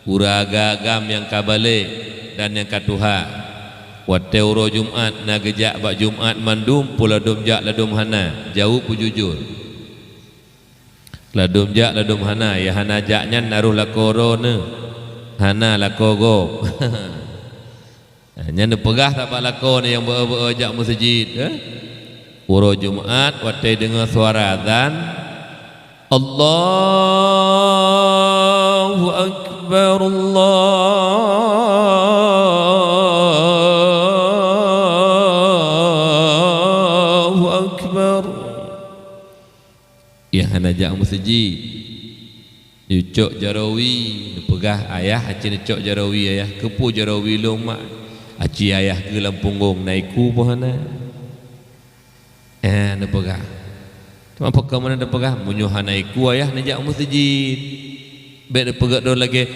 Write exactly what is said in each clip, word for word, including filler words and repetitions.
Ureuëng agam-agam nyang ka balek dan nyang ka tuha, watée uroe Jumat na geujak bak Jumat mandum peue ladôm jak ladôm hana, jaweueb beujujur. Ladôm jak ladôm hana, nyang hana jak nyan na roh lakoe droeneuh, hana lakoe gob. Nyan neupeugah that bak lakoe nyang beu-beu jak meuseujid, eh? Uroe Jumat watée deungoe suara azan, "Allahu Akbar, Allahu Akbar." Nyang hana jak meuseujid, neucok jaroe wie, neupeugah, "Ayah, aci neucok jaroe wie, Ayah." "Keupeue jaroe wie lôn, Mak?" "Aci Ayah keuh lam punggong, na iku peue hana." Eh, neupeugah. Teuma pakon meunan neupeugah, "Meunyoe hana iku, Ayah, neujak meuseujid." Bék neupeugah droe lagée.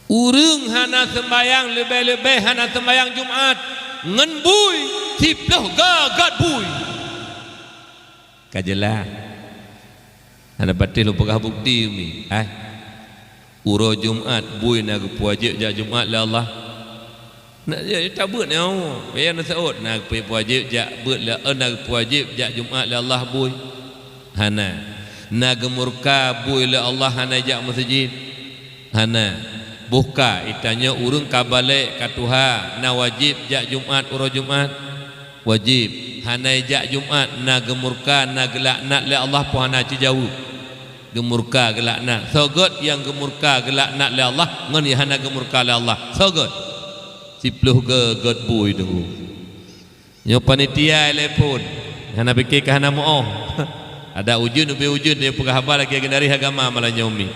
Ureuëng hana seumbahyang, leubeh-leubeh hana seumbahyang Jumat, ngon bui siplôh go göt bui. Ka jeulaih. Hana patéh lôn peugah bukti umi, hai. Uroe Jumat bui na geupeuwajéb jak Jumat lé Allah. Na, ya, tabeuet nyoe, ya, na seuôt, na geupeuwajéb jak beuet lé, eh, na geupeuwajéb jak Jumat lé Allah bui. Hana. Na geumurka bui lé Allah hana jak meuseujid. Hana. Boh ka, geutanyoe ureuëng ka balek, ka tuha, na wajéb jak Jumat uroe Jumat. Wajéb. Hana jak Jumat, na geumurka, na geulaknat lé Allah, peue hana jijaweueb. Geumurka, geulaknat. Soe göt nyang geumurka, geulaknat lé Allah, ngon nyang hana geumurka lé Allah? Soe göt? Siplôh go göt bui teungku. Nyoe panitia ilée phon, hana pike ka hana meu-oh. Adak ujeuen ubé ujeuen, neupeugah haba lagée gendari agama malam nyoe mi.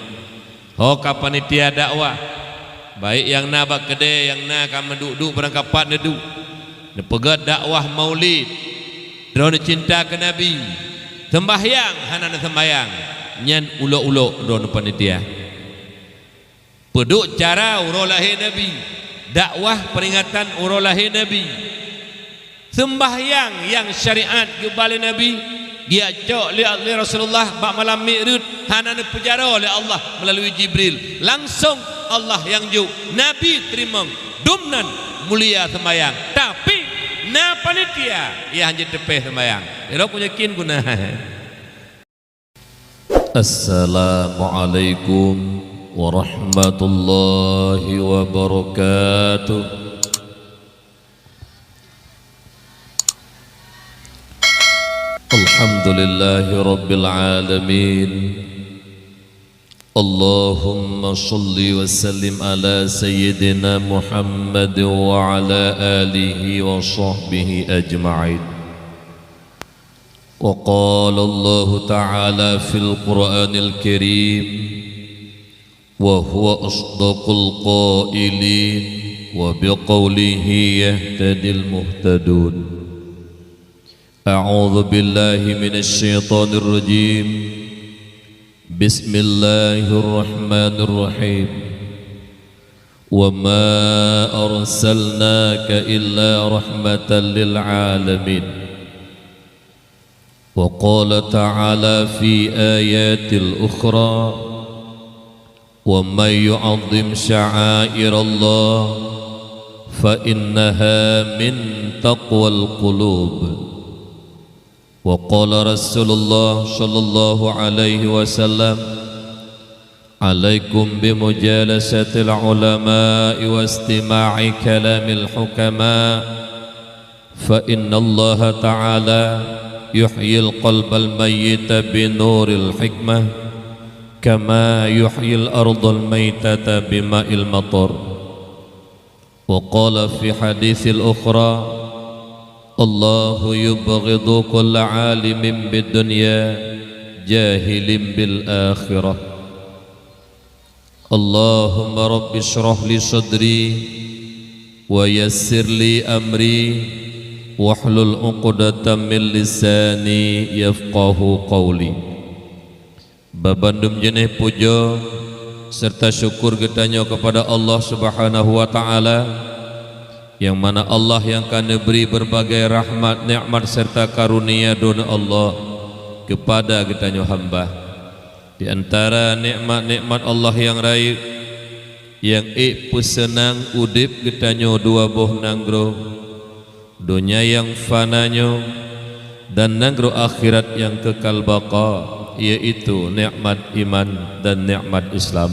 Ho ka panitia dakwah, baik nyang na bak keudée, nyang na ka meuduek-duek barangkapat neuduek, neupeugét dakwah Maulid, droeneuh cinta keu Nabi, seumbahyang hana neuseumbahyang, nyan ulok-ulok droeneuh panitia. Peuduek cara uroe lahé Nabi, dakwah peuringatan uroe lahé Nabi, seumbahyang nyang syariat geuba lé Nabi, geujak cok lé, lé Rasulullah bak malam Mi'raj, hana neupeujaroe lé Allah meulalui Jibril, langsong Allah nyang jok, Nabi teurimong, dum nan mulia seumbahyang. Tapi na panitia nyang hanjeuet teupéh seumbahyang. Irok yakin guna. Assalamualaikum warahmatullahi wabarakatuh. Alhamdulillahi rabbil alamin. Allahumma shalli wa sallim ala sayyidina Muhammad wa ala alihi wa sahbihi ajma'in. Wa qala Allahu ta'ala fil Qur'anil Karim, wa huwa asdaqul qailin, wa biqaulihi yahtadil muhtadun. A'udzu billahi minasy syaithanir rajim. Bismillahirrahmanirrahim. Wa ma arsalnaka illa rahmatan lil alamin. Wa qala ta'ala fi ayatil ukhra, "Wa may yu'azzim sya'airallah fa innaha min taqwal qulub." Wa qala Rasulullah sallallahu alaihi wasallam, "Alaikum bimujalasatil ulama'i wastima'i kalamil hukama, fa innallaha ta'ala yuhyil qalbal mayyita binuril hikmah, kama yuhyil ardal maitata bima'il matar." Wa qala fi haditsil ukhra, "Allahu yubghidu kulla alimin bid dunya, jahilin bil akhirah." Allahumma rabbi shrah li sadri, wa yassir li amri, wahlul uqdatam min lisani yafqahu qawli. Babandum jeuneh pujoe serta syukur geutanyoe keupada Allah Subhanahu wa Ta'ala, nyang mana Allah nyang ka neubri beurbagai rahmat, nikmat serta karunia droeneuh Allah keupada geutanyoe hamba. Di antara nikmat-nikmat Allah nyang rayeuk, nyang ék peuseunang udeb geutanyoe dua boh nanggroe, donya nyang fana nyoe dan nanggroe akhirat nyang keukal baqa, yaitu nikmat iman dan nikmat Islam.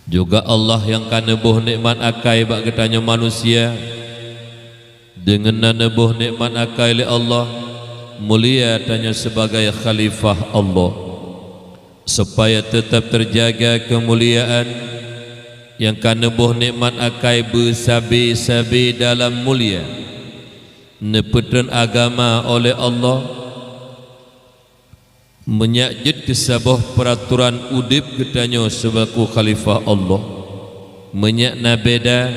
Juga Allah nyang ka neuboh nikmat akai bak geutanyoe manusia. Deungon na neuboh nikmat akai lé Allah, mulia tanyoe sibagai khalifah Allah. Supaya teutab teujaga keumuliaan, nyang ka neuboh nikmat akai beusabe-sabe dalam mulia, neupeutreun agama oleh Allah, meunyak jeuet keu saboh peuratoran udeb geutanyoe sibagoe khalifah Allah, meunyak na beda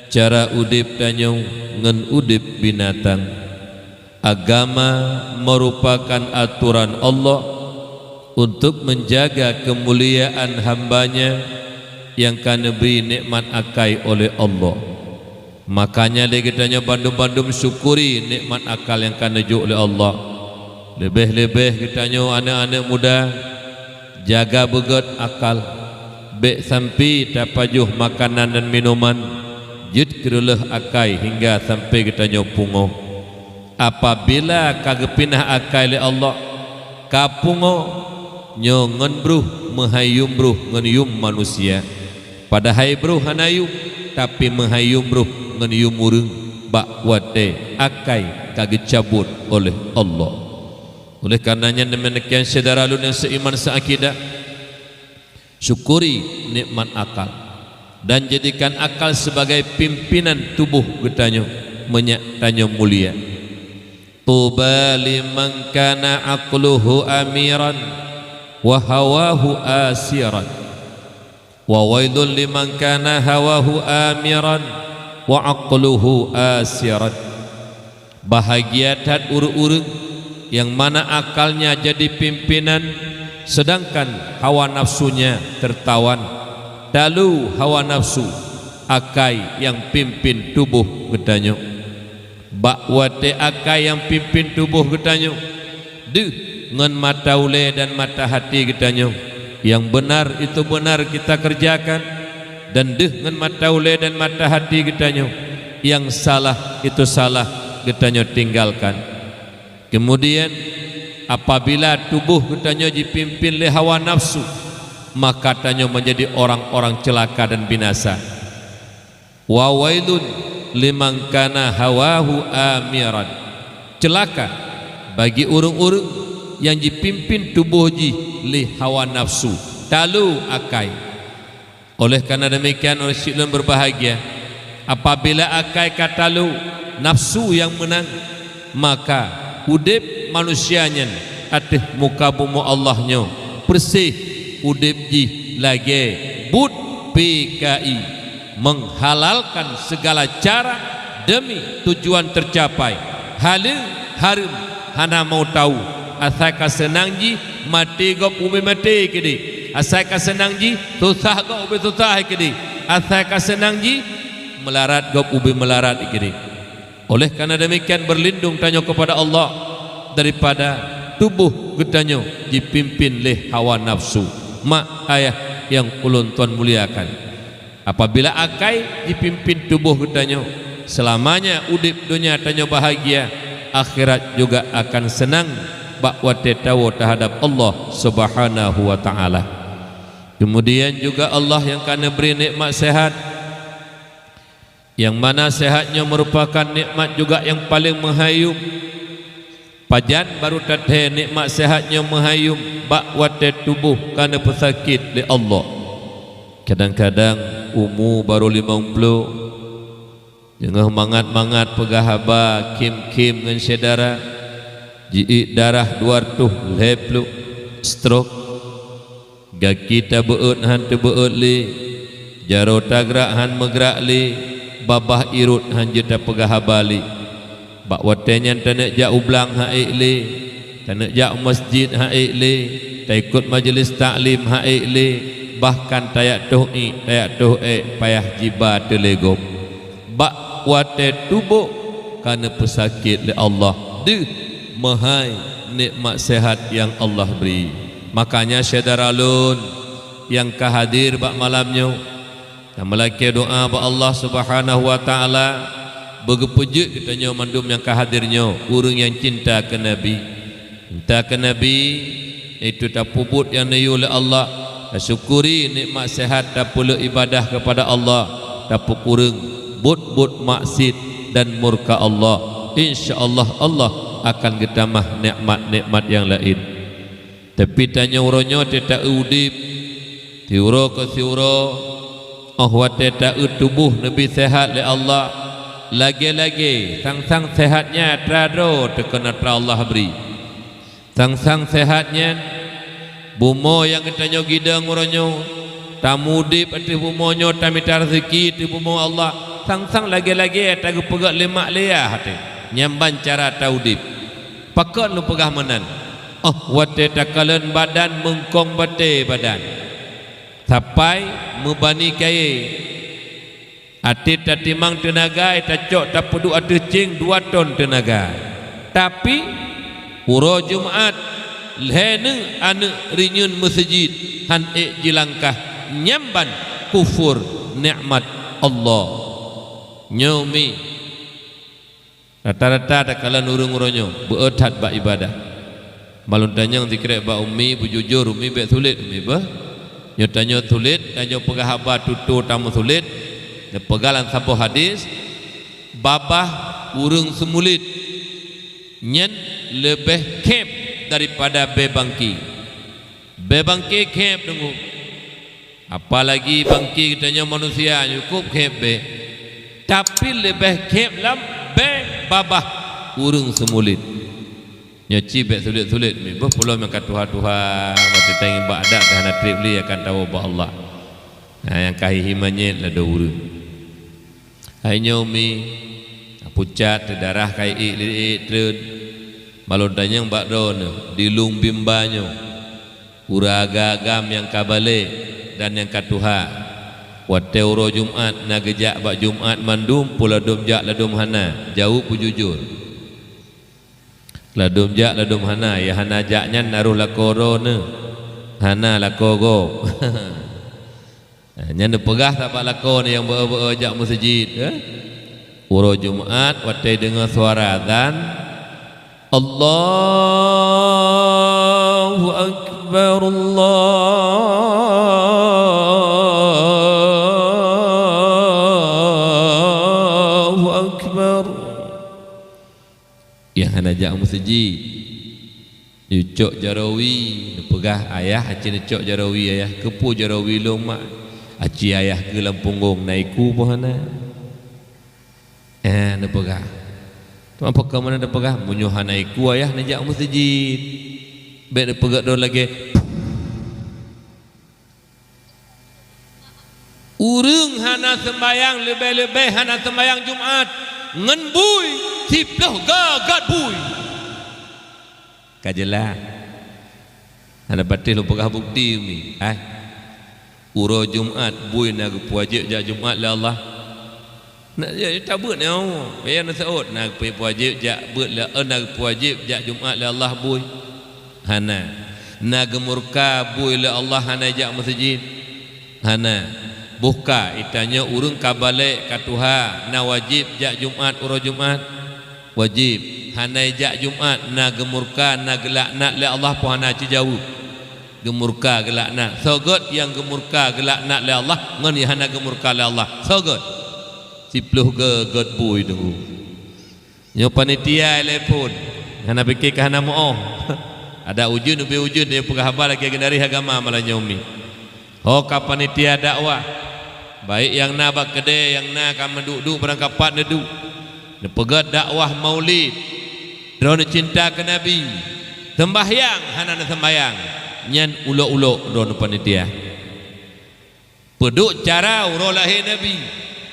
cara udeb tanyoe ngon udeb binatang. Agama meurupakan atoran Allah untuk menjaga keumuliaan hamba-Nya nyang ka neubri nikmat akai oleh Allah. Makanya lé geutanyoe bandum-bandum syukuri nikmat akal nyang ka neujok lé Allah. Leubeh-leubeh geutanyoe aneuëk-aneuëk muda, jaga beugét akal. Bék sampai tapajoh makanan dan minuman jeuet keu reuloh akai hingga sampai geutanyoe pungoh. Apabila ka geupinah akai lé Allah, ka pungoh, nyoe ngon broh meuhai yum broh ngon yum manusia. Padahai broh hana yum, tapi meuhai yum broh ngon yum ureuëng bak watée akai ka geucabot oleh Allah. Oleh karenanya, demikian syedara lôn nyang seuiman seuakidah, syukuri nikmat akal dan jadikan akal sebagai pimpinan tuboh geutanyoe meunyak tanyoe mulia. Tuba liman kana aqluhu amiran wa hawahu asiran. Wa wailul liman kana hawahu amiran wa aqluhu asiran. Bahagia that ureuëng-ureuëng nyang mana akalnya jadi pimpinan, sedangkan hawa nafsunya teutawan. Talo hawa nafsu, akai nyang pimpin tuboh geutanyoe. Bak watée akai nyang pimpin tuboh geutanyoe, deuh ngon mata ulée dan mata hati geutanyoe, nyang beunar itu beunar kita keureujakan, dan deuh ngon mata ulée dan mata hati geutanyoe, nyang salah itu salah geutanyoe tinggalkan. Keumudian, apabila tuboh geutanyoe jipimpin lé hawa nafsu, maka tanyoe meunjadi orang-orang ceulaka dan binasa. Wa wailun liman kana hawahu amiran. Ceulaka bagi ureuëng-ureuëng nyang jipimpin tuboh jih lé hawa nafsu, talo akai. Oleh karena demikian, ureuëng syiek lôn berbahagia, apabila akai ka talo, nafsu nyang meunang, maka udeb manusia nyan ateueh muka bumoe Allah nyoe peureséh udeb jih lagée buet P K I, menghalalkan segala cara demi tujuan tercapai. Haleue, hareuem, hana mau tahu. Asai ka seunang jih, maté gob ubé maté keudeh. Asai ka seunang jih, susah gob ubé susah keudeh. Asai ka seunang jih, meularat gob ubé meularat keudeh. Oleh karena demikian, berlindung tanyoe kepada Allah daripada tuboh geutanyoe jipimpin lé hawa nafsu. Mak ayah nyang ulôn tuan muliakan, apabila akai jipimpin tuboh geutanyoe, seulamanya udeb donya tanyoe bahagia, akhirat juga akan seunang bak watée tawoe teuhadab Allah Subhanahu wa Ta'ala. Keumudian juga Allah nyang ka neubri nikmat seuhat, nyang mana seuhat nyoe meurupakan nikmat juga nyang paleng meuhai yum. Pajan barô tathée nikmat seuhat nyoe meuhai yum bak watée tuboh ka neupeusakét lé Allah. Kadang-kadang umu barô limong ploh, teungoh mangat-mangat peugah haba khém-khém ngon syedara, jiék darah dua reutôh lhée ploh, stroke. Gaki tabeuôt hán teubeuôt lé, jaroe tagrak hán meugrak lé, babah irot hán jeuet tapeugah haba lé. Bak watée nyan taneuk jak u blang han ék lé, taneuk jak u masjid han ék lé, taikot majelis taklim han ék lé, bahkan tajak toh iék, tajak toh ék payah jiba teuh lé gob. Bak watée tuboh ka neupeusakét lé Allah, deuh meuhai nikmat seuhat nyang Allah bri. Makanya syedara lôn nyang ka hadir bak malam nyoe, tameulakée doá bak Allah Subhanahu wa Taala beugeupeujeuet geutanyoe mandum nyang ka hadir nyoe ureuëng nyang cinta keu Nabi. Cinta keu Nabi, itu tapeubuet nyang neuyue lé Allah, tasyukuri nikmat sehat, tapeuleuek ibadah keupada Allah, tapeukureueng buet-buet maksiet dan murka Allah. Insya Allah, Allah akan geutamah nikmat-nikmat nyang laén. Tapi tanyoe uroe nyoe teuta udeb, siuroe keu siuroe, óh watée ta-eu tuboh neubi sehat lé Allah, lagée-lagée sang-sang sehat nyan atra droe teukeun atra Allah bri. Sang-sang sehat nyan, bumoe nyang geutanyoe gidong uroe nyoe, tamudeb ateueh bumoe nyoe tamita raseuki ateueh bumoe Allah, sang-sang lagée-lagée tageupeugét lé mak lé yah até. Nyan ban cara taudeb. Pakon lôn peugah meunan? Óh watée takalon badan meungkong batée badan, sapai meubani kayée, até tatimang teunaga, tacok tapeuduek ateueh céng dua ton teunaga. Tapi, uroe Jumat, lhée neueh aneuëk rinyueng meuseujid han ék jilangkah, nyan ban kufur nikmat Allah. Nyoe mi Rata-rata takalon ureuëng uroe nyoe beu-ôt that bak ibadah. Malôn tanyong sikrek bak umi, beujujur umi, bék sulet umi beuh. Nyoe tanyoe sulet, tanyoe peugah haba tutoe tameusulet. Neupeugah lam saboh hadis, babah ureuëng seumulet nyan leubeh khép daripada bée bangke. Bée bangke khép deungoe. Apalagi bangke geutanyoe manusia nyoe cukôp khép bée, tapi leubeh khép lom bée babah ureuëng seumulet. Nyoe cit bék sulet-sulet mi beuh, peulom nyang ka tuha-tuha, watée tangieng bak adat dah hana treb lé akan tawoe bak Allah. Nah, nyang ka hi-hi manyét ladôm ureuëng. Hai nyoe mi, pucat teudarah ka ék-ék treun. Malôn tanyong bak droeneuh, di lueng bimba nyoe, ureuëng agam-agam nyang ka balek dan nyang ka tuha, watée uroe Jumat na geujak bak Jumat mandum peue ladôm jak ladôm hana? Jaweueb beujujur. Ladôm jak ladôm hana, nyang hana jak nyan na rôh lakoe droeneuh, hana lakoe gob. Nyan neupeugah sabat lakoe nyang beu-beu jak meuseujid, eh? Uroe Jumat watée deungoe suara azan, Allahu Akbar, Allahu Akbar. Nyang hana jak meuseujid, neucok jaroe, neupeugah, "Ayah, aci neucok jaroe, Ayah." "Keupeue jaroe lôn, Mak?" "Aci Ayah keu lam punggong na iku boh hana." Eh, neupeugah. Teuma pakon meunan neupeugah, "Meunyoe hana iku Ayah neujak meuseujid." Bék neupeugah droe lagée. Ureuëng hana seumbayang, leubeh-leubeh hana seumbayang Jumat ngon bui, siplôh go gét bui. Ka jeulaih. Hana patéh lôn peugah bukti mi, ai. Uroe Jumat bui na geupeuwajéb jak Jumat lé Allah. Na, ya, tabeuet nyoe, ya, na seuôt na geupeuwajéb jak beuet lé, eh, na geupeuwajéb jak Jumat lé Allah bui. Hana. Na geumurka bui lé Allah hana jak meuseujid. Hana. Boh ka itanyoe ureuëng ka balek ka tuha na wajéb jak Jumat uroe Jumat? Wajéb. Hana jak Jumat na geumurka na geulaknat lé Allah po hana ci jaweueb. Geumurka geulaknat. Soe gét nyang geumurka geulaknat lé Allah ngon nyang hana geumurka lé Allah? Soe gét? Siplôh go gét bui deungoe. Nyoe panitia ilée phon, hana pike ka hana meu-oh. Ada ujeuen ubé ujeuen nyang peugah haba lagée geunari agama malam nyoe mi. Ho ka panitia dakwah, baik nyang na bak keudée nyang na ka meuduek-duek barangkapat neuduek. Neupeugét dakwah maulid, droeneuh cinta keu Nabi, seumbahyang hana neuseumbahyang, nyan ulok-ulok droeneuh panitia. Peuduek cara uroe lahé Nabi,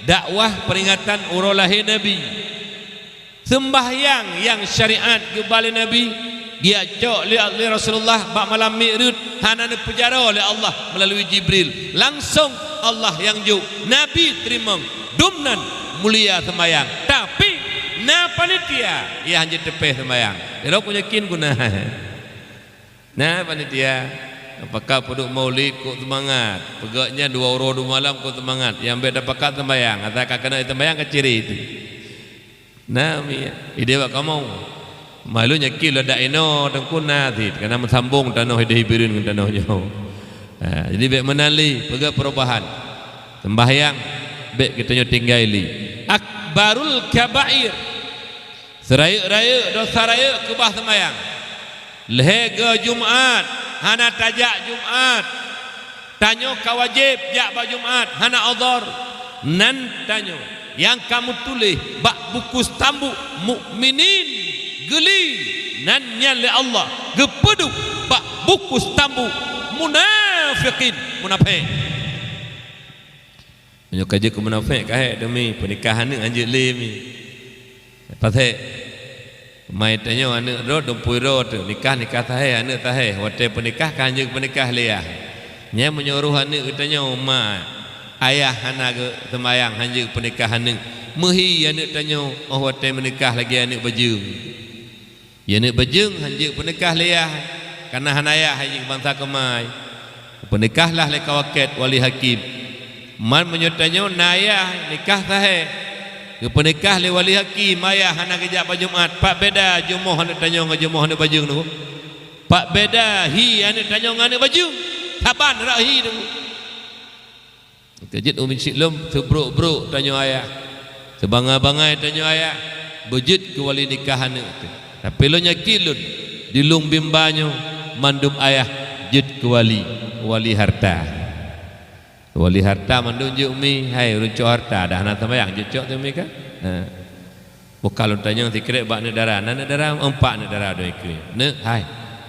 dakwah peuringatan uroe lahé Nabi. Seumbahyang nyang syariat geuba lé Nabi, geujak cok lé, lé Rasulullah bak malam Mi'raj, hana neupeujaroe lé Allah meulalu Jibril. Langsong Allah nyang jok, Nabi teurimong. Dum nan mulia seumbahyang. Tapi, na panitia nyang hanjeuet teupéh seumbahyang. Droe ku yakin guna. Na panitia. Pakat peuduek maulid kok seumangat. Peugah nyan dua uroe dua malam kok seumangat. Nyang bèk tapakat seumbahyang. Asai ka keuneuk seumbahyang ka ciri itu. Na, mi, idéh bak kamoe. Malu nyakit lé dak inoe teungku na cit. Kana meusambong tanoh idéh Bireuen ngon tanoh nyoe. Ha, jadi bèk meunan lé, peugah perubahan. Seumbahyang, bèk geutanyoe tinggai lé. Akbarul kabair. Seurayeuk-rayeuk, dosa rayeuk keubah seumbahyang. Lhèe goe Jumat, hana tajak Jumat. Tanyoe ka wajéb jak bak Jumat, hana udhur. Nan tanyoe nyang ka meutuléh bak buku stambuk mukminin geuli, nan nyan lé Allah geupeuduek bak buku stambuk munafikin, munafék. Meunyoe ka jeuet keu munafék ka hék teumi, peunikah aneuk hanjeuet lé mi. Pasék, mai tanyoe aneuk droe, dumpeue droe teuh, nikah, nikah sahé, aneuk sahé, watèe peunikah ka hanjeuet peunikah lé yah. Nyan meunyoe roh aneuk geutanyoe ma, ayah hana geu-, seumayang hanjeuet peunikah aneuk, meuhi aneuk tanyoe óh watèe meunikah lagèe aneuk bajeueng. Aneuk bajeueng hanjeuet peunikah lé yah, kana hana yah hanjeuet bansa keumai. Peunikahlah lé kawakét wali hakim. Man meunyoe tanyoe na yah nikah sahé, geupeunikah lé wali hakim, ayah hana geujak bak Jumat, pat beda jumoh aneuk tanyoe ngon jumoh aneuk bajeueng nyoe? Pat beda hi aneuk tanyoe ngon aneuk bajeueng? Saban rot hi nyoe. Ka jeuet u meuseujid lom, seubrok-brok tanyoe ayah, seubangai-bangai tanyoe ayah, beujeuet keu wali nikah aneuk teuh. Tapi lôn yakin lôn, di lueng bimba nyoe mandum ayah jeuet keu wali, wali harta. Wali harta mandum jeuet umi, hai ureueng cok harta dah hana seumayang jeuet cok teuh umi kan? Ha. Boh ka lôn tanyong sikrek bak aneuk dara, na aneuk dara, empat aneuk dara dong ikeu. "Neuk, hai,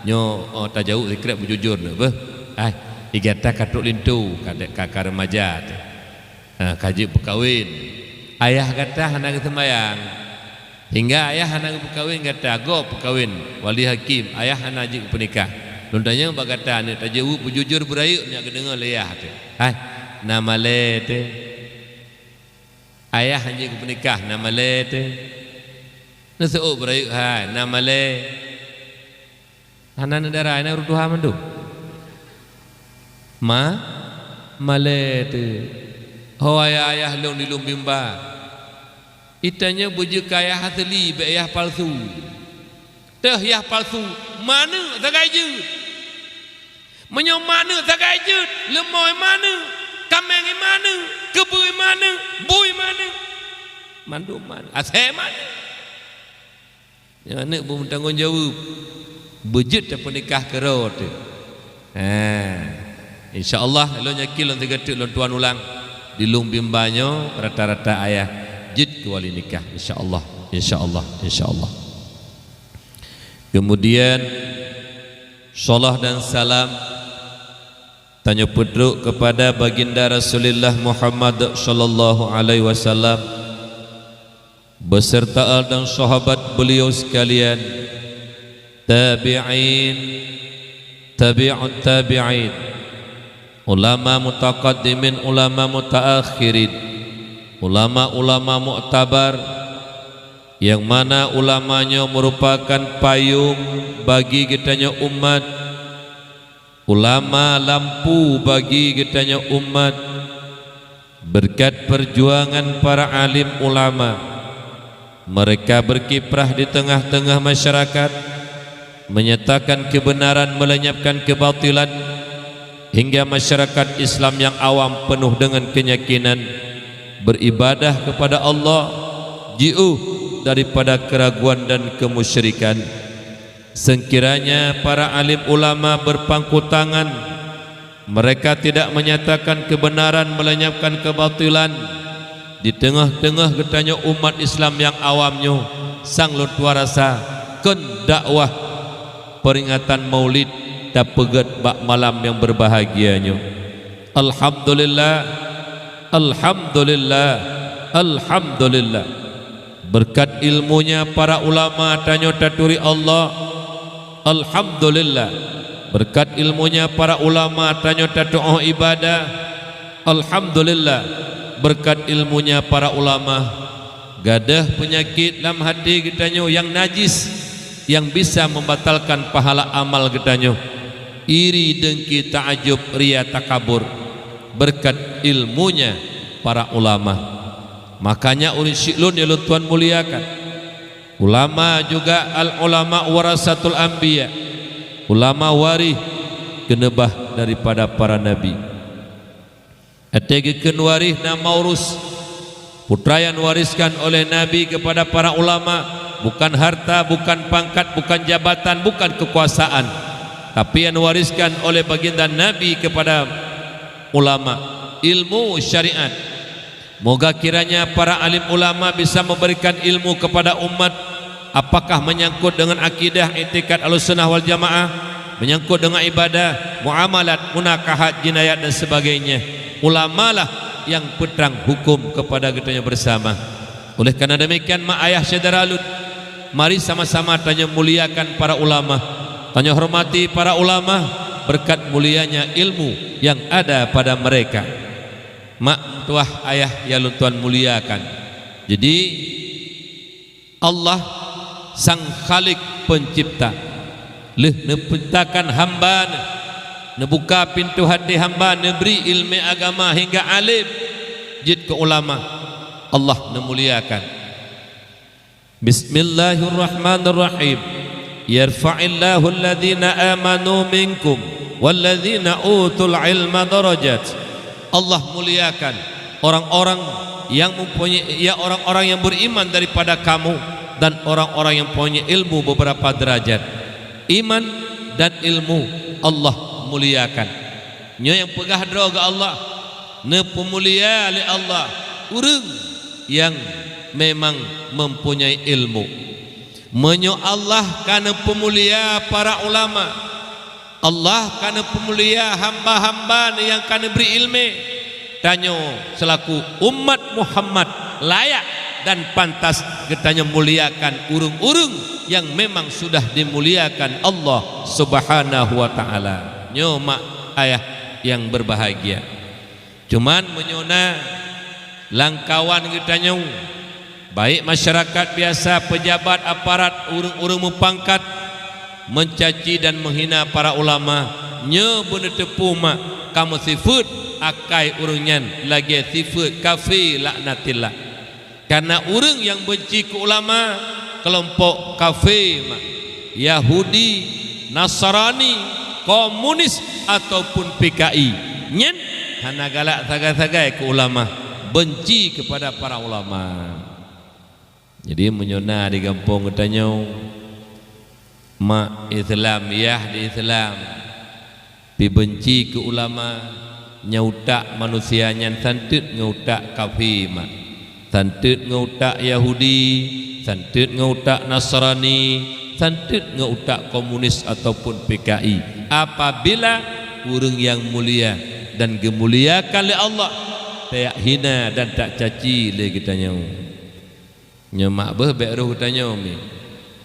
nyoe, oh, tajaweueb sikrek beujujur neuk beuh. Hai, i gata ka trok linto, ka, ka, ka remaja teuh. Ha, ka jeuet peukawen. Ayah gata hana geuseumayang. Hingga ayah hana geupeukawen gata, gob peukawen wali hakim, ayah hana jeuet peunikah. Lôn tanyong bak gata, neuk tajaweueb beujujur beurayeuk neuk geudeungoe lé yah teuh. Hai, na malèe teuh." Ayah hanjeuet geupeunikah, na malèe teuh. Neuseuôt beurayeuk hai, na malèe. Hana aneuk dara, na ureueng tuha mandum. Ma, malèe teuh. Ho ayah-ayah lôn di lueng bimba. Geutanyoe beujeuet keu ayah asli, bèk yah palsu. Teuh yah palsu, ma aneuk sagai jeuet. Meunyoe ma aneuk sagai jeuet, leumo ma aneuk, kaméng ma aneuk, keubeue ma aneuk, bui ma aneuk, mandum ma aneuk, asèe ma aneuk. Nyoe aneuk beumeutanggong jaweueb, beujeuet tapeunikah keudroe teuh. Ha. Insya Allah, lôn yakin lôn sigoe teuk lôn tuan ulang. Di lueng bimba nyoe rata-rata ayah jeuet keu wali nikah. Insya Allah, insya Allah, insya Allah. Kemudian, salawat dan salam tanyoe peutrok kepada Baginda Rasulullah Muhammad sallallahu alaihi wasallam, beserta al dan sahabat beliau sekalian, tabi'in, tabi'ut tabi'in, ulama mutaqaddimin, ulama mutaakhirin, ulama-ulama muktabar, yang mana ulama nyoe merupakan payung bagi geutanyoe umat, ulama lampu bagi geutanyoe umat, berkat perjuangan para alim ulama. Mereka berkiprah di tengah-tengah masyarakat, menyatakan kebenaran, melenyapkan kebatilan, hingga masyarakat Islam yang awam penuh dengan keyakinan, beribadah kepada Allah, jiôh daripada keraguan dan kemusyrikan. Seukiranya para alim ulama berpangku tangan, mereka tidak menyatakan kebenaran melenyapkan kebatilan di teungoh-teungoh geutanyoe umat Islam nyang awam nyoe, sang lôn tuan rasa kon dakwah peuringatan Maulid tapeugét bak malam nyang beubahgia nyoe. Alhamdulillah, alhamdulillah, alhamdulillah. Beureukat ilmunya para ulama tanyoe taturi Allah. Alhamdulillah. Beureukat ilmunya para ulama tanyoe tatuoh ibadah. Alhamdulillah. Beureukat ilmunya para ulama, gadôh peunyakét lam haté geutanyoe nyang najis, nyang bisa membatalkan pahala amal geutanyoe. iri, dengki, taajub, ria, takabur, beureukat ilmunya para ulama. Makanya ureuëng syiek lôn nyang lôn tuan muliakan, ulama juga al-ulama warasatul anbiya, ulama waréh geuneubah daripada para nabi. Watée geukheun waréh na maurus, putra nyang wariskan oleh Nabi kepada para ulama, bukan harta, bukan pangkat, bukan jabatan, bukan kekuasaan, tapi nyang wariskan oleh baginda Nabi kepada ulama, ilmu syariat. Moga kiranya para alim ulama bisa memberikan ilmu kepada umat, apakah menyangkut dengan akidah, iktikad Ahlussunnah wal Jamaah, menyangkut dengan ibadah, muamalat, munakahat, jinayat dan sebagainya. Ulamalah yang peutrang hukum kepada geutanyoe bersama. Oleh karena demikian, mak ayah syedara lôn, mari sama-sama tanyoe muliakan para ulama, tanyoe hormati para ulama, berkat mulianya ilmu yang ada pada mereka. Mak tuah ayah nyang lôn tuan muliakan. Jadi, Allah sang Khalik, Pencipta, lheueh neupenciptakan hamba Neuh, neubuka pintoe hati hamba, neubri ileumé agama hingga além, jeuet keu ulama, Allah neumuliakan. Bismillahirrahmanirrahim. Yarfa'illahu alladhina amanu minkum walladhina utul ilma darajat. Allah muliakan orang-orang yang mempunyai, ya, orang-orang yang beriman daripada kamu dan orang-orang yang mempunyai ilmu beberapa derajat. Iman dan ilmu Allah muliakan. Nyoe nyang peugah droe geuh Allah, neupeumulia lé Allah ureuëng nyang memang mempunyai ilmu. Meunyoe Allah ka neupeumulia para ulama, Allah ka neupeumulia hamba-hamba nyang ka neubri ileumé, tanyoe seulaku umat Muhammad layak dan pantas geutanyoe muliakan ureuëng-ureuëng nyang memang sudah dimuliakan Allah Subhanahu wa Ta'ala. Nyoe mak ayah nyang berbahagia. Cuman meunyoe na lamkawan geutanyoe, baik masyarakat biasa, pejabat, aparat, ureuëng-ureuëng meupangkat, meucaci dan meuhina para ulama, nyoe beuneuteupeu mak kamoe sifeuet akai ureuëng nyan lagée sifeuet kafé laknatillah. Kareuna ureuëng nyang beunci keu ulama, keulompok kafé mak, Yahudi, Nasrani, komunis, ataupun P K I, nyan hana galak sagai-sagai keu ulama, beunci keupada para ulama. Jadi, meunyoe na di gampông geutanyoe, mak Islam, yah di Islam, pi beunci keu ulama, nyang utak manusia nyan santeut ngon utak kafé mak, santeut ngon utak Yahudi, santeut ngon utak Nasrani, santeut ngon utak komunis ataupun P K I. Apabila ureuëng nyang mulia dan geumuliakan lé Allah tajak hina dan tacaci lé geutanyoe. Nyoe mak beuh bék roh geutanyoe mi.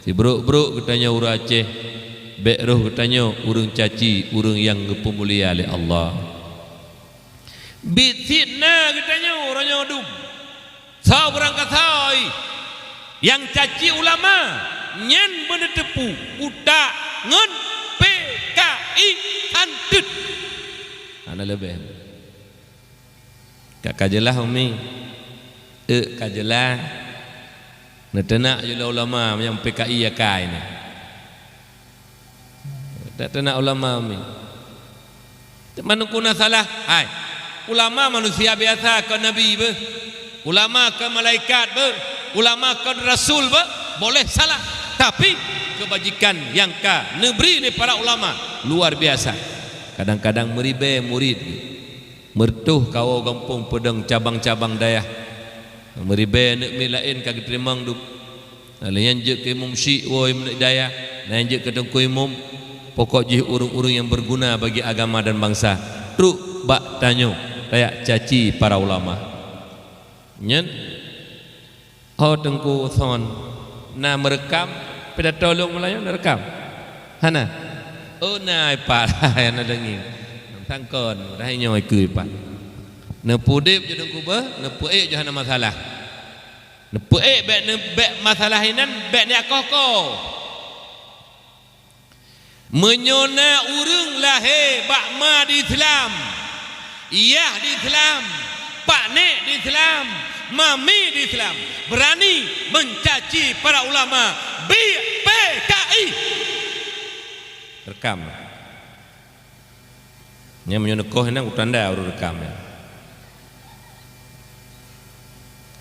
Sibrok-brok geutanyoe ureuëng Aceh, bék roh geutanyoe ureuëng caci ureuëng nyang geupeumulia lé Allah. Biet cit na geutanyoe uroe nyoe dum. Soe beurangkasoe nyang caci ulama, nyan beuneuteupeu utak ngon P K I santeut. Hana leubeh. Ka, ka jeulaih, Umi? Euk, ka jeulaih. Neuteunak ju lé ulama nyang P K I akai nyan. Tak teunak ulama, Umi. Teuma neukuna salah. Hai, ulama manusia biasa, kon nabi beuh. Ulama kon malaikat beuh. Ulama kon rasul beuh. Boleh salah. Tapi, keubajikan nyang ka neubri lé para ulama luar biasa. Kadang-kadang meuribée murit. Meureutoh kawoe gampông peudong cabang-cabang dayah. Meuribée aneuk miet laén ka geuteurimong dum. Na lheueh nyan jeuet keu imum syik woe aneuk dayah, na nyang jeuet keu teungku imum. Pokok jih ureuëng-ureuëng nyang beurguna bagi agama dan bansa. Trok bak tanyoe, tajak caci para ulama. Nyan. Oh, Teungku Son, na meureukam pidato lôn meulayeue, neureukam? Hana? Oh, na ipat, hana deungi. Sangkon, dah nyoe ikeu ipat. Neupeudeb ju Teungku beuh, neupeuék ju hana masalah. Neupeuék bék, bék masalah inan, bék neukoh-koh. Meunyoe na ureuëng lahé bak ma di Islam, yah di Islam, paknek di Islam, mami di Islam, beurani meucaci para ulama, biek P K I. Rekam. Nyan meunyoe neukoh nyan kutanda ureuëng rekam nyan.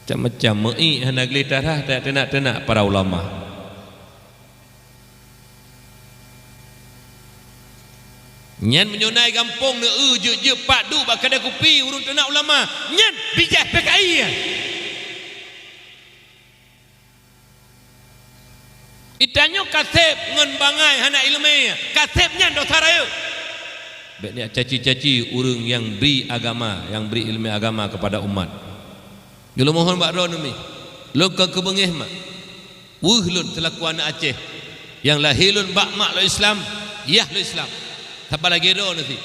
Macam-macam meuiek hana gleh tarah, teunak-teunak para ulama. Nyan meunyoe na i gampông neu-eu jeuet-jeuet pat duek bak kadai kupi ureuëng teunak ulama, nyan bijéh P K I nyan. Itanyoe kaseb ngon bangai hana iéleumé, kaseb nyan dosa rayeuk. Bék neujak caci-caci ureuëng nyang bri agama, nyang bri iéleumé agama keupada umat. Nyoe lôn mohon bak droeneuh mi, lôn kon keubeungéh mak. Weueh lôn seulaku aneuëk Aceh, nyang lahé lôn bak mak lôn Islam, yah lôn Islam. Saban lagée droeneuh sit.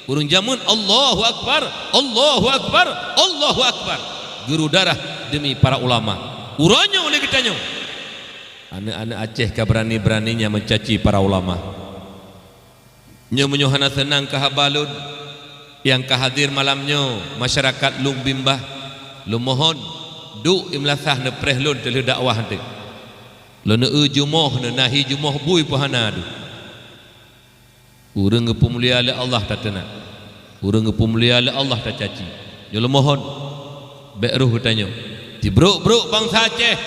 Ureuëng jameun, Allahu Akbar, Allahu Akbar, Allahu Akbar. Geuru darah demi para ulama. Uroe nyoe lé geutanyoe. Aneuëk-aneuëk Aceh ka beurani-beurani nyan meucaci para ulama. Nyoe meunyoe hana seunang keu haba lôn nyang ka hadir malam nyoe, masyarakat Lueng Bimbah, lôn mohon, duek i meulasah neupreh lôn teulheueh dakwah teuk. Lôn eu jumoh neunahi jumoh bui pih hana deuh. Ureuëng geupeumulia lé Allah tateunak, ureuëng geupeumulia lé Allah tacaci. Nyoe lôn mohon, bék roh geutanyoe. Sibrok-brok bansa Aceh,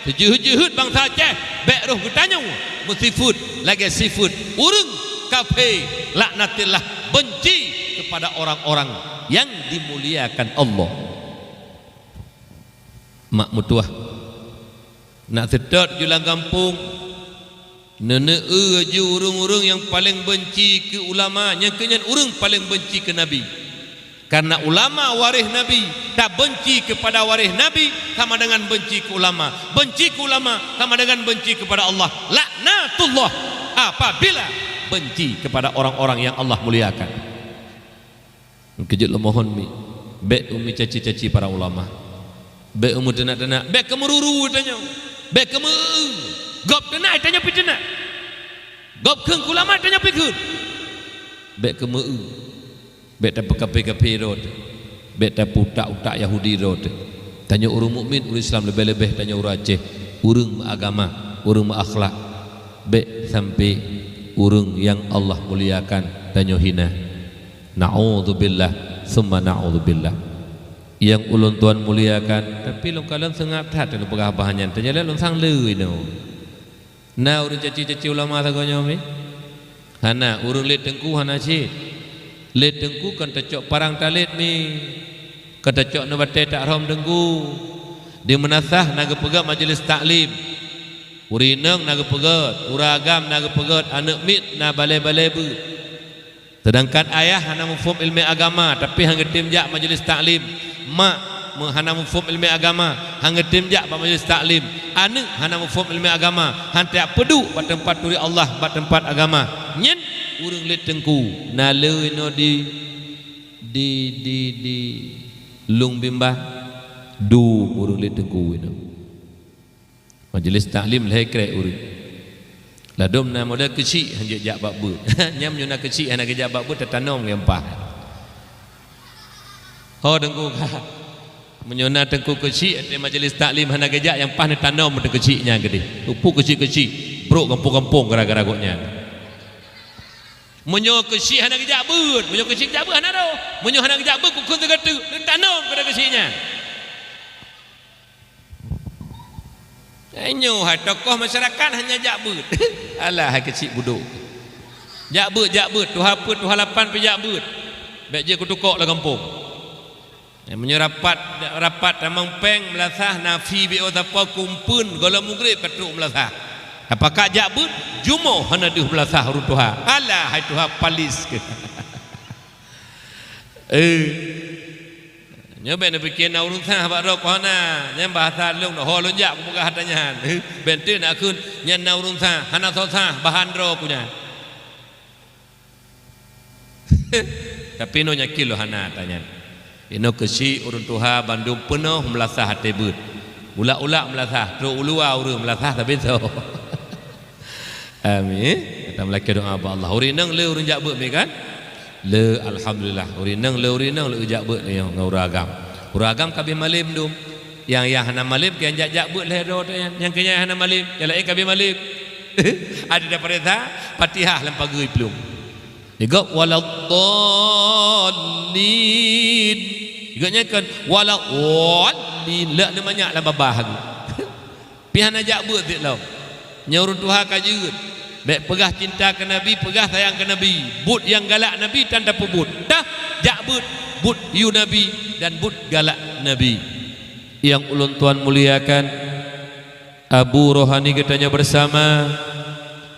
sijeuheut-jeuheut bansa Aceh, bék roh geutanyoe meusifeuet lagée sifeuet ureuëng kafé, laknatillah, benci kepada orang-orang yang dimuliakan Allah. Mak meutuah, nak seutôt ju lam gampông, neuneu-eu ju ureuëng-ureuëng nyang paleng benci keu ulama, nyang keu nyan ureuëng paleng benci keu Nabi. Karena ulama waréh Nabi, tabenci kepada waréh Nabi sama dengan benci keu ulama. Benci keu ulama sama dengan benci kepada Allah. Laknatullah apabila benci kepada orang-orang yang Allah muliakan. Keujeuet lôn mohon mi, bék umi caci-caci para ulama. Bék umu teunak-teunak, bék keumeururu tanyoe. Bék keumeu-, gob teunak tanyoe pi teunak. Gob kheun keu ulama tanyoe pi kheun. Bék keumeu-, bék tapeukape-kape droe teuh. Bék tapeuutak-utak Yahudi droe teuh. Tanyoe ureuëng mukmin, ureuëng Islam, leubeh-leubeh tanyoe ureuëng Aceh, ureuëng meuagama, ureuëng meuakhlak. Bék sampai ureuëng nyang Allah muliakan tanyoe hina. Naudzubillah, summa naudzubillah. Nyang ulôn tuan muliakan, tapi lôn kalon seungab that lôn peugah bah nyan, teunyata lôn sang lé inoe. Na ureuëng caci-caci ulama sagoe nyoe mi? Hana, ureuëng lét teungku hana cit. Lét teungku kon tacok parang talét mi. Kon tacok neubatée takrôm teungku. Di meunasah na geupeugét majeulis taklim. Ureuëng inong na geupeugét, ureuëng agam na geupeugét, aneuëk miet na balée-balée beuet. Seudangkan ayah hana muphom iéleumé agama, tapi han geutem jak majeulis taklim. Mak meu-, hana muphom iéleumé agama, han geutem jak bak majeulis taklim. Aneuëk hana muphom iéleumé agama, han tajak peuduek bak teumpat turi Allah, bak teumpat agama. Nyan ureuëng lét teungku, na lé inoe di, di, di, di Lueng Bimbah, dum ureuëng lét teungku inoe. Majeulis taklim lhée krek ureuëng. Ladôm na model keuchik han jeuet jak bak beuet. Nyan meunyoe na keuchik hana geujak bak beuet, tatanom ngon paih. Ho teungku ka. Meunyoe na teungku keuchik, di majeulis taklim hana geujak, nyang paih neutanom teungku keuchik nyan keudeh. Teupeu keuchik-keuchik, brok gampông-gampông gara-gara gobnyan. Meunyoe keuchik hana geujak beuet, meunyoe keuchik geujak beuet hana roh. Meunyoe hana geujak beuet, kukheun sigoe teuk, neutanom keudeh keuchik nyan. Eh, nyoe hai tokoh masyarakat hana jak beuet. Alah, hai keuchik budok. Jak beuet, jak beuet. Tuha peuet, tuha lapan pih jak beuet. Bék jeuet kutukok lam gampông. Eh, meunyoe rapat, rapat tamong péng meulasah na fi B O sapo kumpeuen gohlom mugreb ka trok meulasah. Tapakat jak beuet, jumoh hana deuh meulasah ureuëng tuha. Alah, hai tuha palis. Eh. Nyoe bék neupike na ureuëng sah bak droe keuhana. Nyan bahasa lôn, ho lôn jak kupeugah ata nyan. Bék teuk na kheun, nyan na ureuëng sah, hana soe sah, bahan droe ku nyan. Tapi nyoe nyakil lôn hana ata nyan. Inoe keuchik ureuëng tuha bandum peunoh meulasah até beuet. Ulak-ulak meulasah, trok u luwa ureuëng meulasah sabe soe. Amin. Tameulakée doa bak Allah. Ureuëng inong le ureuëng jak beuet mi kan? Le, alhamdulillah. Ureuëng inong le ureuëng inong le jak beuet nyoe ngon ureuëng agam. Ureuëng agam ka beh malem dum. Nyang, nyang hana malem, nyang jak-jak beuet lhée droe teuh nyan. Nyang keu nyan hana malem, nyang laén ka beh malem. Ada dah paresa, Fatihah lam pageue plueng. Digop waladdallin. Digop nyan kon waladdallin. Lak neumanyak lam babah aku. Pih hana jak beuet sit lom. Nyoe ureuëng tuha ka jeuet. Bék peugah cinta keu Nabi, peugah sayang keu Nabi. Buet nyang galak Nabi tan tapeubuet. Dah jak beuet, buet yue Nabi dan buet galak Nabi. Nyang ulôn tuan muliakan, Abu Rohani geutanyoe bersama,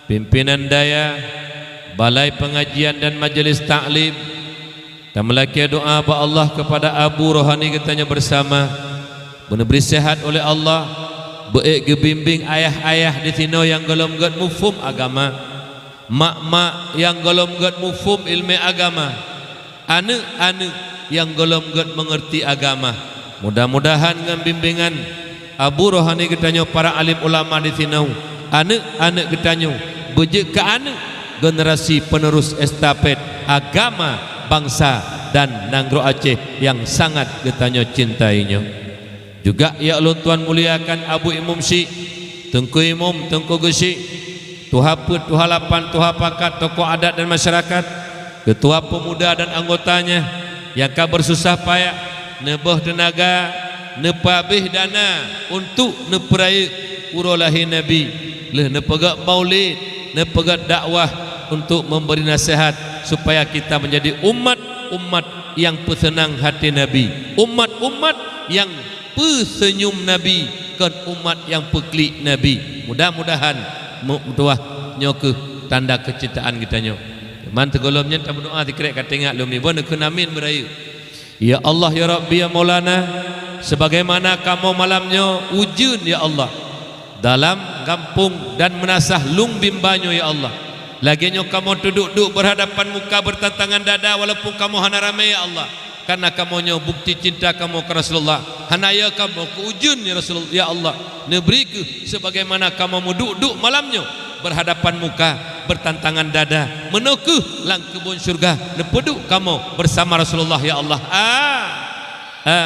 pimpinan dayah, balai pengajian dan majelis taklim, tameulakée doa bak Allah kepada Abu Rohani geutanyoe bersama, beuneubri sehat oleh Allah, beuék geubimbing ayah-ayah di sinoe nyang gohlom gét muphom agama, mak-mak nyang gohlom gét muphom iéleumé agama, aneuëk-aneuëk nyang gohlom gét meungeurti agama. Mudah-mudahan ngon bimbingan Abu Rohani geutanyoe, para alim ulama di sinoe, aneuëk-aneuëk geutanyoe beujeuet keu aneuëk generasi penerus estafet agama, bangsa, dan nanggroe Aceh nyang sangat geutanyoe cintai nyoe. Juga ya ulôn tuan muliakan Abu Imum Syik, Teungku Imum, Teungku Geusyik, Tuha Peuet, Tuha Lapan, Tuha Pakat, tokoh adat dan masyarakat, ketua pemuda dan anggotanya nyang ka bersusah payah, neubôh teunaga, neupeuabéh dana untuk neupeurayeuk uroe lahé Nabi, lheueh neupeugét maulid, neupeugét dakwah untuk memberi nasihat supaya kita menjadi umat-umat yang pesenang hati Nabi, umat-umat yang peuseunyum Nabi, kon umat nyang peuklik Nabi. Mudah-mudahan, mu-, meutuah, nyoe kheueh tanda keucintaan geutanyoe. Man sigohlom nyan tameudoa sikrek ka teuingat lom iboh neukheun amin beurayeuk. Ya Allah, ya Rabbi, ya Maulana, sebagaimana kamoe malam nyoe ujeuen, ya Allah, dalam gampông dan meunasah Lueng Bimba nyoe, ya Allah, lagée nyoe kamoe teuduek-duek berhadapan muka, bertantangan dada, walaupun kamoe hana ramé, ya Allah. Karena kamoe nyoe bukti cinta kamoe keu Rasulullah. Hana ya kamoe keu ujeuen, ya Rasul, ya Allah. Neubri kheueh sebagaimana kamoe meuduek-duek malam nyoe, berhadapan muka, bertantangan dada, meunoe kheueh lam keubon syurga neupeuduek kamoe bersama Rasulullah, ya Allah. A-,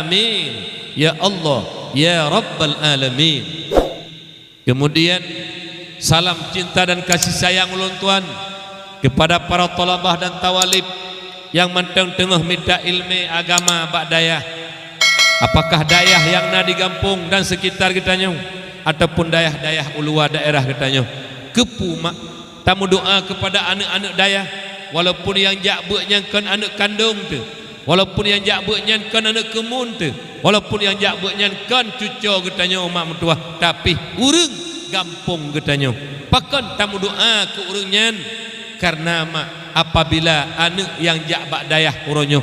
amin. Ya Allah, ya Rabbal Alamin. Kemudian, salam cinta dan kasih sayang ulôn tuan kepada para thalabah dan thawalib nyang mantong teungoh mita iéleumé agama bak dayah. Apakah dayah nyang na di gampông dan sekitar geutanyoe, ataupun dayah-dayah u luwa daerah geutanyoe? Keupeue mak tameudoa kepada aneuëk-aneuëk dayah, walaupun nyang jak beuet nyan kon aneuëk kandong teuh, walaupun nyang jak beuet nyan kon aneuëk keumuen teuh, walaupun nyang jak beuet nyan kon cucoe geutanyoe, mak meutuah, tapi ureuëng gampông geutanyoe. Pakon tameudoa keu ureuëng nyan? Karena mak, apabila aneuëk nyang jak bak dayah uroe nyoe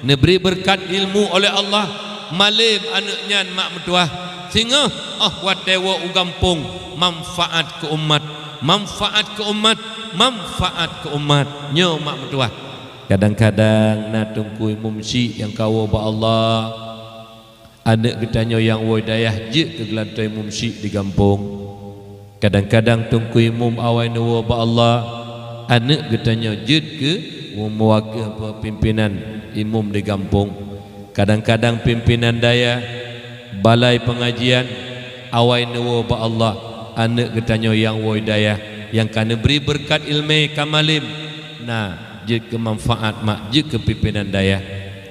neubri beureukat ilmu oleh Allah, malem aneuëk nyan, mak meutuah, singoh óh watée woe u gampông, manfaat keu umat, manfaat keu umat, manfaat keu umat. Nyoe, mak meutuah. Kadang-kadang na Teungku Imum Syik nyang ka woe bak Allah, aneuëk geutanyoe nyang woe dayah jeuet keu geulantoe Imum Syik di gampông. Kadang-kadang Teungku Imum awai neuwoe bak Allah, aneuëk geutanyoe jeuet keu meuwakeu pimpinan imum di gampông. Kadang-kadang pimpinan dayah, balai pengajian, awai neuwoe bak Allah, aneuëk geutanyoe nyang woe dayah, nyang ka neubri beureukat iéleumé ka malem, na jeuet keu manfaat mak, jeuet keu pimpinan dayah.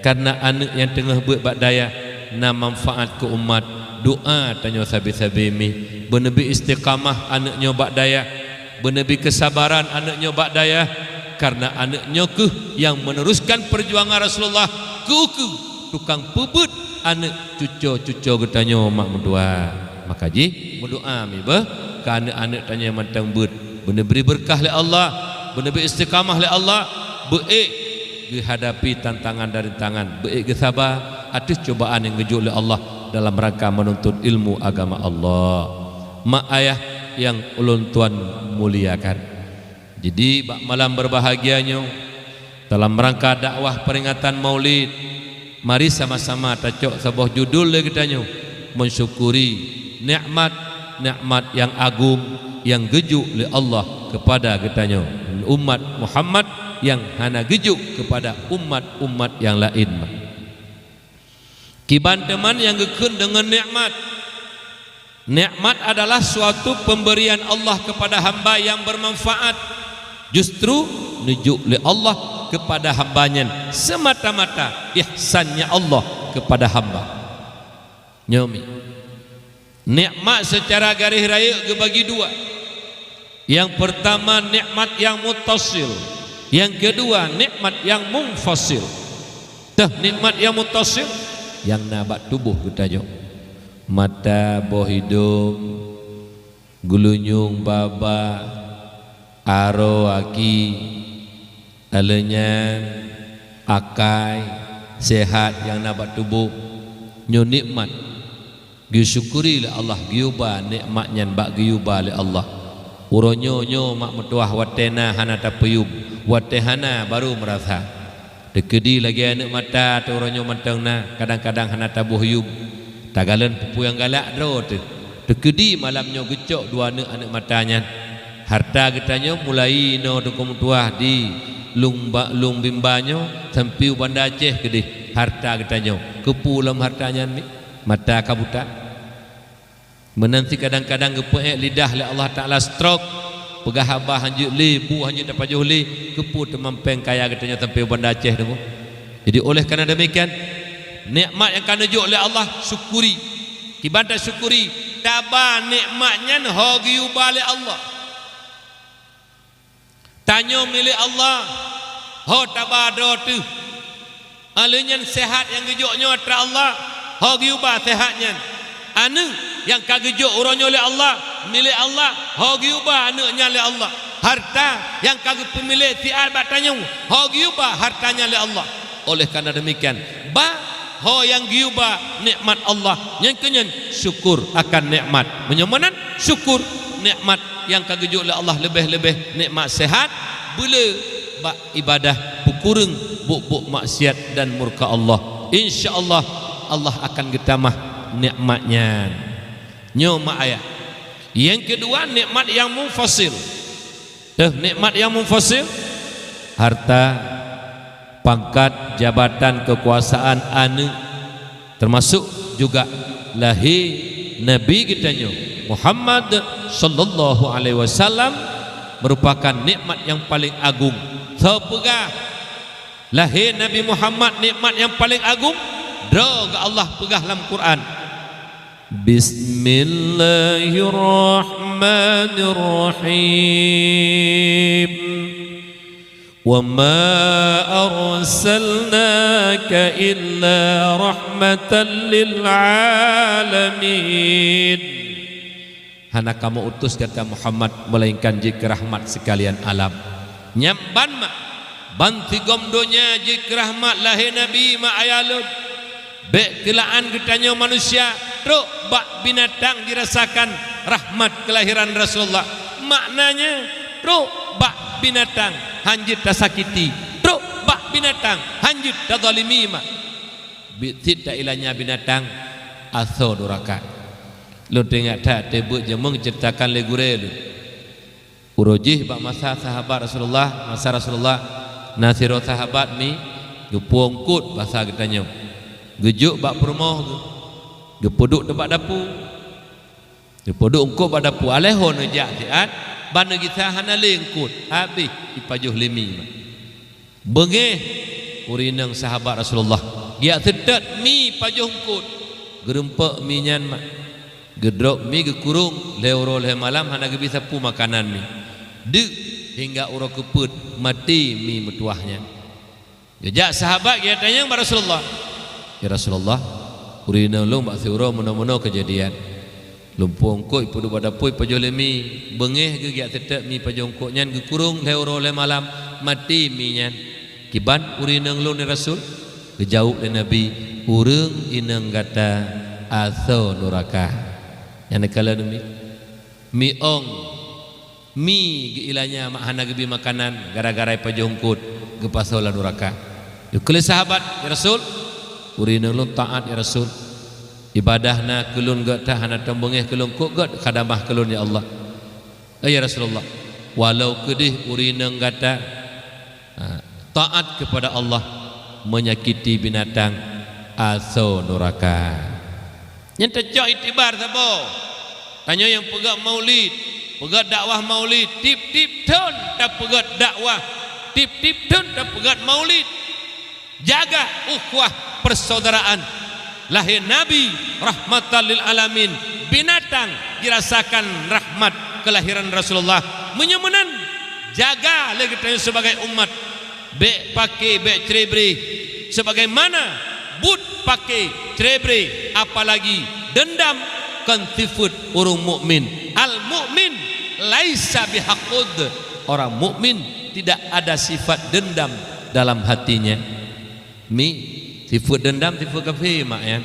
Karena aneuëk nyang teungoh beuet bak dayah na manfaat keu umat. Doa tanyoe sabe-sabe mi, beuneubri istiqamah aneuëk nyoe bak dayah, beuneubri keusabaran aneuëk nyoe bak dayah, karena aneuëk nyoe kheueh nyang meuneuruskan peujuangan Rasulullah keu, keu tukang peubeuet aneuëk cucoe-cucoe geutanyoe, mak meutuah. Maka jih meudoa mi beuh keu aneuëk-aneuëk tanyoe mantong beuet, beuneubri beureukat lé Allah, beuneubri istiqamah lé Allah, beuék geuhadapi tantangan dan rintangan, beuék geusaba ateueh cobaan nyang geujok lé Allah dalam rangka meununtut ilmu agama Allah. Mak ayah nyang ulôn tuan muliakan, jadi bak malam beurbahagia nyoe, dalam rangka dakwah peuringatan Maulid, mari sama-sama tacok saboh judul lé geutanyoe, Mensyukuri Nikmat nikmat nyang agong nyang geujok lé Allah keupada geutanyoe, umat Muhammad, nyang hana geujok keupada umat-umat nyang laén. Kiban teuma nyang geukheun deungon nikmat. Nikmat adalah suatu pemberian Allah kepada hamba yang bermanfaat. Justru neujok lé Allah kepada hamba nyan semata-mata ihsannya Allah kepada hamba. Nyoe mi. Nikmat secara garéh rayeuk geubagi dua. Nyang peurtama nikmat nyang muttasil, nyang keudua nikmat nyang munfasil. Teuh nikmat nyang muttasil nyang na bak tuboh geutanyoe. Mata, boh idong, geulinyueng baba, aroe, aki, aleuh nyan akai, sehat nyang na bak tuboh. Nyoe nikmat. Geusyukuri lé Allah, geuyuba nikmat nyan bak geuyuba lé Allah. Uroe nyoe, nyoe mak meutuwah watée na hana tapeuyum, watée hana barô meurasa. Teukeudi lagée aneuëk mata teuh uroe nyoe mantong na, kadang-kadang hana taboh yum. Tagalon peue-peue nyang galak droe teuh. Teukeudi malam nyoe geucok dua aneuëk aneuëk mata nyan. Hareuta geutanyoe mulai inoe teungku meutuwah di Lueng Ba-, Lueng Bimba nyoe sampoe u Banda Aceh keudeh hareuta geutanyoe. Keupeue lom hareuta nyan mi? Mata ka buta. Meunan cit kadang-kadang geupeuék lidah lé Allah Taala stroke, peugah haba hanjeuet lé, bu hanjeuet tapajoh lé, keupeue teuma péng kaya geutanyoe sampoe u Banda Aceh teungku. Jadi oleh karena demikian, nikmat nyang ka neujok lé Allah, syukuri. Kiban tasyukuri, taba nikmat nyan ho geuyuba lé Allah. Tanyoe milék Allah, ho taba droe teuh. Aleuh nyan seuhat nyang geujok nyoe atra Allah, ho geuyuba seuhat nyan. Aneuëk nyang ka geujok uroe nyoe lé Allah, milék Allah, ho geuyuba aneuëk nyan lé Allah. Hareuta nyang ka geupeumilék siat bak tanyoe, ho geuyuba hareuta nyan lé Allah. Oleh karena demikian, ba ho nyang geuyuba nikmat Allah, nyang keunyan syukur akan nikmat. Meunyoe meunan, syukur nikmat nyang ka geujok lé Allah, leubeh-leubeh nikmat seuhat, beuleu bak ibadah, peukureueng buet-buet maksiat dan murka Allah. Insya Allah, Allah akan geutamah nikmat nyan. Nyoe mak ayah. Nyang keudua, nikmat nyang munfasil. Teuh nikmat nyang munfasil, hareuta, pangkat, jabatan, keukuasaan, aneuëk, teumasok juga lahé Nabi geutanyoe Muhammad sallallahu alaihi wasallam meurupakan nikmat nyang paleng agong. Soe peugah lahé Nabi Muhammad nikmat nyang paleng agong? Droe geuh Allah peugah lam Quran. Bismillahirrahmanirrahim. Wa ma arsalnaka illa rahmatan lil alamin. Hana kamoe utus gata Muhammad, melainkan jeuet keu rahmat seukalian alam. Nyan ban mak, ban sigom donya jeuet keu rahmat lahé Nabi mak ayah lôn. Bék keulaan geutanyoe manusia trok bak binatang jirasakan rahmat keulahiran Rasulullah. Maknanya, trok bak binatang hanjeuet tasakiti, trok bak binatang hanjeuet tazalimi mak. Biet cit tailanya binatang asoe duraka. Lôn teuingat that teuh beuet jameun geuceuritakan lé gurée lôn. Uroe jih bak masa sahabat Rasulullah, masa Rasulullah, na sidroe sahabat mi geupeu eungkôt basa geutanyoe. Geujok bak peurumoh geuh, geupeuduek teubak dapu. Geupeuduek eungkôt bak dapu, alai ho neujak siat, ban neugisa hana lé eungkôt, habéh jipajoh lé mi. Beungéh ureuëng inong sahabat Rasulullah, geujak seutôt mi pajoh eungkôt, geurumpok mi nyan mak. Geudrop mi geukurong lhée uroe lhée malam hana geubri sapeue makanan mi. Deuk hingga uroe keupeuet maté mi meutuwah nyan. Geujak sahabat geutanyong bak Rasulullah, "Ya Rasulullah, ureuëng inong lôn bak siuroe meunoe-meunoe keujadian. Lôn peu eungkôt peuduek bak dapu pajoh lé mi, beungéh geuh geujak seutôt mi pajoh eungkôt nyan geukurong lhée uroe lhée malam, maté mi nyan. Kiban ureuëng inong lôn ya Rasul?" Geujaweueb lé Nabi, "Ureuëng inong gata asoe nuraka." Nyan neukalon mi. Mi ong, mi geuilanya mak hana geubri makanan gara-gara pajoh eungkôt geupasoe lam nuraka. Geukheun lé sahabat, "Ya Rasul, ureuëng inong lôn taát ya Rasul." Ibadah na keu lôn gét that, hana tom beungéh keu lôn kok gét khadamah keu lôn, ya Allah. Eh, ya Rasulullah, walau keudeh ureueng inong gata, ha, taat kepada Allah, menyakiti binatang, asoe nuraka. Nyan teucok iktibar saboh. Tanyoe nyang peugét maulid, peugét dakwah maulid, tiep-tiep thon tapeugét dakwah, tiep-tiep thon tapeugét maulid. Jaga ukhuwah persaudaraan. Lahé Nabi rahmatan lil alamin, binatang jirasakan rahmat keulahiran Rasulullah. Meunyoe meunan, jaga lé geutanyoe sibagai umat. Bék paké, bék cre-bre. Sebagaimana buet paké, cre-bre, apalagi dendam, kon sifeuet ureueng mukmin. Al-mukmin laisa bihakud. Orang mukmin tidak ada sifat dendam dalam hatinya. Mi, sifeuet dendam, sifeuet kafé, mak, ya.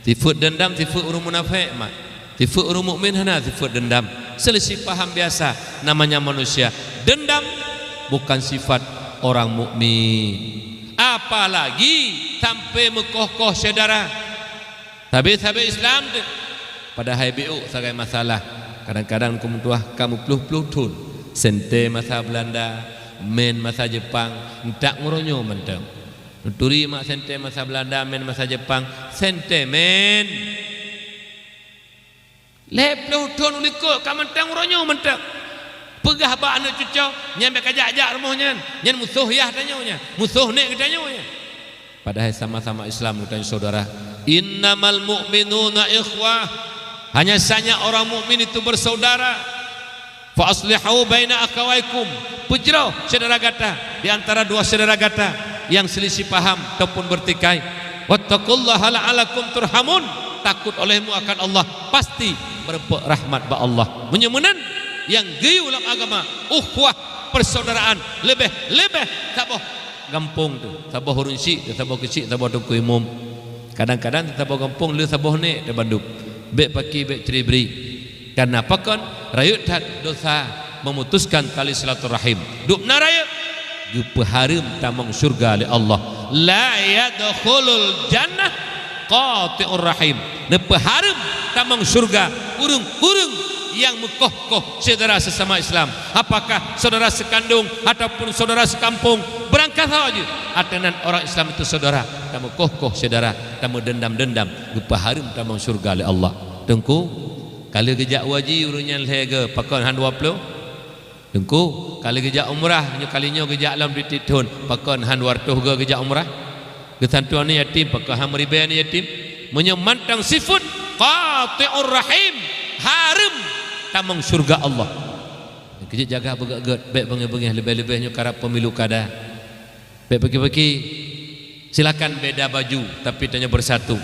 Sifeuet dendam, sifeuet ureueng munafék, mak. Sifeuet ureueng mukmin hana sifeuet dendam. Selisih paham biasa, namanya manusia. Dendam bukan sifat orang mukmin. Apalagi sampai meukoh-koh syedara. Sabe-sabe Islam tu. Padahai biôk sagai masalah. Kadang-kadang keu meutuah ka meuploh-ploh thon. Sente masa Belanda, men masa Jepang, entak ngon uroe nyoe mantong. Neuturi mak sente masa Belanda, men masa Jepang, sente men. Lhèe ploh thon u likot ka mantong uroe nyoe mantong. Peugah bak aneuk cucoe, nyan bèk kajak-jak rumoh nyan. Nyan musoh yah tanyoe nyan. Musoh nèk geutanyoe nyan. Padahai sama-sama Islam geutanyoe saudara. Innamal mu'minuna ikhwah. Hanya saja orang mukmin itu bersaudara. Fa aslihu baina akhawaikum, peujroh syedara gata di antara dua syedara gata nyang seulisih paham ataupun beurtikai. Wattaqullaha la'allakum turhamun, takot olehmu akan Allah, pasti meureumpok rahmat bak Allah. Meunyoe meunan, nyang geuyue lam agama, ukhuwah, persaudaraan, leubeh-leubeh saboh gampông teuh, saboh ureueng chik teuh, saboh keuchik, saboh teungku imum. Kadang-kadang saboh gampông le saboh nèk teuh bandum. Bèk paki, bèk cre-bre. Kareuna pakon? Rayeuk that dosa memutuskan tali silaturahim. Dubna rayeuk geupeuhareuem tamong syeuruga lé Allah. La yadkhulul jannah qati'ur rahim. Neupeuhareuem tamong syeuruga ureueng-ureueng nyang meukoh-koh syedara seusama Islam. Apakah saudara seukandong ataupun saudara seukampông, beurangkasoe jeuet. Ateunan orang Islam itu saudara, tameukoh-koh syedara, tameudendam-dendam, geupeuhareuem tamong syeuruga lé Allah. Teungku, Ka lheueh geujak u haji ureueng nyan lhèe goe, pakon han dua ploh? Teungku, ka lheueh geujak umrah, nyoe kali nyoe geujak lom tiep-tiep thon, pakon han dua reutôh goe geujak umrah? Geusantoe aneuk yatim, pakon han meuribèe aneuk yatim? Meunyoe mantong sifeuet qati'ur rahim, hareuem tamong syeuruga Allah. Keujeuet jaga beugèt-gèt, bèk beungèh-beungèh, leubèh-leubèh nyoe karab pemilu kada. Bèk peuki-peuki, silakan beda baju, tapi tanyoe beusatu.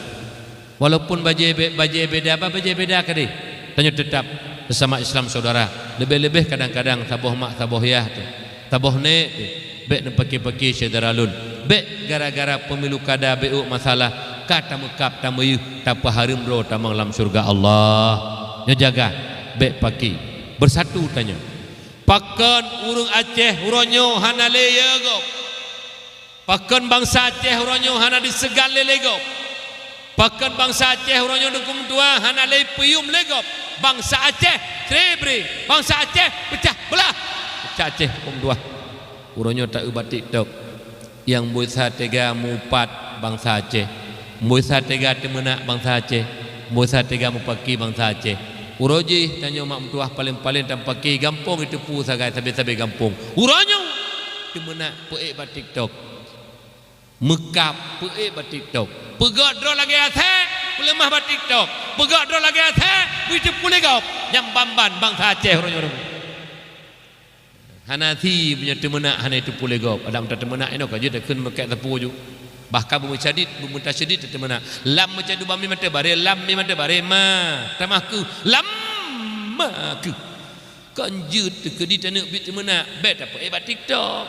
Walaupun bajèe be-, bajèe beda, ba bajèe beda keudeh, tanyoe teutab seusama Islam saudara. Leubeh-leubeh kadang-kadang saboh mak, saboh yah teuh, saboh nèk teuh, bèk neupeuki-peuki syedara lôn. Bèk gara-gara pemilu kada beuôk masalah, ka tameukab, tameuyeuh, tapeuhareuem droe tamong lam syeuruga Allah. Nyoe jaga, bèk paki. Beusatu tanyoe. Pakon ureueng Aceh uroe nyoe hana lé yö gob? Pakon bansa Aceh uroe nyoe hana diseugal lé, lé gob? Pakon bansa Aceh uroe nyoe dukung dua hana lé peuyuem lé gob? Bansa Aceh, cre-bre, bansa Aceh peucah beulah. Peucah Aceh dukung dua. Uroe nyoe ta-eu bak TikTok. Nyang mboi sa teuga meuupat bansa Aceh, mboi sa teuga teumeunak bansa Aceh, mboi sa teuga meupaki bansa Aceh. Uroe jih tanyoe mak meutuah paleng-paleng tameupaki gampông iteupeue sagai sabe-sabe gampông. Uroe nyoe teumeunak peuék bak TikTok, meukab peuék bak TikTok, peugöt droe lagèe asèe peuleumah bak TikTok, peugöt droe lagèe asèe beuiteupeue lé gob. Nyan ban-ban bansa Aceh uroe nyoe. Hana thi meunyoe teumeunak hana iteupeue lé gob. Adak meuta teumeunak inoe ka jeuet takheun meukat sapeue ju. Bahkan beumeusyadid, beumeutasydid teumeunak. Lam meucadu bami mata baré, lam mi mata baré ma. Tamah keuh, lam ma keuh. Kon jeuet teukeudi taneuk bit teumeunak, bèk tapeuék bak TikTok.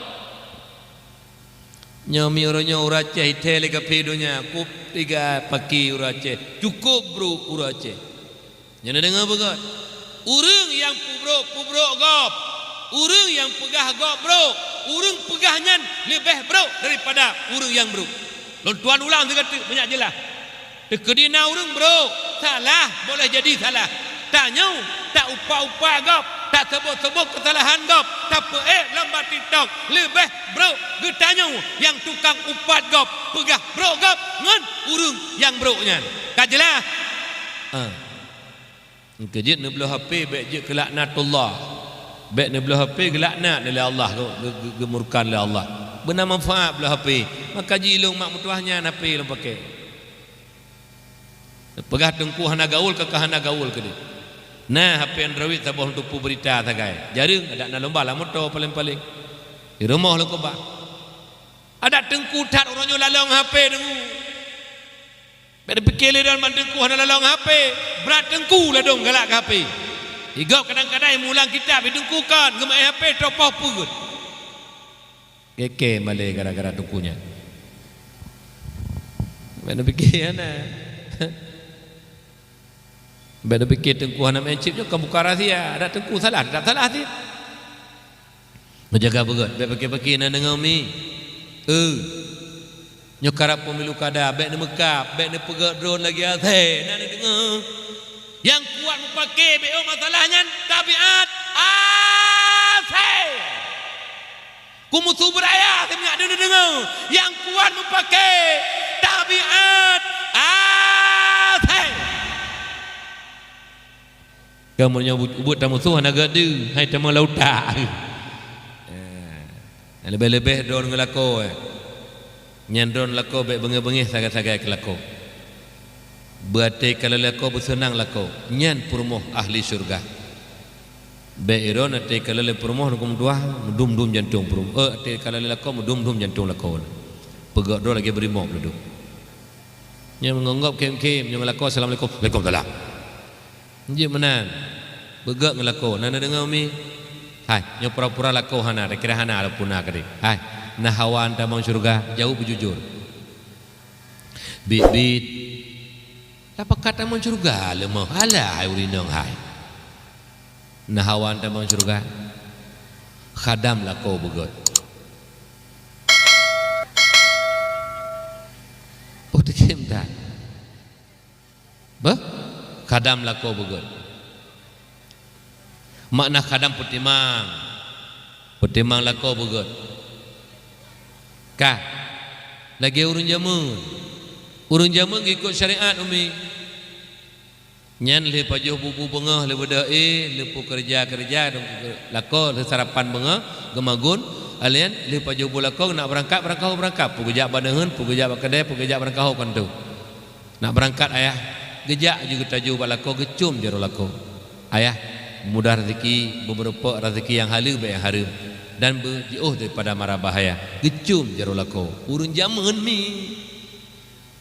Nyoe mi uroe nyoe ureueng Aceh ithèe lé kafé donya, kop tiga paki ureueng Aceh. Cukop brok ureueng Aceh. Nyan na deungoe beugöt. Ureueng nyang peubrok, peubrok gob. Ureueng nyang peugah gob brok, ureueng peugah nyan leubeh brok daripada ureueng nyang brok. Lôn tuan ulang sigoe teuk, banyak jeulaih. Teukeudi na ureuëng brok, salah, boleh jadi salah. Tanyoe, ta-upat-upat gob, taseubut-seubut keusalahan gob, tapeuék lam bak TikTok, leubeh brok geutanyoe nyang tukang upat gob, peugah brok gob ngon ureuëng nyang brok nyan. Ka jeulaih? Ah. Keujeuet neubloe H P bék jeuet keu laknatullah. Bék neubloe H P geulaknat lé Allah, geu-, geu-, geu-, geumurka lé Allah. Beuna manfaat bloe H P. Maka jilong mak meutuwah nyan H P lom pakè. Peugah teungku hana gaul, ka hana gaul keudeh. Na H P Android saboh lôn tupu beurita sagai. Jareueng adak na lomba lam moto paleng-paleng. Di rumoh lôn keubah. Adak teungku that uroe nyoe lalong H P deungoe. Bék neupike lé droen ban teungku hana lalong H P, brat teungku ladôm galak keu H P. Igob kadang-kadang mulang kitab, i teungku kon geumeu'en H P troh poh peuet. Gèt-gèt malèe gara-gara teungku nyan. Bék neupike hana. Bék neupike teungku hana meu'en chip nyoe kon buka rahsia, adak teungku salah, teutap salah cit. Meujaga beugöt, bék pike-pike na deungoe mi. Eu. Nyoe karab pemilu kada, bék neumeukab, bék neupeugöt droen lagèe asèe, na neudeungoe. Nyang kuat mupake bék, oh, masalah nyan tabiat asèe. Ku musu beuraya, teumiak deungoe-deungoe. Nyang kuat mupake tabiat asèe. Kamoe nyoe bu-, buet tamusoh hana geudeue, hai tamong lam utak. Eh, leubeh-leubeh droen ngon lakoe, eh. Nyan droen lakoe bék beungéh-beungéh sagai-sagai keu lakoe. Beuaté ka lé lakoe beuseunang lakoe, nyan peurumoh ahli syeuruga. Bék droen até ka lé peurumoh ngon meutuah, meudum-dum jantong peurumoh. Eh, até ka lé lakoe meudum-dum jantong lakoe. Peugöt droen lagèe beurimöb ladôm. Nyan meungonggop khém-khém, nyoe lakoe, "Assalamualaikum." "Waalaikumsalam." Jeuet meunan. Beugöt ngon lakoe, "Na neudeungoe mi?" "Hai, nyoe pura-pura lakoe hana, takira hana lôn puna keudeh." "Hai, na hawa tamong syeuruga?" Jaweueb beujujur. "Bit-bit." "Tapakat tamong syeuruga lé moh?" "Alah, hai ureueng inong hai." "Na hawa tamong syeuruga?" Khadam lakoe beugöt. Oh, teukhém that. Beuh? Khadam lakoe beugöt. Makna khadam peutimang. Peutimang lakoe beugöt. Ka. Lagèe ureueng jameun. Ureueng jameun geuikot syariat, Umi. Nyan lheueh pajoh bubu beungoh, lheueh beudôh éh, lheueh peukeureuja-keureuja, lakoe, lheueh sarapan beungoh, geumagun, alèh nyan lheueh pajoh bu lakoe, nak beurangkat, beurangkat, beurangkat. Peugeujak bak neuheun, peugeujak bak keudè, peugeujak beurangkat, ho kantô. Nak beurangkat ayah, geujak ju geutajoh bak lakoe, geucôm jaroe lakoe. Ayah, mudah raseuki, beumeurumpok raseuki nyang haleue bak nyang hareuem, dan beujiôh daripada mara bahaya. Geucôm jaroe lakoe. Ureueng jameun mi.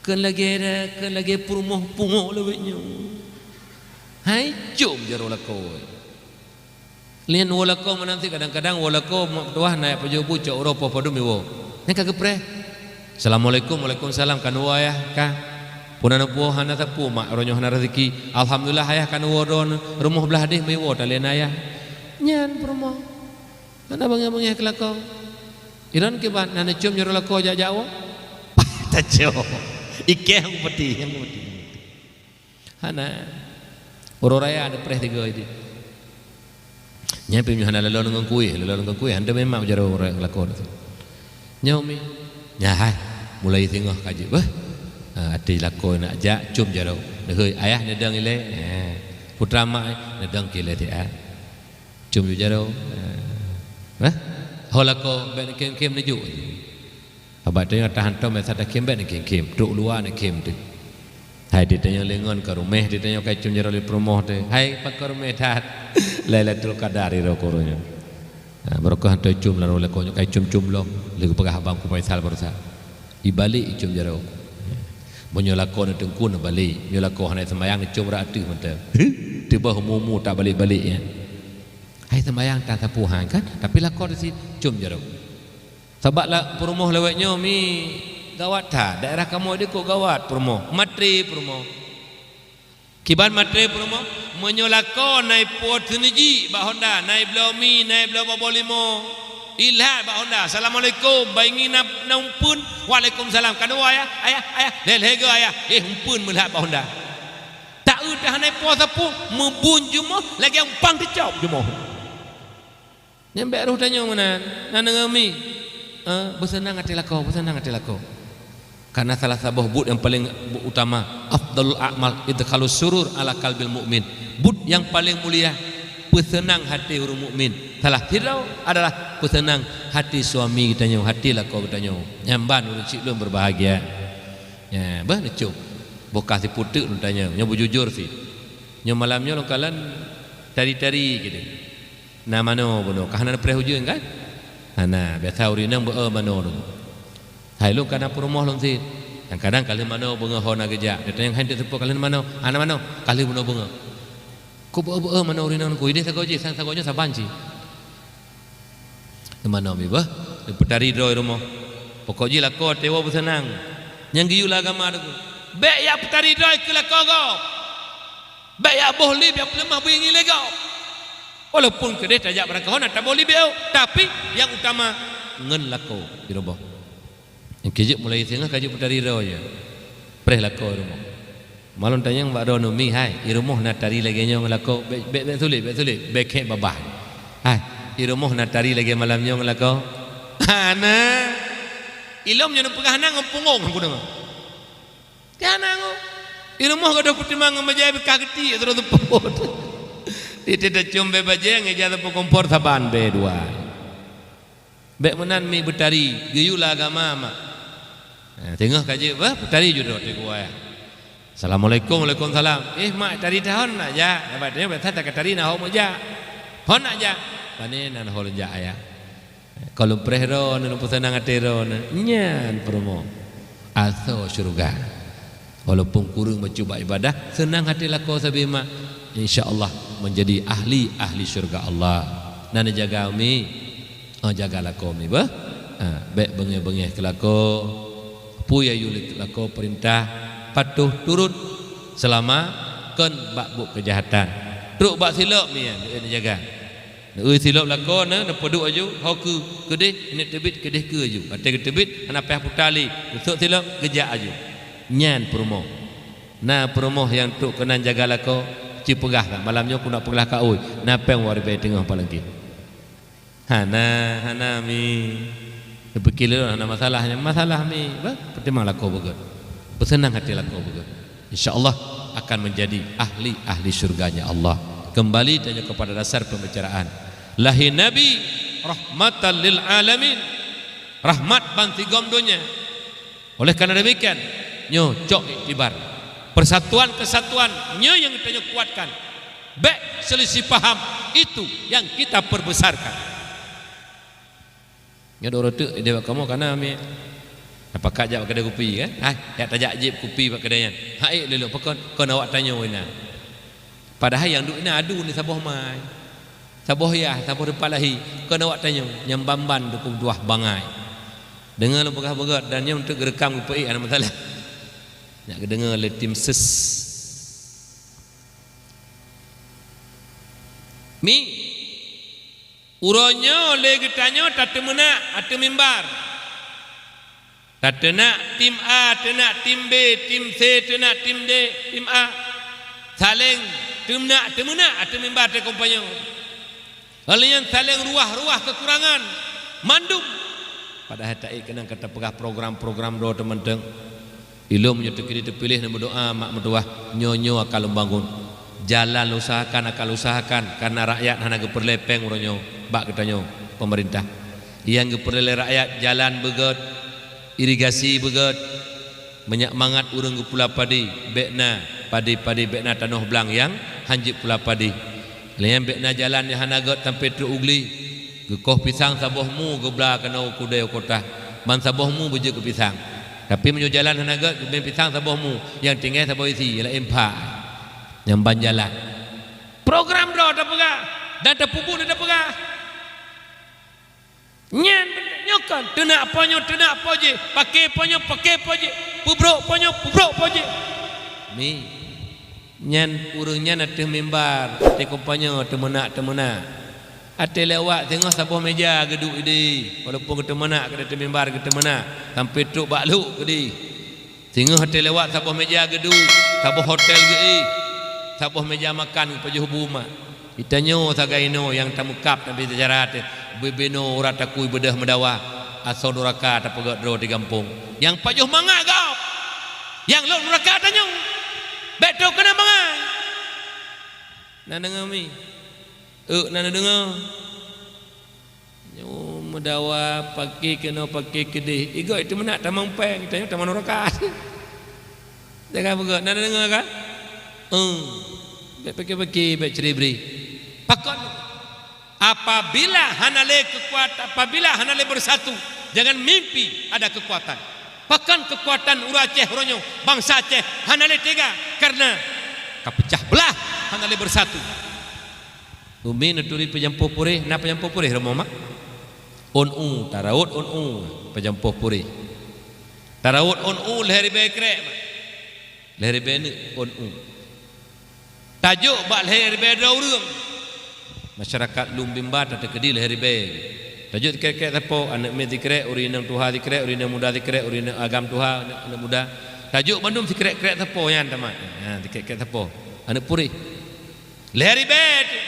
Kheun lagèe, kheun lagèe peurumoh pungo lawét nyoe. Hai, côm jaroe lakoe. Lheuh nyan woe lakoe meunan cit, kadang-kadang woe lakoe mak meutuah na jak pajoh bu cok uroe poh padum iwoe. Nyan ka geupreh. "Assalamualaikum." "Waalaikumsalam." "Ka neuwoe ayah?" "Ka." "Peue na neuwoe?" "Hana sapeue mak, uroe nyoe hana raseuki." "Alhamdulillah ayah ka neuwoe droen, rumoh blah deh meuwoe talèn ayah." Nyan peurumoh. Hana beungéh-beungéh keu lakoe. Droen kiban na neucôm jaroe lakoe jak-jak woe? Tacôm. Ikèh nyang peuti, nyang peuti. Hana. Uroe raya neupreh tiga idi. Nyan pih hana laloe ngon kueh, laloe ngon kueh, hana memang jaroe uroe raya lakoe. Nyoe mi. Nyan hai. Mulai singoh ka jeuet beuh. Ha, até lakoe nak jak côm jaroe. Neuhôi ayah neudong ilèe. Ha. Putra mak neudong keu ilèe siat. Côm ju jaroe. Hah? Ho lakoe, bèk neukhém-khém neujok. Abak tanyoe tahan tom, biasa takhém bèk neukhém-khém. Trok luwa neukhém teuh. Hai, di tanyoe lé ngon ka ruméh, di tanyoe ka côm jaroe lé peurumoh teuh. Hai, pakon ruméh that. Lailatul Qadar iro koro nyoe. Ha, barokah hantom côm lam lakoe nyoe, ka côm-côm lom. Lé geupeugah abang ku Faisal barusan. Ibalek icôm jaroe. Meunyoe lakoe neuteungku neubalek. Meunyoe lakoe hana seumayang neucôm rot ateueh mantong. Teubah umu-umu tak balek-balek nyan. Hai seumayang tan sapeue han kan, tapi lakoe teuh sit côm jaroe. Sabab la peurumoh lawét nyoe mi gawat that, daerah kamoe di kok gawat peurumoh, matre peurumoh. Kiban matre peurumoh, meunyoe lakoe na ipo seuneujik bak honda, na ibloe mi, na ibloe babah limo, Ilhat bak honda, "Assalamualaikum, baingi na, na umpeuen?" "Waalaikumsalam." "Ka dua, Ayah?" "Ayah, Ayah." "Lhèe-lhèe goe, Ayah." Eh, umpeuen meulhat bak honda. Tak eu dah hana po sapeue, meubun jumoh lagèe umpang teucok jumoh. Nyan bèk roh tanyoe meunan, na deungö mi. Eh, beuseunang até lakoe, beuseunang até lakoe. Karena salah saboh buet nyang paleng utama, afdalul a'mal idkhalus surur ala qalbil mu'min. Buet nyang paleng mulia, peuseunang até ureueng mukmin. Salah sidroe adalah peuseunang até suami geutanyoe, até lakoe geutanyoe. Nyan ban ureueng chik lôn berbahagia. Nya, bah neucok. Boh ka siputeuk lôn tanyoe, nyoe beujujur sit. Nyoe malam nyoe lôn kalon tari-tari gitu. Na manoe bunoe, ka hana neupreh ujeuen kan? Hana, biasa ureueng inong beu-e manoe dum. Hai lôn ka na peurumoh lôn sit. Kadang-kadang ka lheueh manoe beungoh ho na geujak. Gata nyang hai teuseupôt ka lheueh manoe, hana manoe, ka lheueh bunoe beungoh. Kok beu-e, beu-e manoe ureueng inong ku, ideh sagoe jih, san sagoe nyoe saban cit. Manoe mi beuh, neupeutari droe rumoh. Pokok jih lakoe teuwoe beuseunang. Nyang geuyue lam agama teungku. Bèk jak peutari droe keu lakoe gob. Bèk jak boh lé biar peuleumah beuingi lé gob. Walaupun keudeh tajak barangkaho na taboh lé biar, tapi nyang utama ngon lakoe di rumoh. Nyang keujeuet mulai singoh ka jeuet peutari droe jih. Preh lakoe rumoh. Malôn tanyong bak droeneuh, "Mi hai, i rumoh na tari lagèe nyoe ngon lakoe?" "Bèk, bèk, bèk sulet, bèk sulet, bèk khék babah." "Hai, i rumoh na tari lagèe malam nyoe ngon lakoe?" "Hana." Ilom nyoe neupeugah hana ngon pungong aku deungö. Ka hana ngon. I rumoh ka deuh peutimang ngon bajèe beukah geuti terus teupot. Di teuh tacom bèe bajèe ngon ija teupot kompor saban bèe dua. Bèk meunan mi beutari, geuyue lam agama mak. Ha, teungoh ka jeuet bah, beutari ju droe teuk ku ayah. "Assalamualaikum." "Waalaikumsalam." "Eh mak, tari tahon nak jak?" Sabat nyoe biasa takat tari na ho meujak. "Hon nak jak?" "Pane nan ho lôn jak ayah." Ka lôn preh droeneuh, lôn peuseunang até droeneuh. Nyan peurumoh. Asoe syeuruga. Walaupun kureueng bacut bak ibadah, seunang até lakoe sabe mak, insya Allah menjadi ahli-ahli syurga Allah. Na neujaga umi, oh, jaga lakoe umi beuh. Ha, bèk beungèh-beungèh keu lakoe. Peue nyang yue lé lakoe peurintah, patuh turot seulama kon bak buet keujahatan. Trok bak silop mi, neujaga. Neueu silop lakoe na, neupeuduek aju, ho keu keudeh, neuk teubiet keudeh keu aju. Watèe geuteubiet, hana payah puta lé, geusok silop, geujak aju. Nyan peurumoh. Na peurumoh nyang trok keunan jaga lakoe, ci peugah that, "Malam nyoe kuneuk peuglah kaôi, na pèng wak ribèe teungoh palengke." Hana, hana mi. Neupike lé lôn hana masalah, nyan masalah mi. Bah, peutimang lakoe beugöt. Peuseunang até lakoe beugöt. Insya Allah akan menjadi ahli-ahli syurganya Allah. Kembali tanyoe kepada dasar pembicaraan. Lahé Nabi rahmatan lil alamin, rahmat bansigom donya. Oleh karena demikian, nyoe cok iktibar. Persatuan kesatuan nyoe nyang tanyoe kuatkan. Bèk selisih paham, itu yang kita perbesarkan. Nyoe dua reuteuek ideh bak kamoe kana mi. Tapakat jak bak keudè kupi kan? Hai, jak tajak jieb kupi bak keudè nyan. Hai, lé lôn, pakon? Kon awak tanyoe inan. Padahai nyang duek inan adu ni saboh mai. Saboh yah, saboh teumpat lahé. Kon awak tanyoe, nyang ban-ban dukung tuah bangai. Deungoe lôn peugah beugöt dan nyoe untuk geureukam geupeuék hana masalah. Nyak geudeungoe lé tim ses. Mi, uroe nyoe lé geutanyoe tateumeunak ateueh mimbar. Tateunak tim A, teunak tim B, tim C, teunak tim D, tim A. Saléng teumeunak, teumeunak ateueh mimbar teuh kompanyong. Lheuh nyan saléng ruah-ruah keukurangan mandum. Padahai taék keunan ka tapeugah program-program droe teumantong. Ilom nyoe teukeudi teupiléh na meudoa mak meutuwah, nyoe-nyoe akan lôn bangun. Jalan usahakan, akan usahakan, karena rakyat hana geupeureulée péng uroe nyoe bak geutanyoe peumeurintah. Nyang geupeureulée lé rakyat jalan beugöt, irigasi beugöt, meunyak mangat ureuëng geupula padi, bék na padi-padi, bék na tanoh blang nyang hanjeuet pula padi. Lheuh nyan bék na jalan nyang hana göt sampoe trok u glé. Geukoh pisang saboh mu geubla keunoe u keudè u kota, ban saboh mu beujeuet keu pisang. Tapi meunyoe jalan hana göt, geubri pisang saboh mu, nyang tinggai saboh isi, laén pha. Nyan ban jalan. Program droe tapeugah dan tapeubuet tapeugah. Nyan nyoe kon, teunak po nyoe, teunak po jih, paké po nyoe, paké po jih, peubrok po nyoe, peubrok po jih. Mi, nyan ureuëng nyan ateueh mimbar, ateueh kompanyong teumeunak-teumeunak. Até lewat singoh saboh meja geuduek ideh, walaupun geuteumeunak, keu até mimbar geuteumeunak, sampai trok bak lhok keudeh. Singoh até lewat saboh meja geuduek, saboh hotel geuéh, saboh meja makan geupajoh bu mak. Geutanyoe sagai inoe nyang tameukab Nabi sejarah teuh, bubena urat takui beudôh meudawa, asoe nuraka tapeugét droe di gampông. Nyang pajoh mangat gob, nyang lhok nuraka tanyoe. Bék trok keunan bangai. Na deungoe mi? Euk na deungoe. Nyoe meudawa paké keunoe paké keudeh. Igoe itu meunak tamong péng, tanyoe tamong nuraka. Jangan beugét, na deungoe kan? Hmm. Bék paké-paké, bék ceuri-bri. Pakon? Apabila hana lé kekuatan, apabila hana lé bersatu, jangan mimpi ada kekuatan. Pakon kekuatan ureuëng Aceh uroe nyoe, bansa Aceh hana lé tega karena ka pecah belah, hana lé bersatu. Umi neuturi peujampoh puréh, na peujampoh puréh rumoh mak? Ôn u, taraut ôn u, peujampoh puréh. Taraut ôn u lhée ribée krek mak. Lhée ribée neuk ôn u. Tajok bak lhée ribée droe ureuëng. Masyarakat Lumbimba tateukeudi lhée ribée. Tajok sikrek-krek sapo, aneuëk miet sikrek, ureuëng inong tuha sikrek, ureuëng inong muda sikrek, ureuëng inong agam tuha, aneuëk, aneuëk muda. Tajok bandum sikrek-krek sapo nyan tamat. Ha, sikrek-krek sapo. Aneuëk puréh. Lhée ribée teuh.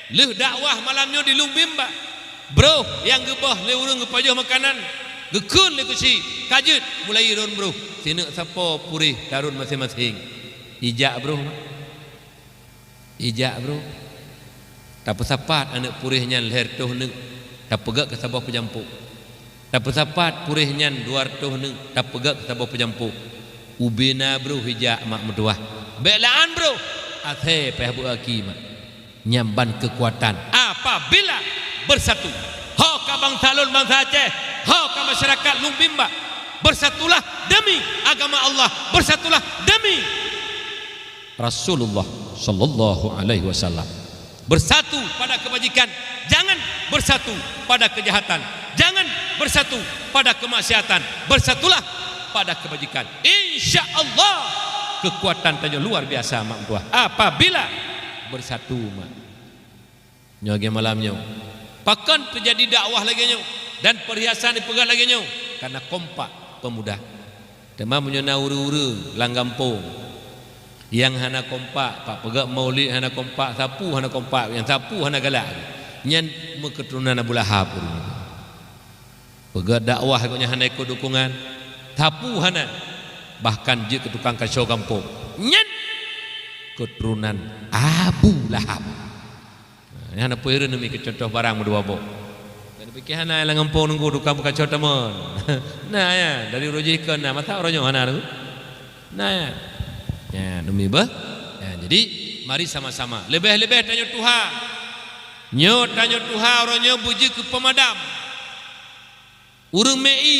Lheueh dakwah malam nyoe di Lumbimba, broh nyang geuboh lé ureuëng geupajoh makanan, geukheun lé keuchik, ka jeuet mulai rhon broh. Sineuk sapo puréh tarhon maséng-maséng. Ijak broh mak. Ijak broh. Tapeusapat aneuëk puréh nyan lhée reutôh neuk, tapeugét keu saboh peujampoh. Tapeusapat puréh nyan dua reutôh neuk, tapeugét keu saboh peujampoh. Ubena broh ijak mak meutuwah. Bék laan broh, asée péh beu aki mak. Nyan ban keukuatan apabila bersatu. Ho ka bansa lôn bansa Aceh, ho ka masyarakat Lumbimba. Bersatulah demi agama Allah, bersatulah demi Rasulullah sallallahu alaihi wasallam. Bersatu pada kebajikan, jangan bersatu pada kejahatan. Jangan bersatu pada kemaksiatan. Bersatulah pada kebajikan. Insya Allah, kekuatan tanyoe luar biasa mak meutuwah apabila bersatu mak. Nyoe lagée malam nyoe. Pakon teujadi dakwah lagée nyoe dan perhiasan dipeugét lagée nyoe? Karena kompak pemuda. Teuma meunyoe na ureuëng-ureuëng lam gampông nyang hana kompak, pak peugét maulid hana kompak, sapu hana kompak, nyang sapu hana galak, nyan meuketurunan Abu Lahab ureuëng nyan. Peugét dakwah gobnyan hana ikot dukungan, sapu hana, bahkan jeuet keu tukang kaco gampông. Nyan keturunan Abu Lahab. Nah, nyan peue hireuen neumi keu contoh barang meudua boh. Dan pikir hana lam gampông nunggu tukang peukaco tamon. Nah, ya, dari uroe jih kon na, masa uroe nyoe hana nunggu. Nah, ya. Ya, neumi beuh. Ya, jadi mari sama-sama. Leubeh-leubeh tanyoe tuha. Nyoe tanyoe tuha uroe nyoe beujeuet keu peumadam. Ureuëng meu ié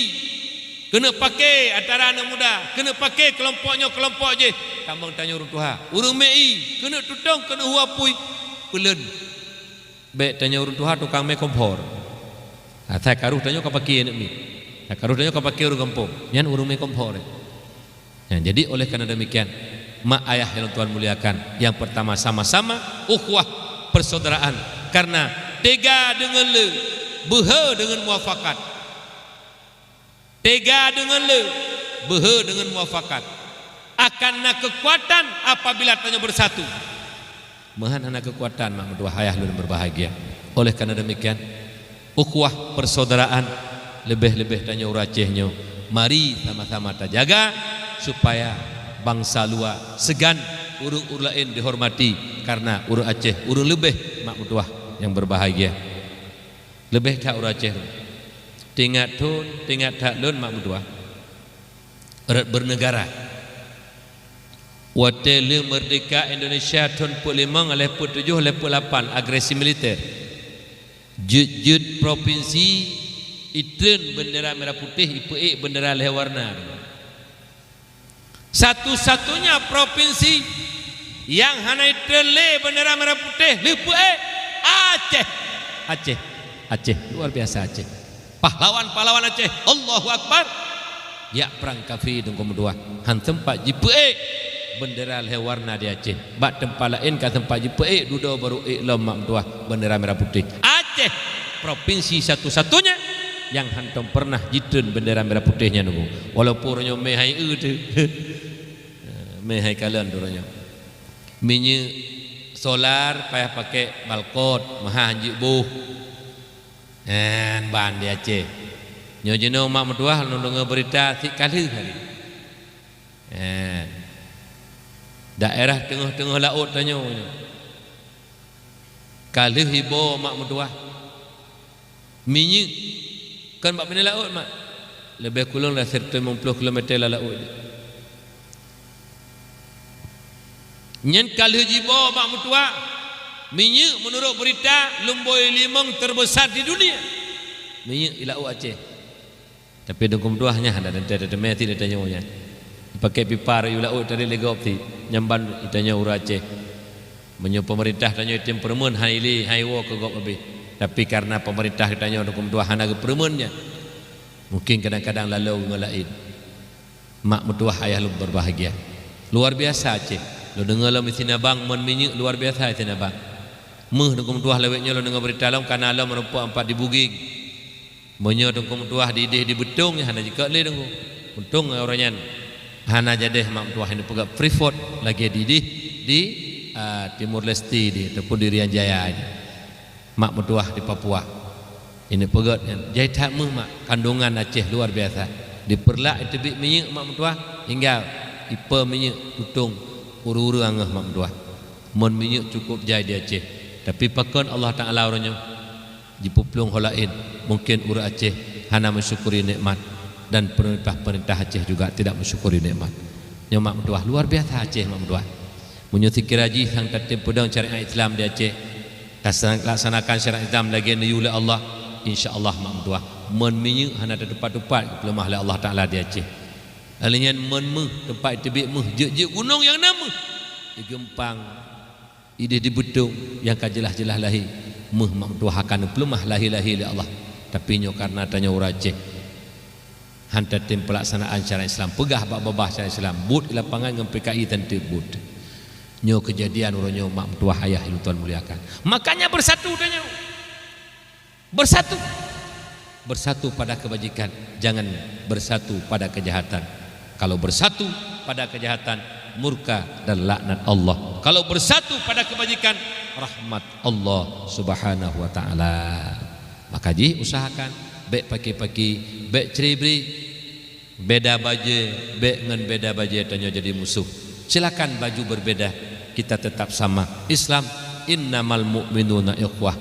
keuneuk paké antara aneuëk muda, keuneuk paké keulompok nyoe keulompok jih, tamong tanyoe ureuëng tuha. Ureuëng meu ié keuneuk tutong keuneuk hue apui, peuleuen. Bék tanyoe ureuëng tuha tukang mé kompor. Asai karoh tanyoe ka paké aneuëk miet. Asai karoh tanyoe ka paké ureuëng gampông. Nyan ureuëng mé kompor. Nah, jadi oleh karena demikian, mak ayah yang Tuhan muliakan, yang pertama sama-sama ukhuwah persaudaraan. Karena tega deungon le, beuhe deungon muafakat. Tega deungon le, beuhe deungon muafakat. Akan na keukuatan apabila tanyoe beusatu. Meuhan hana keukuatan mak meutuwah ayah lôn berbahagia. Oleh karena demikian, ukhuwah persaudaraan leubeh-leubeh tanyoe ureuëng Aceh nyoe, mari sama-sama tajaga supaya bansa luwa seugan ureuëng-ureuëng laén dihormati karena ureuëng Aceh ureuëng leubeh mak meutuwah nyang berbahagia. Leubeh that ureuëng Aceh. Teuingat thon, teuingat that lôn mak meutuwah. Rot bernegara. Watée lheueh meurdeka Indonesia thon peuet limong, lhée peuet tujoh, lhée peuet lapan, agresi militer. Jeuet-jeuet propinsi itreun bendera merah putih, ipeuék bendera lhée warna. Satu-satunya propinsi nyang hana itreun lé bendera merah putih, lheueh peuék, Aceh. Aceh. Aceh. Luar biasa Aceh. Pahlawan-pahlawan Aceh, Allahu Akbar. Jak prang kafé teungku meutuwah, han sempat jipeuék bendera lhée warna di Aceh. Bak teumpat laén ka sempat jipeuék, dudoe barô ék lom mak meutuwah bendera merah putih. Aceh. Aceh, provinsi satu-satunya nyang hántom pernah jitreun bendera merah putih nyan, Teungku. Walaupun uroe nyoe mé hai eu teuh. Mé hai kalon tu uroe nyoe. Minyeuk solar payah pakai balkot, meuhah jeuet boh. Nyan ban di Aceh. Nyoe jinoe mak meutuah lôn deungoe beurita sit ka lheueh hari. Nyan. Daerah teungoh-teungoh laôt tanyoe nyoe. Ka lheueh iboh mak meutuah. Minyeuk kon bak binéh laôt, mak. Leubeh kureueng lam sireutoh limong ploh kilometer lam laôt. Nyan ka lheueh jiboh mak meutuah. Minyeuk meunurot beurita lumbôi limong terbesar di dunia. Minyeuk di laôt Aceh. Tapi Teungku meutuah nyan hana teuntèe tateumé sit di tanyoe nyan. Pakai pipa rayue laôt tarek lé gob sit, nyan ban di tanyoe ureueng Aceh. Meunyoe peumeurintah tanyoe tem peureumeun, hai lé, hai woe keu gob abéh. Tapi kareuna peumeurintah geutanyoe Teungku meutuah hana geupeureumeun nyan, mungkin kadang-kadang laloe ngon laén. Mak meutuah ayah lôn berbahagia. Luar biasa Aceh. Lôn deungoe lom di Sinabang, mon minyeuk luar biasa di Sinabang. Meuh Teungku meutuah lawét nyoe lôn deungoe beurita lom, kana lom meurumpok ampat di Bugeng. Meunyoe Teungku meutuah di idéh di Beutong, nyan hana jikot lé Teungku. Untông uroe nyan hana jadeh mak meutuah ini peugah Freeport lagèe di idéh di, ah, Timor Leste di, ataupun di Irian Jaya di. Mak meutuah di Papua. Ini peugah nyan, jai that meuh mak, kandungan Aceh luar biasa. Dipeurlak iteubiet minyeuk mak meutuah, hingga ipe minyeuk tutông ureueng-ureueng angeuh mak meutuah. Mon minyeuk cukup jai di Aceh. Tapi pakon Allah Taala uroe nyoe? Jipeuplueng ho laén, mungkin ureueng Aceh hana meusyukuri nikmat dan peurintah-peurintah Aceh juga tidak meusyukuri nikmat. Nyoe mak meutuah, luar biasa Aceh mak meutuah. Meunyoe sikira jih sang tatem peudong syariat Islam di Aceh, tasang-, laksanakan syariat Islam lagèe neuyue lé Allah, insya Allah mak meutuah, mon minyeuk hana tatupat-tupat geupeuleumah lé Allah Taala di Aceh. Lheuh nyan mon meuh, teumpat teubiet meuh, jeuet-jeuet gunong nyang na meuh, di Geumpang, idéh di Beutong nyang ka jeulaih-jeulaih lahé, meuh mak meutuah akan neupeuleumah lahé-lahé lé Allah. Tapi nyoe kareuna tanyoe ureueng Aceh, han tatem peulaksanaan syariat Islam, peugah bak babah syariat Islam, buet di lapangan ngon P K I tan teubuet. Nyoe keujadian uroe nyoe mak meutuah ayah nyang tuan muliakan. Makanya bersatu tanyoe. Bersatu. Bersatu pada kebajikan, jangan bersatu pada kejahatan. Kalau bersatu pada kejahatan, murka dan laknat Allah. Kalau bersatu pada kebajikan, rahmat Allah Subhanahu wa Taala. Maka jih usahakan, bèk paki-paki, bèk ciri-bri. Beda bajèe, bèk ngon beda bajèe tanyoe jadi musoh. Silakan baju berbeda, kita tetap sama. Islam, innamal mu'minuna ikhwah.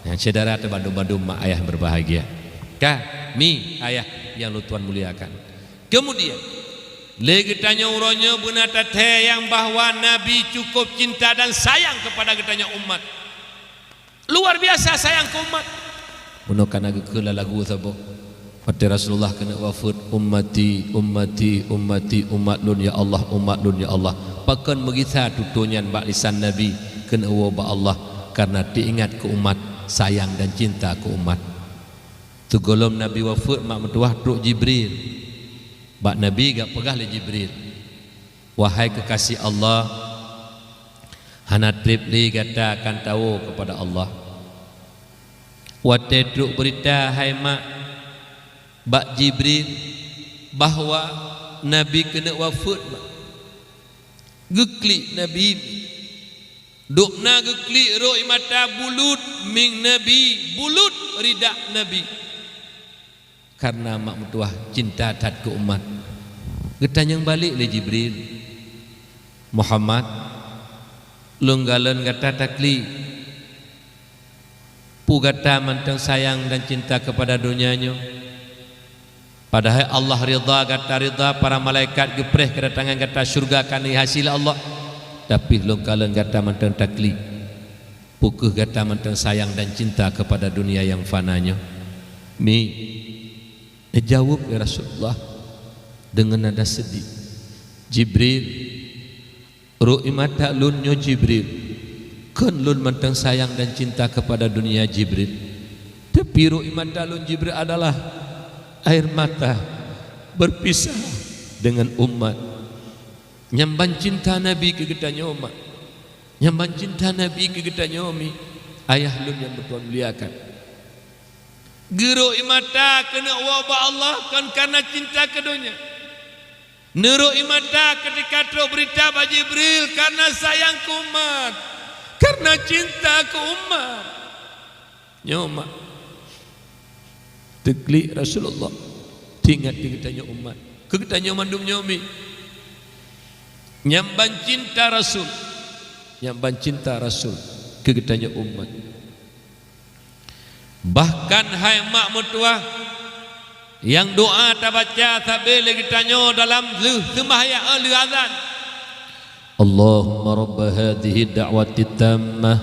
Nyang syedara teuh bandum-bandum mak ayah berbahagia. Ka, mi ayah nyang lôn tuan muliakan. Kemudian, lé geutanyoe uroe nyoe beuna tathèe nyang bahwa Nabi cukup cinta dan sayang kepada geutanyoe umat. Luar biasa sayang keu umat. Bunoe kana geukheun lam lagu saboh. Watèe Rasulullah keuneuk wafeuet, "Ummati, ummati, ummati, umat lôn ya Allah, umat lôn ya Allah." Pakon meugisa tutoe nyan bak lisan Nabi keuneuk woe bak Allah, kareuna teuingat keu umat, sayang dan cinta keu umat. Sigohlom Nabi wafeuet mak meutuah trok Jibril. Bak Nabi geupeugah lé Jibril, "Wahai kekasih Allah, hana treb lé gata akan tawoe keupada Allah." Watèe trok beurita hai mak bak Jibril bahwa Nabi keuneuk wafeuet, mak, geuklik Nabi. Dubna geuklik rhot ie mata bulut mieng Nabi, bulut ridak Nabi. Kareuna mak meutuah cinta that keu umat. Geutanyong balek lé Jibril, "Muhammad, lôn kalon gata taklik. Peue gata mantong sayang dan cinta keupada donya nyoe? Padahai Allah ridha, gata ridha, para malaikat geupreh keudatangan gata syeuruga ka neuhasé lé Allah. Tapi lôn kalon gata mantong taklik. Peu kheueh gata mantong sayang dan cinta keupada dunia nyang fana nyoe?" Mi, neujaweueb lé Rasulullah deungon nada seudeh, "Jibril, rhot ie mata lôn nyoe Jibril, kon lôn mantong sayang dan cinta keupada dunia Jibril. Tapi rhot ie mata lôn Jibril adalah air mata berpisah dengan umat." Nyang ban cinta Nabi keu geutanyoe, mak. Nyang ban cinta Nabi keu geutanyoe, mi. Ayah lôn nyang meutuan muliakan. Geurôk ie mata keuneuk woe bak Allah kon kareuna cinta keu donya. Neurôk ie mata keutika trok beurita bak Jibril kareuna sayang keu umat, kareuna cinta keu umat. Nyoe mak, teuklik Rasulullah, teuingat keu geutanyoe umat, keu geutanyoe mandum nyoe mi. Nyang ban cinta Rasul, nyang ban cinta Rasul keu geutanyoe umat. Bahkan hai mak meutuwah, nyang doa tabaca sabe lé geutanyoe dalam lheueh seumbahyang, lheueh azan. Allahumma rabb hadhihi da'wati tammah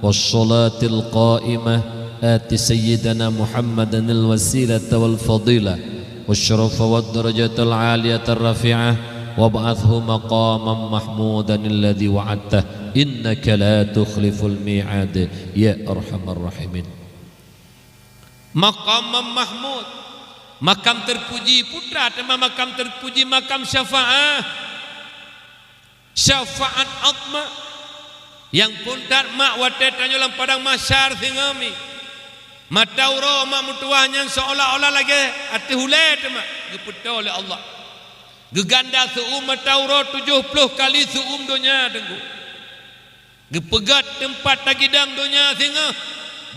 was salatil qa'imah, ati sayyidana Muhammadanil wasilata wal fadilah wasyarafa wad darajatal aliyatar rafi'ah, wab'athhu maqaman mahmudan alladzi wa'adtah, innaka la tukhliful mi'ad, ya arhamar rahimin. Maqaman mahmud, makam terpuji, putra teuma makam terpuji, makam syafaah. Syafaat Azma nyang phon that mak watée tanyoe lam padang mahsyar singoh mi. Mata uroe mak meutuwah nyan seolah-olah lagée ateueh ulée teuma geupeutoe lé Allah. Geuganda seu-uem mata uroe tujoh ploh kali seu-uem donya teungku. Geupeugét teumpat tagidang donya singoh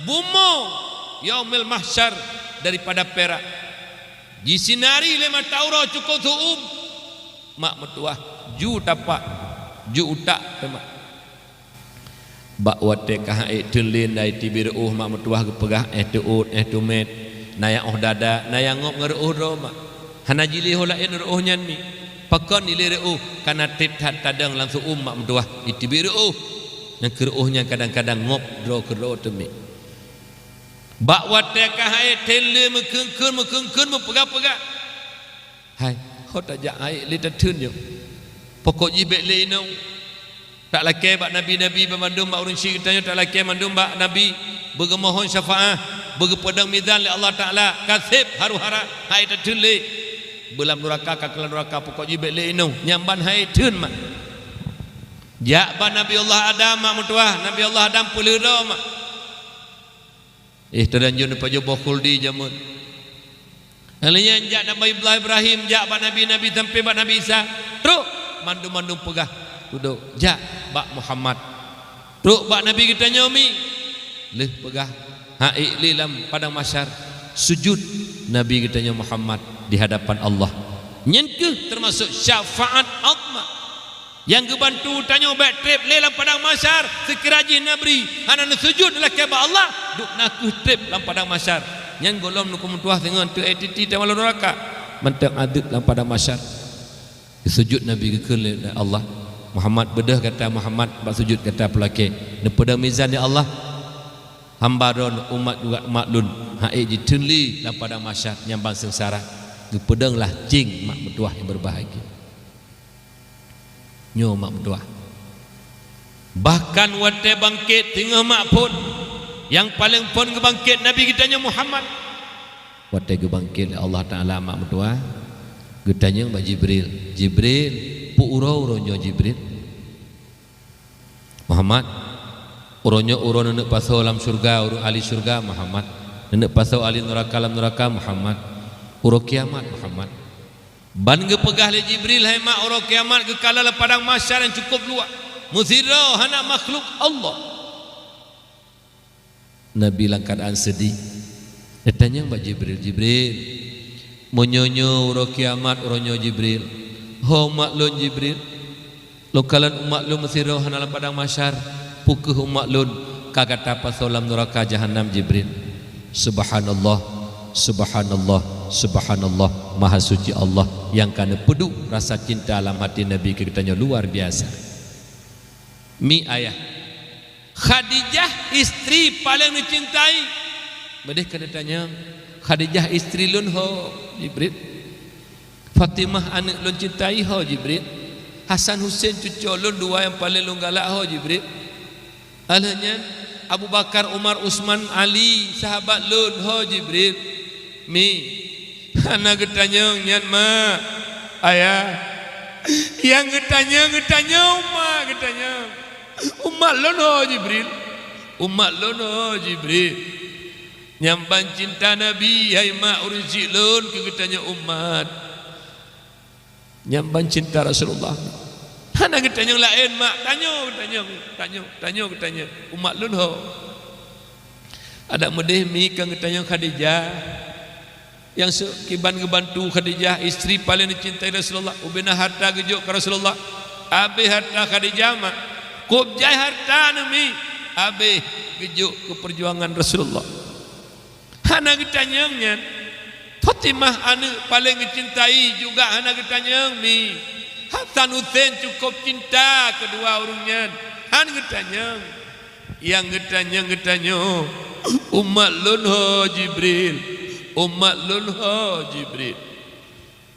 bumoe Yaumil Mahsyar daripada pirak. Jisinari lé mata uroe cukôp seu-uem. Mak meutuwah, ju tapak, ju utak teuma. Bak watée ka han ék theun lé, na iteubiet reuôh mak meutuwah geupeugah, "Éh teuôt, éh teumét, na nyang óh dada, na nyang ngop ngon reuôh droe mak." Hana jiléh ho laén reuôh nyan mi. Pakon ilée reuôh, kareuna treb that tadong lam seu-uem mak meutuwah iteubiet reuôh. Nyang keu reuôh nyan kadang-kadang ngop droe keudroe teumé. Bak watée ka han ék theun lé, meukeuen-keuen, meukeuen-keuen, meupeugah-peugah. Hai, ho tajak han ék lé tatheun nyoe. Pokok jih bék lé inong. Talakée bak nabi-nabi banmandum, bak ureuëng syik geutanyoe talakée mandum bak nabi, beugeumohon syafaah, beugeupeudong mizan lé Allah Taala, ka seb haru-hara, han ék tatheun lé. Beulam nuraka ka keulam nuraka, pokok jih bék lé inong, nyan ban han ék theun mak. Jak bak Nabi Allah Adam mak meutuwah, Nabi Allah Adam peuleueh droe mak. Éh, teulanjut neupajoboh khuldi jameun. Lheueh nyan jak Nabi Allah Ibrahim, jak bak nabi-nabi sampai bak Nabi Isa. Trok, mandum-mandum peugah, "Udok, jak bak Muhammad." Trok bak Nabi geutanyoe mi. Lheueh peugah, han ék lé lam padang mahsyar, sujud Nabi geutanyoe Muhammad di hadapan Allah. Nyan kheueh teumasok syafaat Azma. Nyang geubantu tanyoe bék treb lé lam padang mahsyar, seukira jih na bri hana neusujud neulakée bak Allah, dubna kheueh treb lam padang mahsyar. Nyan gohlom neukeu meutuwah singoh teuk éh titi teuma lam nuraka, mantong adeueb lam padang mahsyar. Geusujud Nabi geukheun lé Allah, "Muhammad, beudôh gata Muhammad bak sujud gata peulakée. Neupeudong mizan ya Allah, hamba droe umat juga umat lôn han ék jitheun lé lam padang mahsyar nyang ban seungsara." Geupeudong lah céng mak meutuwah nyang beubahgia. Nyoe mak meutuwah. Bahkan watée bangkét teungoh mak phon, nyang paleng phon geubangkét Nabi geutanyoe Muhammad. Watée geubangkét lé Allah Taala mak meutuwah, geutanyong bak Jibril, "Jibril, peu uroe uroe nyoe Jibril?" "Muhammad, uroe nyoe uroe neuneuk pasoe lam syeuruga, uroe ahli syeuruga Muhammad, neuneuk pasoe ahli nuraka lam nuraka Muhammad, uroe kiamat Muhammad." Ban geupeugah lé Jibril, "Hai mak, uroe kiamat geukalon lam padang mahsyar nyang cukôp luwah, meusidroe hana makhluk Allah." Nabi lam keuadaan seudeh. Geutanyong bak Jibril, "Jibril, meunyoe nyoe uroe kiamat uroe nyoe Jibril, ho umat lôn Jibril? Lôn kalon umat lôn meusidroe hana lam padang mahsyar, peu kheueh umat lôn ka gata pasoe lam nuraka jahannam Jibril?" Subhanallah, subhanallah, subhanallah, maha suci Allah nyang ka neupeuduek rasa cinta lam até Nabi keu geutanyoe luar biasa. Mi ayah, Khadijah istri paleng neucintai. Meudeh ka neutanyong, "Khadijah istri lôn ho Jibril? Fatimah aneuëk lôn cintai ho Jibril? Hasan Husein cucoe lôn dua nyang paleng lôn galak ho Jibril?" Lheueh nyan, "Abu Bakar, Umar, Usman, Ali sahabat lôn ho Jibril?" Mi, hana geutanyong nyan mak, ayah. Nyang geutanyong, geutanyong mak, geutanyong, "Umat lôn ho Jibril? Umat lôn ho Jibril?" Nyang ban cinta Nabi, hai mak, ureuëng syiek lôn keu geutanyoe umat. Nyang ban cinta Rasulullah. Hana geutanyong laén, mak, tanyoe, tanyoe, tanyoe, tanyoe, tanyoe. Umat lôn ho. Adak meudeh mi ka geutanyong Khadijah. Nyang seukiban geubantu Khadijah, istri paleng dicintai Rasulullah, ubena harta geujok keu Rasulullah. Abéh harta Khadijah, mak. Kôb jai harta neuh mi, abéh geujok keu peujuangan Rasulullah. Hana geutanyong nyan. Fatimah aneuëk paleng geucintai juga hana geutanyong mi. Hasan Husein cukôp cinta keudua ureuëng nyan. Han geutanyong. Nyang geutanyong, geutanyoe, "Umat lôn ho, Jibril? Umat lôn ho, Jibril?"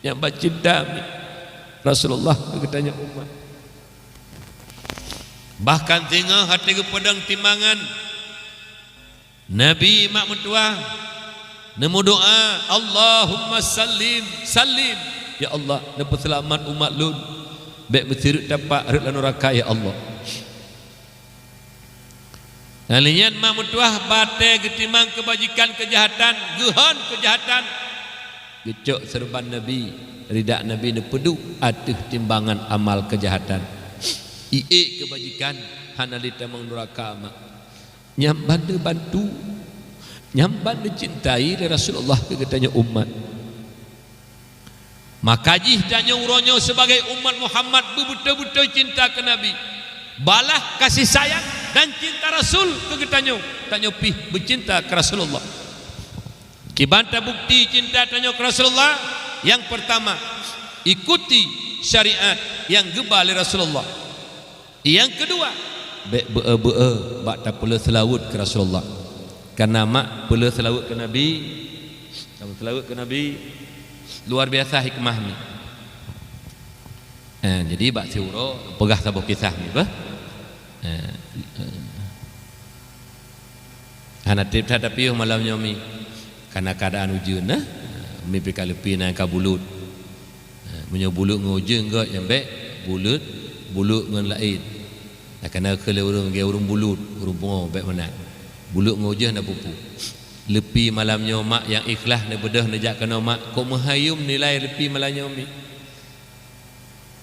Nyang ban cinta mi Rasulullah keu geutanyoe umat. Bahkan singoh até geupeudong timbangan, Nabi mak meutuwah neumeudoá, "Allahumma sallim, sallim." Ya Allah, neupeuseulamat umat lôn. Bék meusireuk tapak rot lam nuraka, ya Allah. Nyan lheueh nyan mak meutuwah batée geutimang keubajikan keujahatan, geuhon keujahatan. Geucok seureuban Nabi, rida Nabi neupeuduek ateueh timbangan amal keujahatan. Iék keubajikan, hana lé tamong nuraka mak. Nyang ban neubantu, nyang ban neucintai lé Rasulullah keu geutanyoe umat. Maka jih tanyoe uroe nyoe sibagai umat Muhammad beubeutôi-beutôi cinta keu Nabi. Balah kasih sayang dan cinta Rasul keu geutanyoe, tanyoe pih beucinta keu Rasulullah. Kiban tabukti cinta tanyoe keu Rasulullah? Nyang peurtama, ikuti syariat nyang geuba lé Rasulullah. Nyang keudua, bék beu-e-beu-e bak tapeuleueh seulaweuet keu Rasulullah. Kareuna mak peuleueh seulaweuet keu Nabi, tapeuleueh seulaweuet keu Nabi, luar biasa hikmah mi. Eh, jadi bak siuroe peugah saboh kisah mi, bah. Eh, eh. Hana treb that tapiôh malam nyoe mi. Kareuna keuadaan ujeuen na, mi pih ka leupie na ka bulut. Ha, meunyoe bulut ngon ujeuen göt nyang bék, bulut, bulut ngon laén. Nah, kareuna keu lé ureuëng lagée ureuëng bulut, ureuëng pungo bék meunan. Bulut ngon ujeuen hana peue-peue. Leupie malam nyoe mak nyang ikhlaih neubeudôh neujak keunoe mak, kok meuhai yum nilai leupie malam nyoe mi.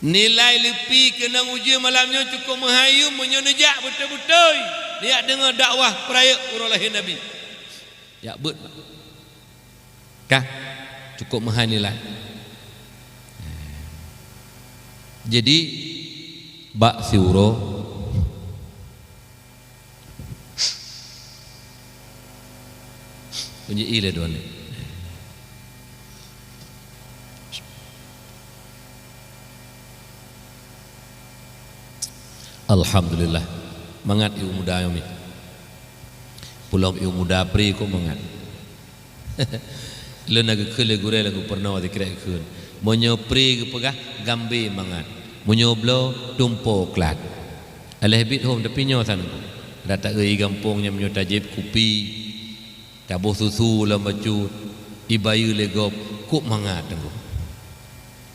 Nilai leupie keunong ujeuen malam nyoe cukôp meuhai yum meunyoe neujak beutôi-beutôi neujak deungoe dakwah peurayeuk uroe lahé Nabi. Jak beuet, mak. Ka, cukôp meuhai nilai. Jadi, bak siuroe, Kunci i lé dua ni. Alhamdulillah. Mangat ibu muda nyoe mi. Pulom ibu muda pri kok mangat. Lôn na geukheun lé gurée lôn geupeurunoe sikrek kheun. Meunyoe pri geupeugah, gambé mangat. Meunyoe bloe, tumpo klat. Aléh bit hom tapi nyoe sanang. Rata-rata gampông nyang meunyoe tajieb kupi, taboh susu lam bacut, ibayeue lé gob, kok mangat teungku.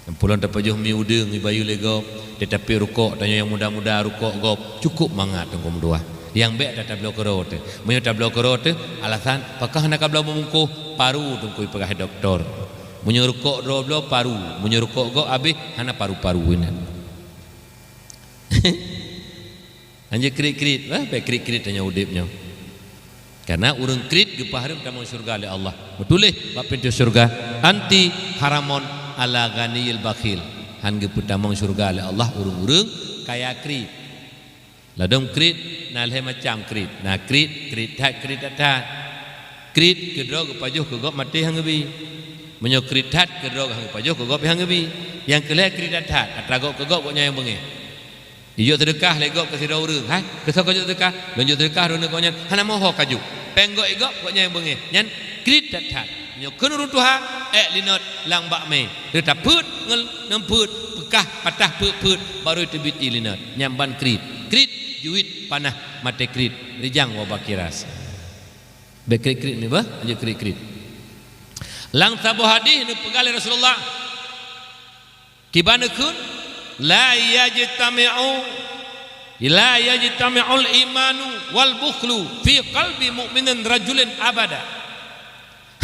Nyang pulom tapajoh mi udeueng ibayeue lé gob, teutapi rukok tanyoe nyang muda-muda rukok gob, cukôp mangat teungku meutuwah. Nyang bék ata tabloe keudroe teuh. Meunyoe tabloe keudroe teuh, alasan, pakon hana kabloe meubungkôh, paru teungku ipeugah doktor. Meunyoe rukok droe bloe paru, meunyoe rukok gob abéh hana paru-paru inan. Hanjeuet kriet-kriet, bah, bèk kriet-kriet tanyoe udép nyoe. Karena ureuëng kriet geupeuhareuem tamong syeuruga lé Allah. Meutuléh bak pintoe syeuruga, "Anti haramun ala ghaniyil bakhil." Han geupeutamong syeuruga lé Allah ureuëng-ureuëng kaya kriet. Ladôm kriet na lhée macam kriet. Na kriet, kriet that, kriet that-that. Kriet keudroe geupajoh keu gob maté han geubi. Meunyoe kriet that keudroe han geupajoh keu gob han geubi. Nyang keu lhée kriet that-that, atra gob keu gob gobnyan nyang beungéh. Ijok seudeukah lé gob keu sidroe ureuëng, hai, keu soe kajok seudeukah? Lôn jok seudeukah droeneuh gobnyan, hana moho kajok. Péng gob i gob gobnyan nyang beungéh. Nyan kriet that-that. Nyoe kheun ureuëng tuha, ék linot lam bak mé. Reutapeuet ngon neupeuet, peukah patah peuet-peuet, barô teubiet ié linot. Nyan ban kriet. Kriet jeuet panah maté kriet, rijang wabah kiras. Bèk kriet-kriet mi bah, jeuet kriet-kriet. Lam saboh hadih neupeugah lé Rasulullah, kiban neukheun, "La yajtami'u, la yajtami'ul imanu wal bukhlu fi qalbi mu'minin rajulin abada."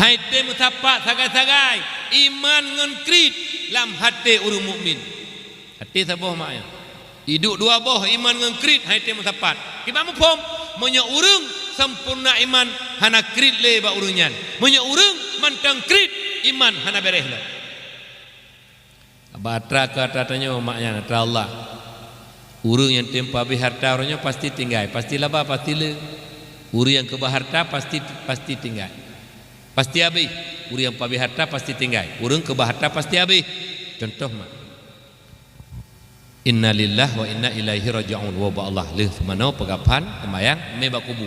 Hai tém meusapat sagai-sagai iman ngon kriet lam até ureuëng mukmin. Até saboh mak nyan. Iduek dua boh iman ngon kriet hai tém meusapat. Kiban muphom, meunyoe ureuëng sampoereuna iman hana kriet lé bak ureuëng nyan. Meunyoe ureuëng mantong kriet, iman hana béréh lom. Bak atra keu atra tanyoe mak nyan atra Allah. Ureuëng nyang tém peuhabéh harta uroe nyoe pasti tinggai, pasti laba, pasti le. Ureuëng nyang keubah harta pasti, pasti tinggai. Pasti habéh. Ureuëng nyang peuhabéh harta pasti tinggai. Ureuëng keubah harta pasti habéh. Contoh mak. Innalillahi wa inna ilaihi raji'un. Woe bak Allah lheueh seumanoe peugaphan teumayang mé bak kubu.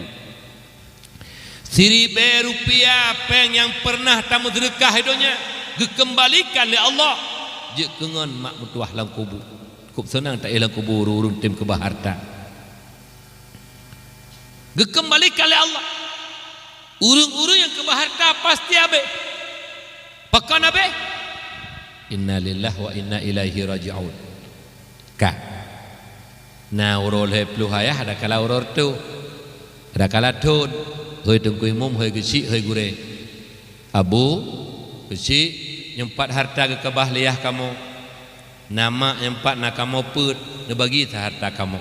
Siribée rupiah péng nyang peureunah tameuseudeukah i donya geukeumbalikan lé Allah jeuet keu ngon mak meutuwah lam kubu. Kôb seunang taéh lam kubu ureuëng-ureuëng tém keubah harta. Geukeumbalikan lé Allah. Ureuëng-ureuëng nyang keubah harta pasti habéh. Pakon habéh? Innalillahi wa inna ilaihi raji'un. Ka. Na uroe lhée ploh ayah, ada kala uroe reutôh, ada kala thon. Hôi teungku imum, hôi geuchik, hôi gurée. Abu, geuchik, nyoe pat harta geukeubah lé yah kamoe. Na mak nyoe pat na kamoe peuet, neubagi sa harta kamoe.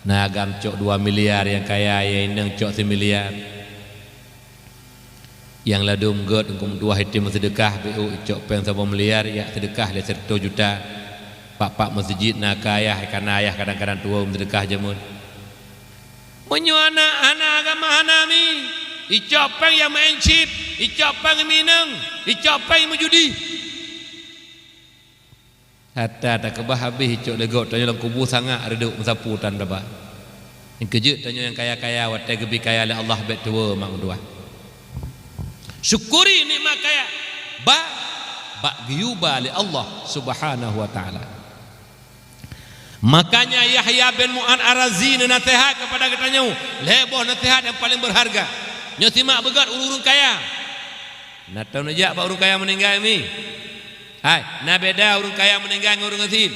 Na agam cok dua miliar, nyang kaya nyang inong cok similiar. Nyang ladôm gét teungku meutuwah item meuseudeukah, beu icok péng saboh miliar, ijak seudeukah lé sireutôh juta. Pak-pak meuseujid na keu ayah, ka na ayah kadang-kadang tuwoe meuseudeukah jameun. Meunyoe aneuk hana agama hana mi, icok péng nyang meu'en chip, icok péng meuinong, icok péng meujudi. Harta takeubah habéh icok lé gob, tanyoe lam kubu sangat reudok meusapu tan daba. Nyang keujeuet tanyoe nyang kaya-kaya watée geubi kaya lé Allah bék tuwoe mak meutuwah. Syukuri nikmat kaya ba bak geuyue ba lé Allah Subhanahu wa Taala. Makanya Yahya bin Mu'adz Ar-Razi neunaseuhat keupada geutanyoe lhée boh naseuhat nyang paleng beurharga. Nyoe simak beugét ureuëng-ureuëng kaya. Na tau neujak bak ureuëng kaya meuninggai mi? Hai, na beda ureuëng kaya meuninggai ngon ureuëng gasien.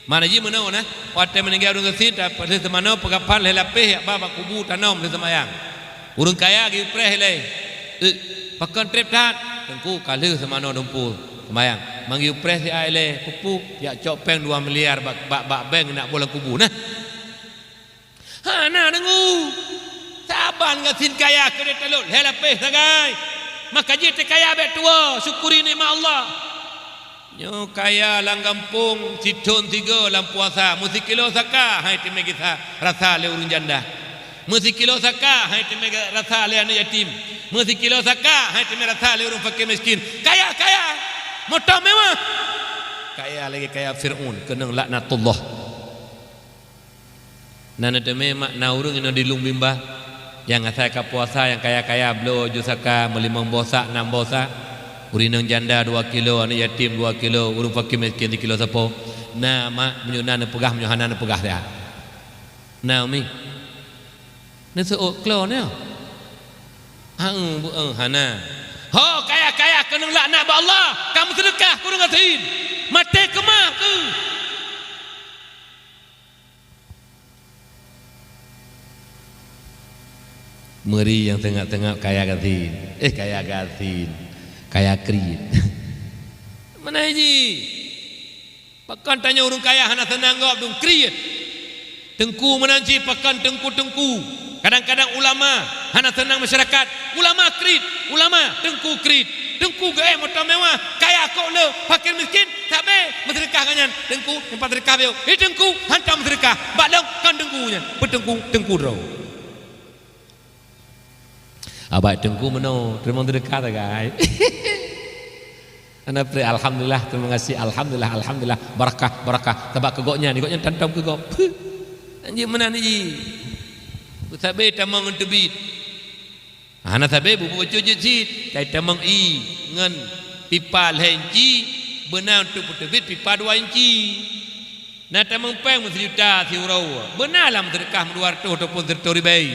Mana jih meunoe na, watée meuninggai ureuëng gasien, ta-, lheueh seumanoe peugaphan lhée lapéh yak ba bak kubu tanom lheueh seumayang. Ureuëng kaya geupreh ilée, "Eh, pakon treb that?" "Teungku, ka lheueh seumanoe dumpeue seumayang." "Manggeu preh siat ilée." "Peue-peue?" "Yak cok péng dua miliar bak, bak, bak bank nak boh lam kubu." Nah. Hana deungoe. Saban gasien kaya keudeh talot lhée lapéh sagai. Maka jih teukaya bék tuwoe, syukuri nikmat Allah. Nyoe kaya lam gampông, sithon sigoe lam puasa, meusikilo saka hai teumé gisa rasa lé ureuëng janda. Meusikilo saka hai teumé rasa lé aneuëk yatim. Meusikilo saka hai teumé rasa lé ureuëng fakir miskin. Kaya-kaya, moto mewah. Kaya lagée kaya Fir'aun, keunong laknatullah. Na neuteumé mak na ureuëng inong di lueng bimba, nyang asai ka puasa nyang kaya-kaya bloe ju saka meulimong boh sak, nam boh sak, ureuëng inong janda dua kilo, aneuëk yatim dua kilo, ureuëng fakir miskin sikilo sapo. Na mak, meunyoe na neupeugah, meunyoe hana neupeugah siat. Na umi. Neuseuôt klo nyoe. Hang beueng hana. Ho kaya-kaya keunong laknat bak Allah, ka meuseudeukah keu ureuëng gasien. Maté keumah keuh. Meuri nyang teungab-teungab kaya gasien. Eh, kaya gasien. Kaya kriet. Meunan jih. Pakon tanyoe ureuëng kaya hana seunang gob dum kriet. Teungku meunan cit pakon teungku-teungku. Kadang-kadang ulama hana seunang masyarakat. Ulama kriet, ulama teungku kriet. Teungku geuék moto mewah, kaya kok le, fakir miskin, sabe meuseudeukah gobnyan. Teungku, teumpat seudeukah beu. Eh, teungku, hantom meuseudeukah. Bak lôn kon teungku nyan. Peuteungku, teungku droe. Abak teungku meunoe, teurimong seudeukah sagai. Ana pre, alhamdulillah, terima kasih, alhamdulillah, alhamdulillah, barakah, barakah. Sabab keu gobnyan, gobnyan tantom keu gob. Anjing meunan jih. Sabe tamong ngon teubiet. Hana sabe bubu bacut jeuet cit, kai tamong ie ngon pipa lhée inci, beuna untuk peuteubiet pipa dua inci. Na tamong péng meuseujuta siuroe, beuna lam seudeukah meudua reutôh ataupun sireutôh ribée.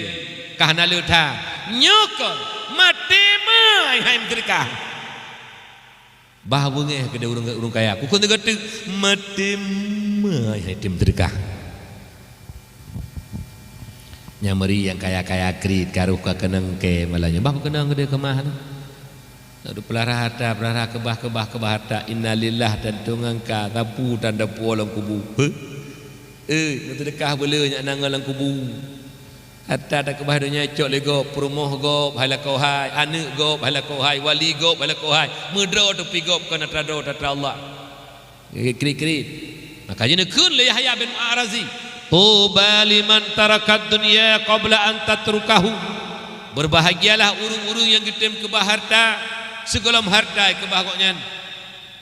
Ka hana le that. Nyoe kon maté meuai hai meuseudeukah. Bah beungéh keudeh ureuëng, ureuëng kaya. Kukon teuga teuk maté meuai hai tem seudeukah. Nyang meuri nyang kaya-kaya kriet, karoh ka keunong kée malam nyoe. Bah beukeunong keudeh keumah nyoe. Nak peulahra harta, peulahra keubah, keubah, keubah harta. Innalillah, tantu ngon ka, sapeue tan tapuwoe lam kubu. Heh. Eh, meuseudeukah beuleu nyak na ngon lam kubu. Harta takeubah donya cok lé gob, peurumoh gob, hai lakoe hai, aneuk gob, hai lakoe hai, wali gob, hai lakoe hai. Meudroe teupi gob, kon atra droe, atra Allah. Krit-krit. Maka jih neukheun lé Yahya bin Ma'razi, "Tuba liman tarakad dunya qabla an tatrukahu." Berbahagialah ureuëng-ureuëng nyang geutem keubah harta sigohlom harta keubah gobnyan.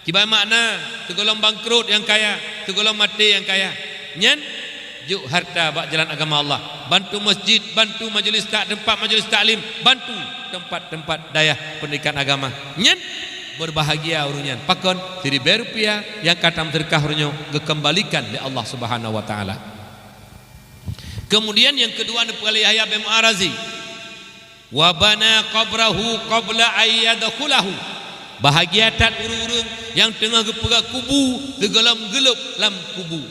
Kiban makna, sigohlom bangkrot nyang kaya, sigohlom maté nyang kaya. Nyan, jok harta bak jalan agama Allah, bantu masjid, bantu majelis tak, tempat majelis taklim, bantu tempat-tempat dayah pendidikan agama. Nyan, berbahagia ureuëng nyan. Pakon? Siribée rupiah nyang ka tameuseudeukah uroe nyoe geukembalikan lé Allah Subhanahu wa Taala. Kemudian nyang keudua neupeugah lé Yahya bin Ma'razi, "Wa bana qabrahu qabla an yadkhulahu." Bahagia that ureuëng-ureuëng nyang teungoh geupeugah kubu sigohlom geulôb lam kubu.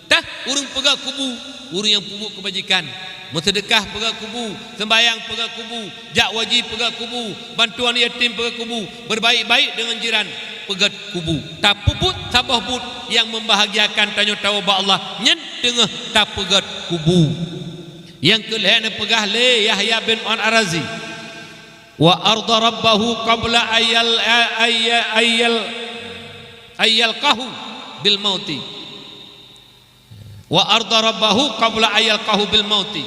Tah ureuëng peugah kubu, ureuëng nyang peubuet keubajikan, meuseudeukah peugah kubu, seumbahyang peugah kubu, jak waji peugah kubu, bantuan yatim peugah kubu, berbaik-baik deungon jiran peugah kubu. Tapeubuet saboh buet nyang membahagiakan tanyoe tawoe bak Allah, nyan teungoh tapeugah kubu. Nyang keu lhée neupeugah lé Yahya bin Ma'razi, "Wa arda rabbahu qabla ayyal, ayyal, ayyal, ayyalqahu bil mauti." "Wa arda rabbahu qabla ayyalqahu bil mauti."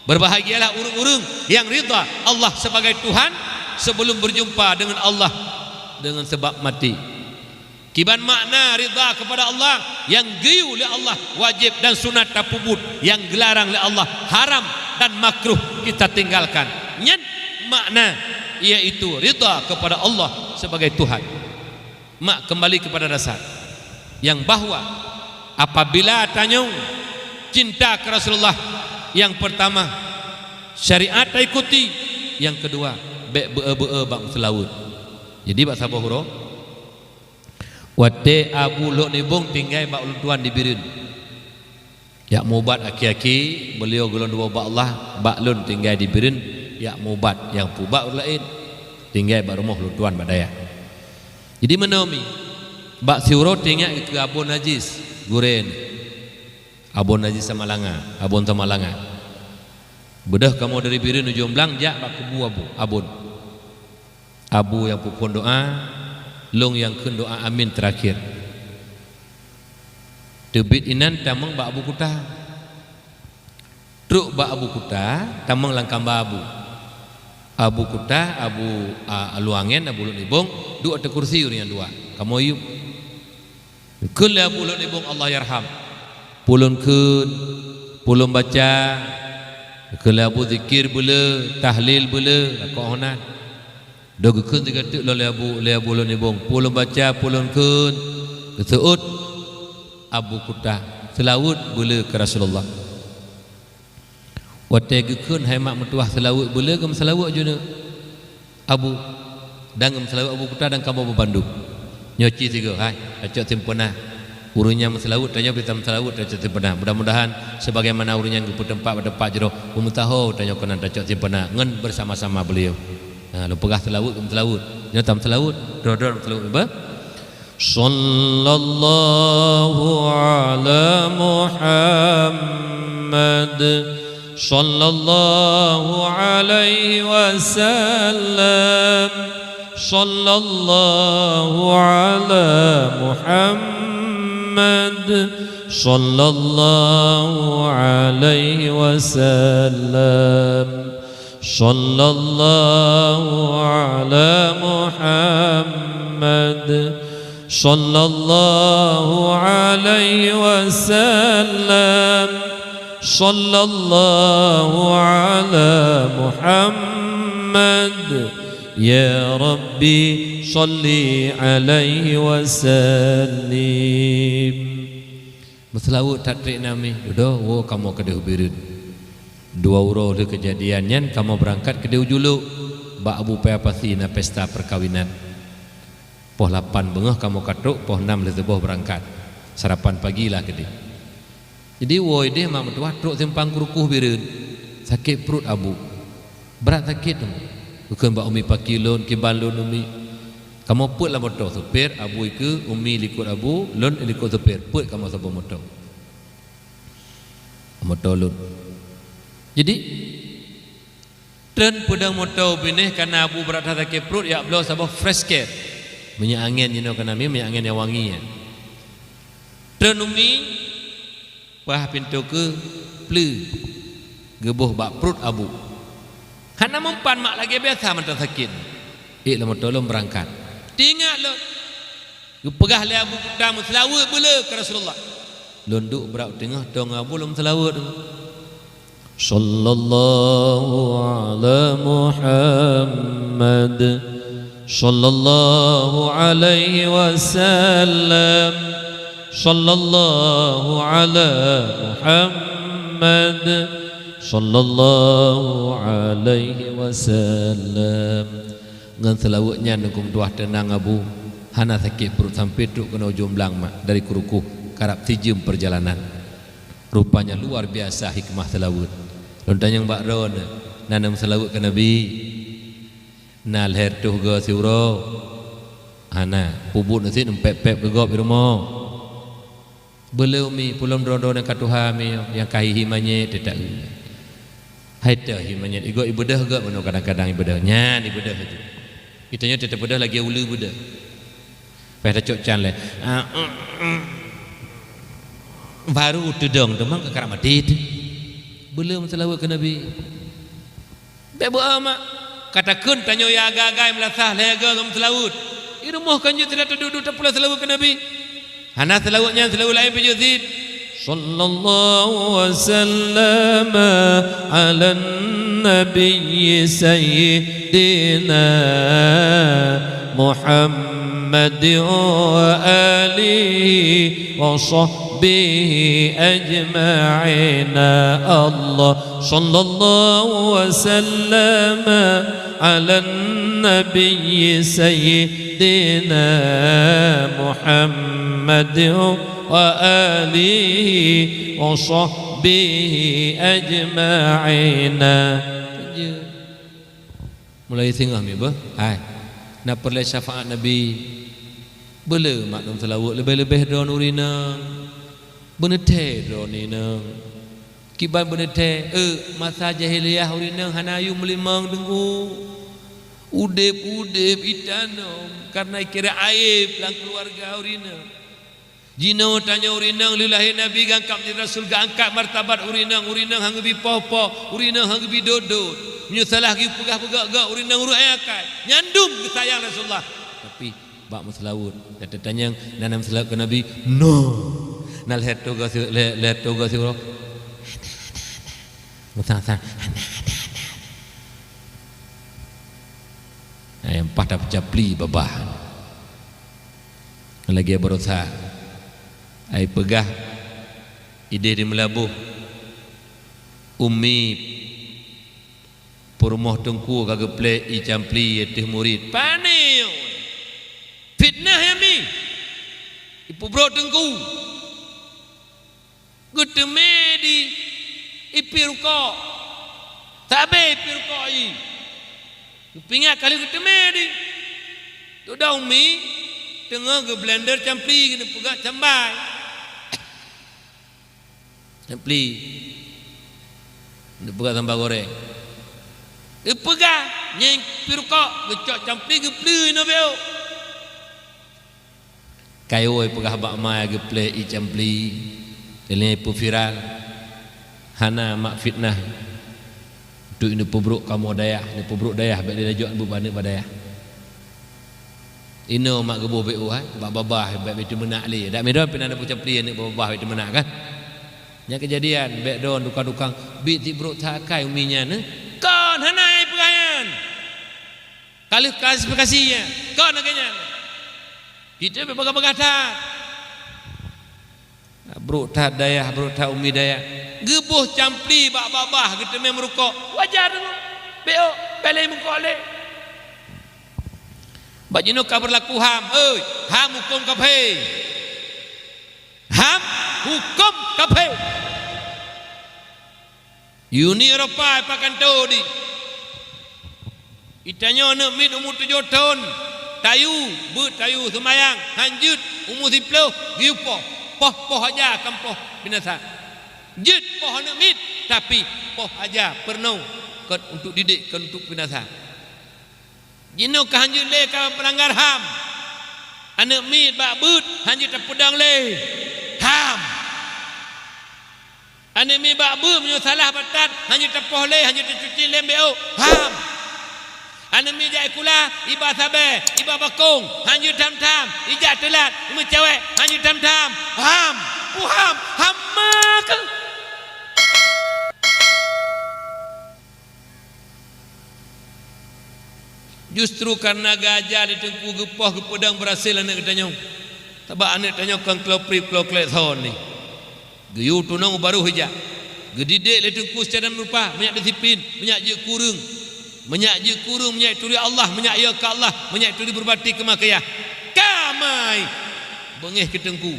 Berbahagialah ureuëng-ureuëng nyang ridha Allah sebagai Tuhan sebelum berjumpa dengan Allah dengan sebab mati. Kiban makna ridha kepada Allah, nyang geuyue lé Allah wajéb dan sunat tapeubuet, nyang geularang lé Allah haram dan makruh kita tinggalkan. Nyan makna, yaitu ridha kepada Allah sebagai Tuhan. Mak kembali kepada dasar nyang bahwa apabila tanyoe cinta keu Rasulullah, nyang pertama syariat taikuti, nyang keudua bék beu-e-beu-e bak meuseulaweuet. Jadi bak saboh uroe, watée Abu Lhok Nibong tinggai bak ulôn tuan di Bireuen, jak mubat aki-aki, beuliau geulôn dua bak Allah, bak lôn tinggai di Bireuen, jak mubat nyang pubat ureuëng laén, tinggai bak rumoh ulôn tuan bak dayah. Jadi meunoe mi, bak siuroe teuingat keu Abon Aziz, gurée nyoe. Abon Aziz Samalanga, Abon Samalanga. Beudôh kamoe dari Bireuen Ujong Blang jak bak kubu Abu, Abon. Abu nyang peuphon doa, lôn nyang kheun doa amin teurakhier. Teubiet inan tamong bak Abu Kuta. Trok bak Abu Kuta, tamong lam kamba Abu. Abu Kuta, Abu, a, Luangen, Abu Lhok Nibong, duek ateueh kursi ureuëng nyang dua. Kamoe yuem. Kheun lé Abu Lhok Nibong, Allahyarham. Peue lôn kheun, peue lôn baca, kheun lé Abu zikir beuleu, tahlil beuleu, lakoe hana. Dua geukheun sigoe teuk lom lé Abu, lé Abu Lhok Nibong. Peue lôn baca, peue lôn kheun, geuseuôt Abu Kuta, seulaweuet beuleu keu Rasulullah. Watée geukheun hai mak meutuwah seulaweuet beuleu, geumeuseulaweuet jeuneuk Abu, dan geumeuseulaweuet Abu Kuta dan kamoe bandum. Nyoe ci sigoe, hai, tacok simpeuna. Ureuëng nyang meuseulaweuet, tanyoe pih tameuseulaweuet, tacok simpeuna. Mudah-mudahan sebagaimana ureuëng nyang geupeuteumpat bak teumpat jroh, beumeusaho tanyoe keunan tacok simpeuna ngon bersama-sama beliau. Ha, lôn peugah seulaweuet, geumeuseulaweuet. Nyoe tameuseulaweuet, droe-droe meuseulaweuet, ba? Sallallahu ala Muhammad. Sallallahu alaihi wasallam. Sallallahu ala Muhammad. Sallallahu alaihi wasallam. Sallallahu ala Muhammad. Sallallahu alaihi wasallam. Sallallahu ala Muhammad. Ya Rabbi, salli alaihi wasallim. Meuseulaweuet that trek nami, dudoe woe kamoe keudeh u Bireuen. Dua uroe lheueh keujadian nyan kamoe beurangkat keudeh u Julok, bak Abu Paya Pasi na pesta peukawinan. Poh lapan beungoh kamoe ka trok, poh nam lheueh suboh beurangkat. Sarapan pagi lah keudeh. Jadi woe ideh mak meutuwah trok simpang Keurukoh Bireuen. Sakét pruet Abu. Brat sakét teuma. Geukheun bak Umi Paki lôn, kiban lôn Umi. Kamoe peuet lam moto, supir, Abu ikeue, Umi likot Abu, lôn likot supir, peuet kamoe saboh moto. Moto lôn. Jadi, treun peudong moto binéh kareuna Abu brat that sakét pruet, jak bloe saboh fresh care. Minyeuk angén jinoe ka na, minyeuk angén nyang wangi nyan. Treun Umi, paih pintoe keue, pleu, geuboh bak pruet Abu. Hana meumpan mak, lagèe biasa mantong sakét. Ék lam moto lôn beurangkat. Teuingat lôn. Geupeugah lé Abu Kuta, "Meuseulaweuet beu le keu Rasulullah." Lôn duek brat u teungoh, toe ngon Abu lôn meuseulaweuet. Sallallahu ala Muhammad, sallallahu alaihi wasallam, sallallahu ala Muhammad, sallallahu alaihi wasallam. Ngon seulaweuet nyan Teungku meutuah teunang Abu, hana sakét pruet sampoe trok keunoe ujong blang mak, dari Keurukoh karab sijeuem peurjalanan. Rupanya luar biasa hikmah seulaweuet. Lôn tanyong bak droeneuh, na neumeuseulaweuet keu Nabi? Na lhèe reutôh goe siuroe? Hana, peubuet neusit neupép-pép keu gob di rumoh. Beu le Umi, peulom droe-droe nyang ka tuha Umi, nyang ka hi-hi manyét teutak. Hai teuh hi manyét, igoe ibeudôh gob meunoe kadang-kadang ibeudôh. Nyan ibeudôh itu. Geutanyoe teutab beudôh lagèe uleue beudôh. Paih tacok can lé. Ah, mm, mm. Baru teudong teuma ka karab maté teuh. Beu le meuseulaweuet keu Nabi. Bèk beu-o mak. Ka takheun tanyoe ya agak-agak meulasah lhèe goe ngon meuseulaweuet. Di rumoh kan jeuet teuduek-duek tapeulah seulaweuet keu Nabi. Hana seulaweuet nyan, seulaweuet laén pih jeuet cit. Sallallahu wasallam ala nabiyyi sayyidina Muhammad wa alihi wa sahbihi ajma'in. Allah sallallahu wasallam ala nabiyyi sayyidina Muhammad wa alihi wa sahbihi ajma'in. Mulai singoh mi beuh, hai. Na peureulèe syafaat Nabi. Beu le mak lôn seulaweuet leubeh-leubeh droeneuh ureueng inong. Beuneuthèe droeneuh inong. Kiban beuneuthèe, eh, masa jahiliyah ureueng inong hana yum meulimong Teungku. Udép-udép itanom kareuna kira aéb lam keuluwarga ureueng inong. Jinoe tanyoe ureueng inong lheuh lahé Nabi geuangkat menjadi rasul, geuangkat martabat ureueng inong, ureueng inong han geubi poh-poh, ureueng inong han geubi dot-dot. Meunyoe salah geupeugah peugah-peugah ureueng inong ureueng akai. Nyan dum geusayang Rasulullah. Tapi bak meuseulaweuet, gata tanyong, na neumeuseulaweuet keu Nabi? No. Na lhèe toga si-, lhèe, lhèe toga siuroe? Meusa-sa. Nah, nyang paih tapeucapli babah. Lagèe baroesa ai peugah idéh di Meulaboh, Umi peurumoh Teungku ka geuplèe ié campli ateueh murit. Pané! Fitnah nyan Mi! Ipeubrok Teungku. Geuteumé di ipi rukok. Sabé ipi rukok jih. Geupeuingat ka lheueh geuteumé di. Dudoe Umi teungoh geublender campli, geuneuk peugah sambal. Campli. Geuneuk peugah sambal goreng. Geupeugah nyang ipi rukok, geucok campli, geupleue inoe beuh. Kayue peugah bak ma geuplèe ié campli, ilèe ipeuviral, hana mak fitnah. Untuk neupeubrok kamoe dayah, neupeubrok dayah bèk lé laju beubaneuk bak dayah. Inoe mak geuboh beuh, hai, bak babah bèk, bèk teumeunak lé. Dak midon pih na neupeucampli aneuk bak babah bèk teumeunak kan? Nyan keujadian, bèk droe dukang-dukang, bit tibrok that akai Umi nyan, eh? Kon hana ai peugah nyan. Ka lheueh klasifikasi nyan, kon lagèe nyan. Kita bèk peugah-peugah that. Brok that dayah, brok that Umi dayah. Geuboh campli bak babah geuteumé meurukok. Wajar teungoh. Beuh, bèk lé meurukok lé. Bak jinoe ka beurlaku HAM, oi, HAM hukôm kafé. HAM hukôm kafé. Uni Eropa ipakanto di. Itanyoe aneuk miet umu tujoh thon. Tayue, beuet tayue seumayang, han jeuet, umu siplôh, geuyue poh. Poh-poh aja kon poh binasa. Jeuet poh aneuk miet, tapi poh aja peurunoe, kon untuk didik, kon untuk binasa. Jinoe ka han jeuet lé ka peulanggar ham. Aneuk miet bak beuet han jeuet tapeudong lé. Ham. Aneuk miet bak beuet meunyoe salah batat han jeuet tapoh lé, han jeuet tacuci lé bék. Ham. Aneuk miet jak sikula, iba sabé, iba bakong, han jeuet tham-tham, ijak teulat, imeucawék, han jeuet tham-tham. Ham. Puham. Ham makeuh. Justru kareuna geuaja lé Teungku geupoh geupeudong beurhasil aneuk geutanyoe. Sabab aneuk tanyoe kon kloprip kloklek son lé. Geuyue tunong baroh ijak. Geudidik lé Teungku seucara meurupa, meunyak disiplin, meunyak jeuet keu ureueng. Meunyak jeuet keu ureueng, meunyak turi Allah, meunyak yö keu Allah, meunyak turi beubakti keu makajih. Ka mai! Beungéh keu Teungku.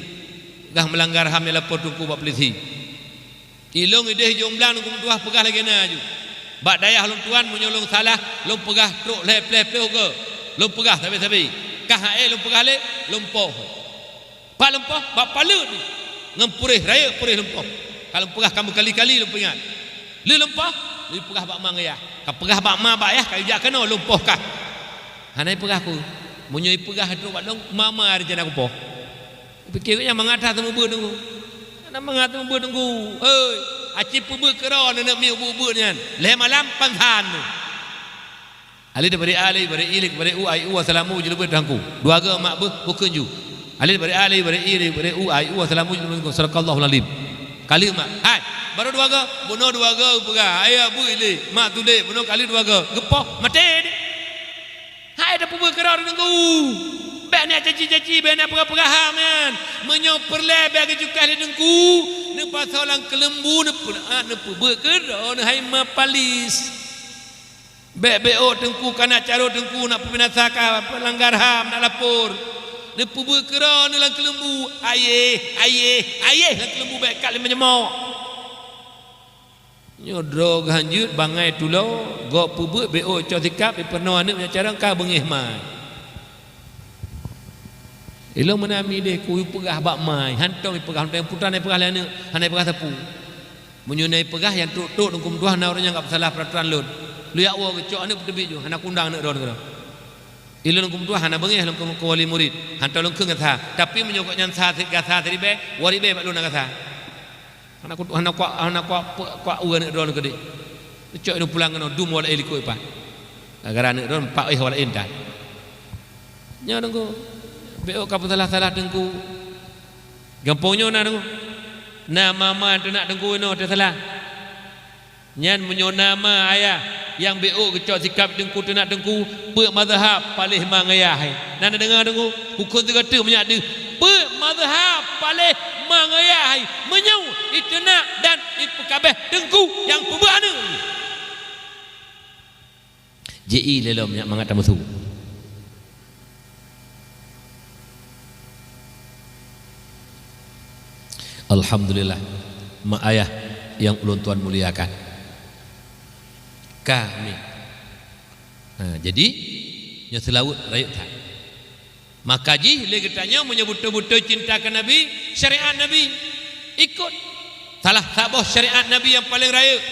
Gah meulanggar ham nyang lapor Teungku bak peulisi. Ilong ideh jomblang Teungku meutuah peugah lagée na aju. Bak dayah lôn tuan meunyoe lôn salah, lôn peugah trok lhée pleh-pleh ukeue. Lôn peugah sabe-sabe. Kah hase lôn peugah lé, lôn poh. Pat lôn poh, bak paleut ni. Ngon puréh, rayeuk puréh lôn poh. Ka lôn peugah ka meukali-kali lôn peuingat. Lheueh lôn poh, lôn peugah bak ma ngon yah. Ka peugah bak ma bak yah, ka ijak keunoe lôn poh kah. Hana ipeugah peue. Meunyoe ipeugah trok bak lôn, ma-ma rencana kupoh. Pike nyan mangat that teumeubeut Teungku. Hana mangat teumeubeut Teungku. Hei, aci peubeuet keudroe aneuk miet ubeuet-ubeuet nyan. Lhée malam pansan tu. Alif dari a, alif dari i, alif dari u, ai u, assalamu julubeut Teungku. Dua go mak beuh bukon ju. Alif dari a, alif dari i, alif dari u, ai u, assalamu julubeut Teungku. Sadaqallahul alim. Kali mak. Hai, baru dua go. Bunoe dua go peugah. Ayah beuh ilé. Mak tulek. Bunoe kali dua go. Geupoh. Maté dia. Hai, tapeubeuet keudroe Teungku. Bék na caci-caci, bék na peugah-peugah ham nyan. Meunyoe peureulée bék geucukéh lé Teungku, neupasoe lam keuleumbu, neupeu-, ah, neupeubeuet keudroe, neuhai mapalis. Bék bék ôk Teungku, ka na carô Teungku, nak peubinasa ka peulanggar ham, nak lapor. Neupeubeuet keudroe lam keuleumbu, ayeh, ayeh, ayeh lam keuleumbu bék kat lé meunyeumok. Nyoe droe geuhanjeuet bangai tulo, gob peubeuet bék ôk cok sikab, ipeurunoe aneuk meunyoe carông ka beungéh mai. Ilong meunan mi deh kuyue peugah bak mai, hantom ipeugah, hantom putra na ipeugah lé aneuk, hana ipeugah sapeue. Meunyoe na ipeugah nyang trok-trok Teungku meutuah na ureuëng nyang ka peusalah peuratoran lôn. Lôn jak woe geucok aneuk peuteubiet ju, hana kundang aneuk droe keudroe. Ilôn Teungku meutuah hana beungéh lôn keu, keu wali murit, hantom lôn kheun gata. Tapi meunyoe gobnyan sa, gata siribée, woe ribée bak lôn na gata. Hana ku, hana kuat, hana kuat, kuat ue aneuk droe keudeh. Cok inong pulang keunoe dum walaén likot ipat. Gara-gara aneuk droe empat éh walaén tan. Nyoe Teungku, bék ôk ka peusalah-salah Teungku. Gampông nyoe na Teungku. Na ma-ma teunak Teungku inoe teusalah. Nyan meunyoe na ma ayah nyang bék ôk geucok sikab Teungku teunak Teungku, peuet mazhab paléh ma ngon yah hai. Na neudeungoe Teungku? Hukôm sigoe teuk meunyak deuh. Peuet mazhab paléh ma ngon yah hai. Meunyoe iteunak dan ipeukabeh Teungku nyang peubeuet aneuk. Ji-i lé lom nyak mangat tameusu. Alhamdulillah, mak ayah nyang ulôn tuan muliakan. Kami. Ha, jadi, nyoe seulaweuet rayeuk that. Maka jih lé geutanyoe meunyoe beutôi-beutôi cinta keu Nabi, syariat Nabi ikot. Salah saboh syariat Nabi nyang paleng rayeuk.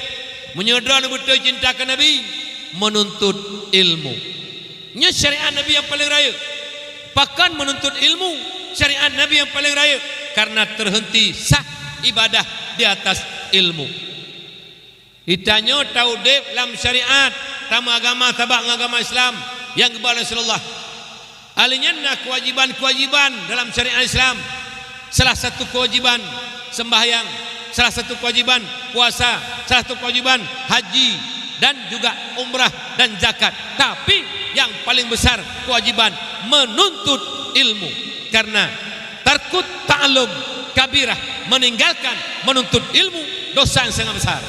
Meunyoe droeneuh beutôi cinta keu Nabi, meununtut ilmu. Nyoe syariat Nabi nyang paleng rayeuk. Pakon meununtut ilmu, syariat Nabi nyang paleng rayeuk? Karena terhenti sah ibadah di atas ilmu. Geutanyoe taudeb lam syariat, tameuagama sabak ngon agama Islam nyang geuba lé Rasulullah. Alheuh nyan na keuwajiban-keuwajiban dalam syariat Islam. Salah satu keuwajiban sembahyang, salah satu keuwajiban puasa, salah satu keuwajiban haji dan juga umrah dan zakat. Tapi nyang paleng besar keuwajiban meununtut ilmu. Karena tarkut ta'allum kabirah, meninggalkan menuntut ilmu, dosa nyang sangat besar.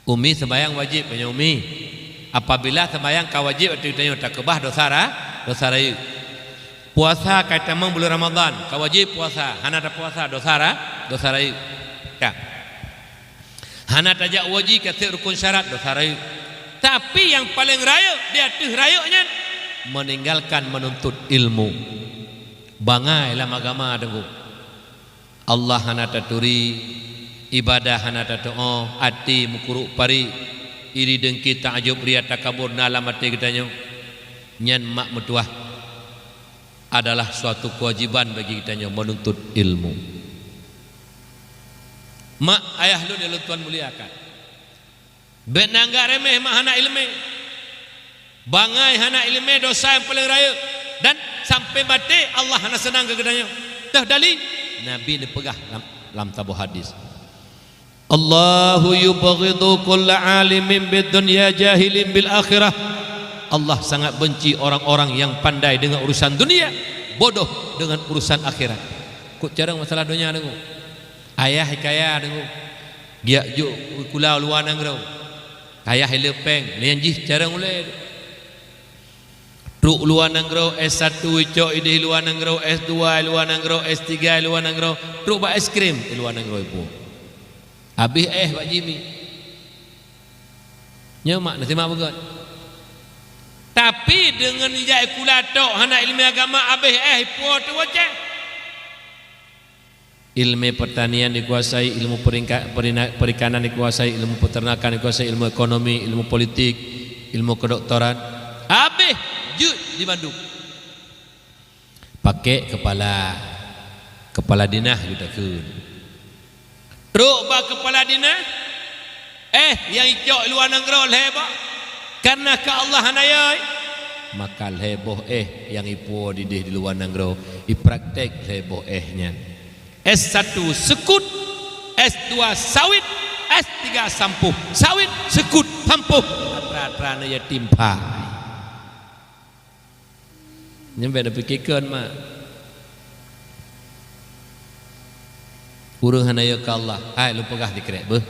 Umi sembahyang wajéb, meunyoe umi. Apabila sembahyang ka wajéb ateueh tanyoe, takeubah dosa ra-, dosa rayeuk. Puasa ka tamong buleuen Ramadhan, ka wajéb puasa, hana tapuasa, dosa ra-, dosa rayeuk. Ka. Hana tajak u haji ka sép rukon syarat, dosa rayeuk. Tapi nyang paleng rayeuk di ateueh rayeuk nyan, meninggalkan menuntut ilmu. Bangai lam agama, Teungku. Allah hana taturi, ibadah hana tatu'oh, até meukurok parit, iri deungki, taajub, ria, takabur na lam até geutanyoe. Nyan mak meutuwah adalah suatu kewajiban bagi geutanyoe menuntut ilmu. Mak ayah lôn nyang lôn tuan muliakan, bék na anggap remeh mak hana iéleumé. Bangai hana iéleumé dosa nyang paleng rayeuk, dan sampai maté Allah hana seunang keu geutanyoe. Toh dali, Nabi neupeugah lam, lam saboh hadis, "Allahu yubghidu kulla alimin bid dunya jahilin bil akhirah." Allah sangat benci orang-orang yang pandai dengan urusan dunia, bodoh dengan urusan akhirat. Kok carông masalah donya, Teungku? Ayah kaya, Teungku. Giak jok sikula luwa nanggroe. Ayah ilée péng, lian jih carông ulée. Trok luwa nanggroe, S satu icok ideh luwa nanggroe, S dua luwa nanggroe, S tiga luwa nanggroe, trok bak es krim luwa nanggroe ipuwoe. Abéh éh bak jih mi. Nyoe mak na simak beugét. Tapi deungon ijak sikula tok hana iéleumé agama, abéh éh ipuwoe teuh bocah. Ilmu pertanian dikuasai, ilmu peringka-, perina-, perikanan dikuasai, ilmu peternakan dikuasai, ilmu ekonomi, ilmu politik, ilmu kedokteran. Abéh jeuet di bandum. Pakék keupala, keupala dinah geutakheun. Trok bak keupala dinah, éh nyang icok luwa nanggroe lhée boh, kareuna keu Allah hana yö, maka lhée boh éh nyang ipuwoe ideh di luwa nanggroe, iprakték lhée boh éh nyan. S satu seukut, S dua sawit, S tiga sampôh. Sawit, seukut, sampôh. Atra-atra na yatim pha. Nyan bék neupikirkan, mak. Ureuëng hana yö keu Allah, hai lôn peugah sikrek beuh.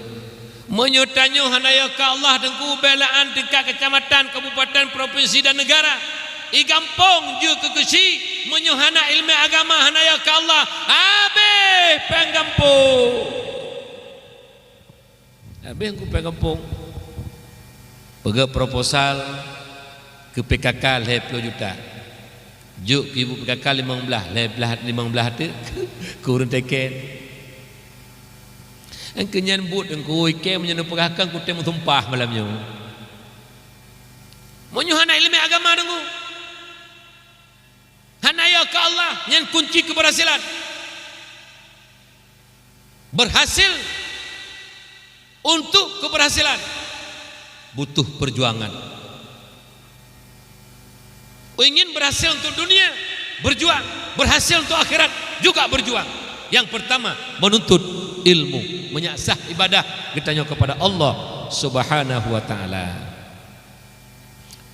Meunyoe tanyoe hana yö keu Allah, Teungku, bék lé án tingkat kecamatan, kabupaten, provinsi dan negara. I gampông jeuet keu keuchik, meunyoe hana iéleumé agama, hana yö keu Allah, abéh péng gampông. Abéh kupéng gampông. Peugét proposal keu P K K lhée ploh juta. Jok keu ibu P K K limong blaih, lhée blaih, limong blaih teuk keu ureuëng teken. Engkeu nyan buet Teungku, ikei meunyoe neupeugah keu kutem meusumpah malam nyoe. Meunyoe hana iéleumé agama Teungku, hana yö keu Allah, nyan kunci keberhasilan. Berhasil untuk keberhasilan butuh perjuangan. Ingin berhasil untuk dunia, berjuang. Berhasil untuk akhirat, juga berjuang. Yang pertama, menuntut ilmu, meunyak sah ibadah geutanyoe kepada Allah Subhanahu wa Taala.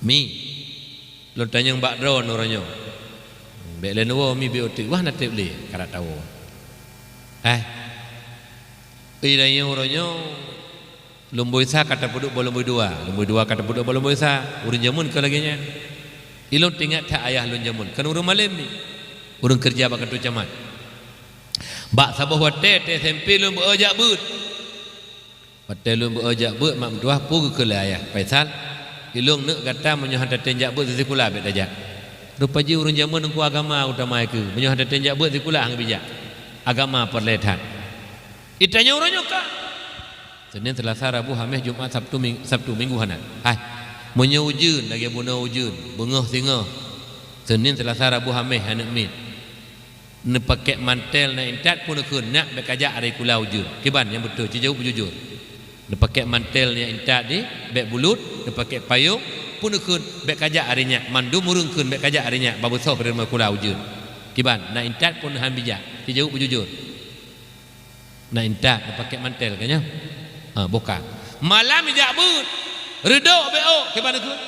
Mi, lôn tanyong bak droeneuh uroe nyoe. Bék lé neuwoe mi, bék uteuk wah na treb lé, karat tawoe. Hai. Ih, dan nyoe uroe nyoe, lumboi sa ka tapeuduek bak lumboi dua, lumboi dua ka tapeuduek bak lumboi sa. Ureuëng jameun ka lagée nyan. Ilôn teuingat that ayah lôn jameun, kan ureuëng malém ni. Ureuëng keureuja bak kantor camat. Bak saboh watée, watée S M P lôn beu jak beuet. Watée lôn beu jak beuet, mak meutuah peue geukheun lé ayah, "Faisal, ilôn neuk gata meunyoe hana tatem jak beuet sikula bék tajak." Rupa jih ureuëng jameun Teungku agama utama keu, meunyoe hana tatem jak beuet sikula han geubijak. Agama peureulée that. Itanyong uroe nyoe ka. Senin, Selasa, Rabu, Hamis, Jumat, Sabtu, Ming-, Sabtu, Minggu hana. Hai, meunyoe ujeuen lagée bunoe ujeuen, beungoh singoh, Senin, Selasa, Rabu, Hamis, aneuk miet. Neupakék mantel na intat peue neukheun, "Nak, bék kajak ari kula ujeuen." Kiban nyang beutôi, sijaweueb beujujur. Neupakék mantel nyang intat di, bék bulut, neupakék payong, peue neukheun, "Bék kajak ari nyak." Mandum ureuëng kheun, "Bék kajak ari nyak, babeusoh di rumoh kula ujeuen." Kiban, na intat peue han bijak, sijaweueb beujujur. Na intat neupakék mantel ka nyoe. Ha, boh ka. Malam ijak beuet, reudok bék ôk, kiban neukheun.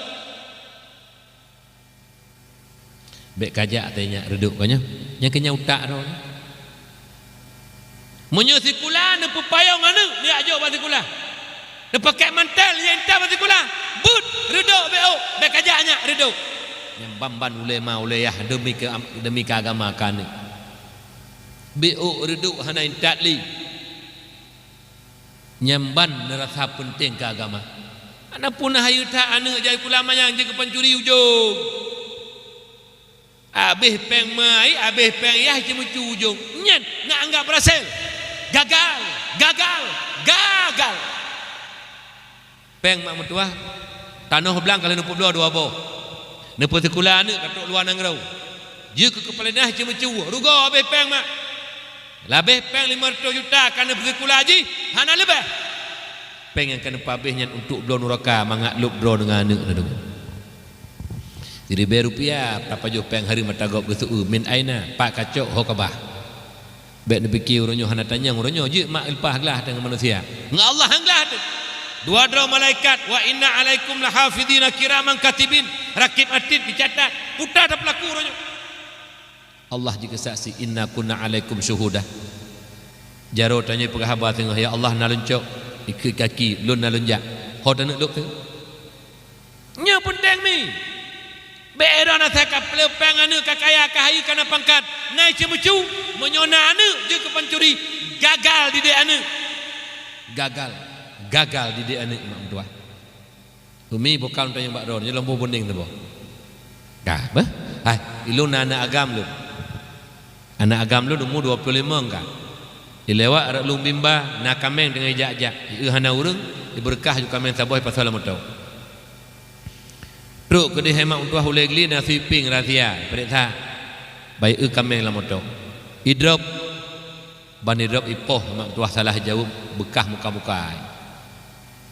Bék kajak teuh nyak reudok ka nyoe. Nyang keu nyan utak droe nyoe. Meunyoe sikula neupeupayong aneuk, neujak jok bak sikula. Neupakék mantel, neujak intat bak sikula. Beuet, reudok bék ôk, bék kajak nyak reudok. Nyan ban-ban ulée ma ulée yah deumi keu am-, deumi keu agama keu aneuk. Bék ôk reudok hana intat lé. Nyan ban neurasa peunteng keu agama. Hana puna hayeue that aneuk jak sikula manyang jeuet keu pancuri ujong. Abéh péng mai, abéh péng yah ceumeucu ujong. Nyan na anggap beurasel. Gagal, gagal, gagal. Péng mak meutuwah, tanoh blang ka lheueh neupubloe dua boh. Neupeusikula aneuk ka trok luwa nanggroe. Jeuet keu keupala dinas ceumeucu, rugoe abéh péng mak. Leubeh péng limong reutôh juta ka neupeusikula jih, hana leubeh. Péng nyang ka neupabéh nyan untuk bloe nuraka mangat lôb droe deungon aneuk neudeungoe. Siribée rupiah, tapajoh péng hareuem mata gob geuseu-eu, min aina, pat kacok ho kabah. Bék neupike uroe nyoe hana tanyong, uroe nyoe jeuet mak leupah glah teungoh manusia. Ngon Allah han glah teuh. Dua droe malaikat, "Wa inna alaikum lahafidina kiraman katibin." Rakib atid dicatat, puta tapeulaku uroe nyoe. Allah jikeusaksi, "Inna kunna alaikum syuhuda." Jaroe tanyoe peugah haba teungoh, "Ya Allah, na lôn cok, ikeu kaki lôn na lôn jak." Ho taneuk lôb teungoh. Nyoe peunteng mi. Bék droe na asai ka peuleueh péng aneuk ka kaya ka hayeue ka na pangkat. Na ceumeucu, meunyoe na aneuk jeuet keu pancuri, gagal didik aneuk. Gagal, gagal didik aneuk mak meutuwah. Umi boh ka lôn tanyong bak droe, nyoe lôn boh bundeng teuh boh. Ka, beuh? Hai, ilôn na aneuk agam lôn. Aneuk agam lôn umu dua ploh limong ka. Ilewat rot lôn bimba, na kaméng teungoh ijak-jak. Ieu hana ureuëng, ibeureukat ju kaméng saboh ipasoe lam moto. Trok keudeh hai mak meutuwah ulée gli na sweeping razia, peuriksa. Bai eu kaméng lam moto. Idrop, ban idrop ipoh mak meutuwah salah jaweueb beukah muka-muka.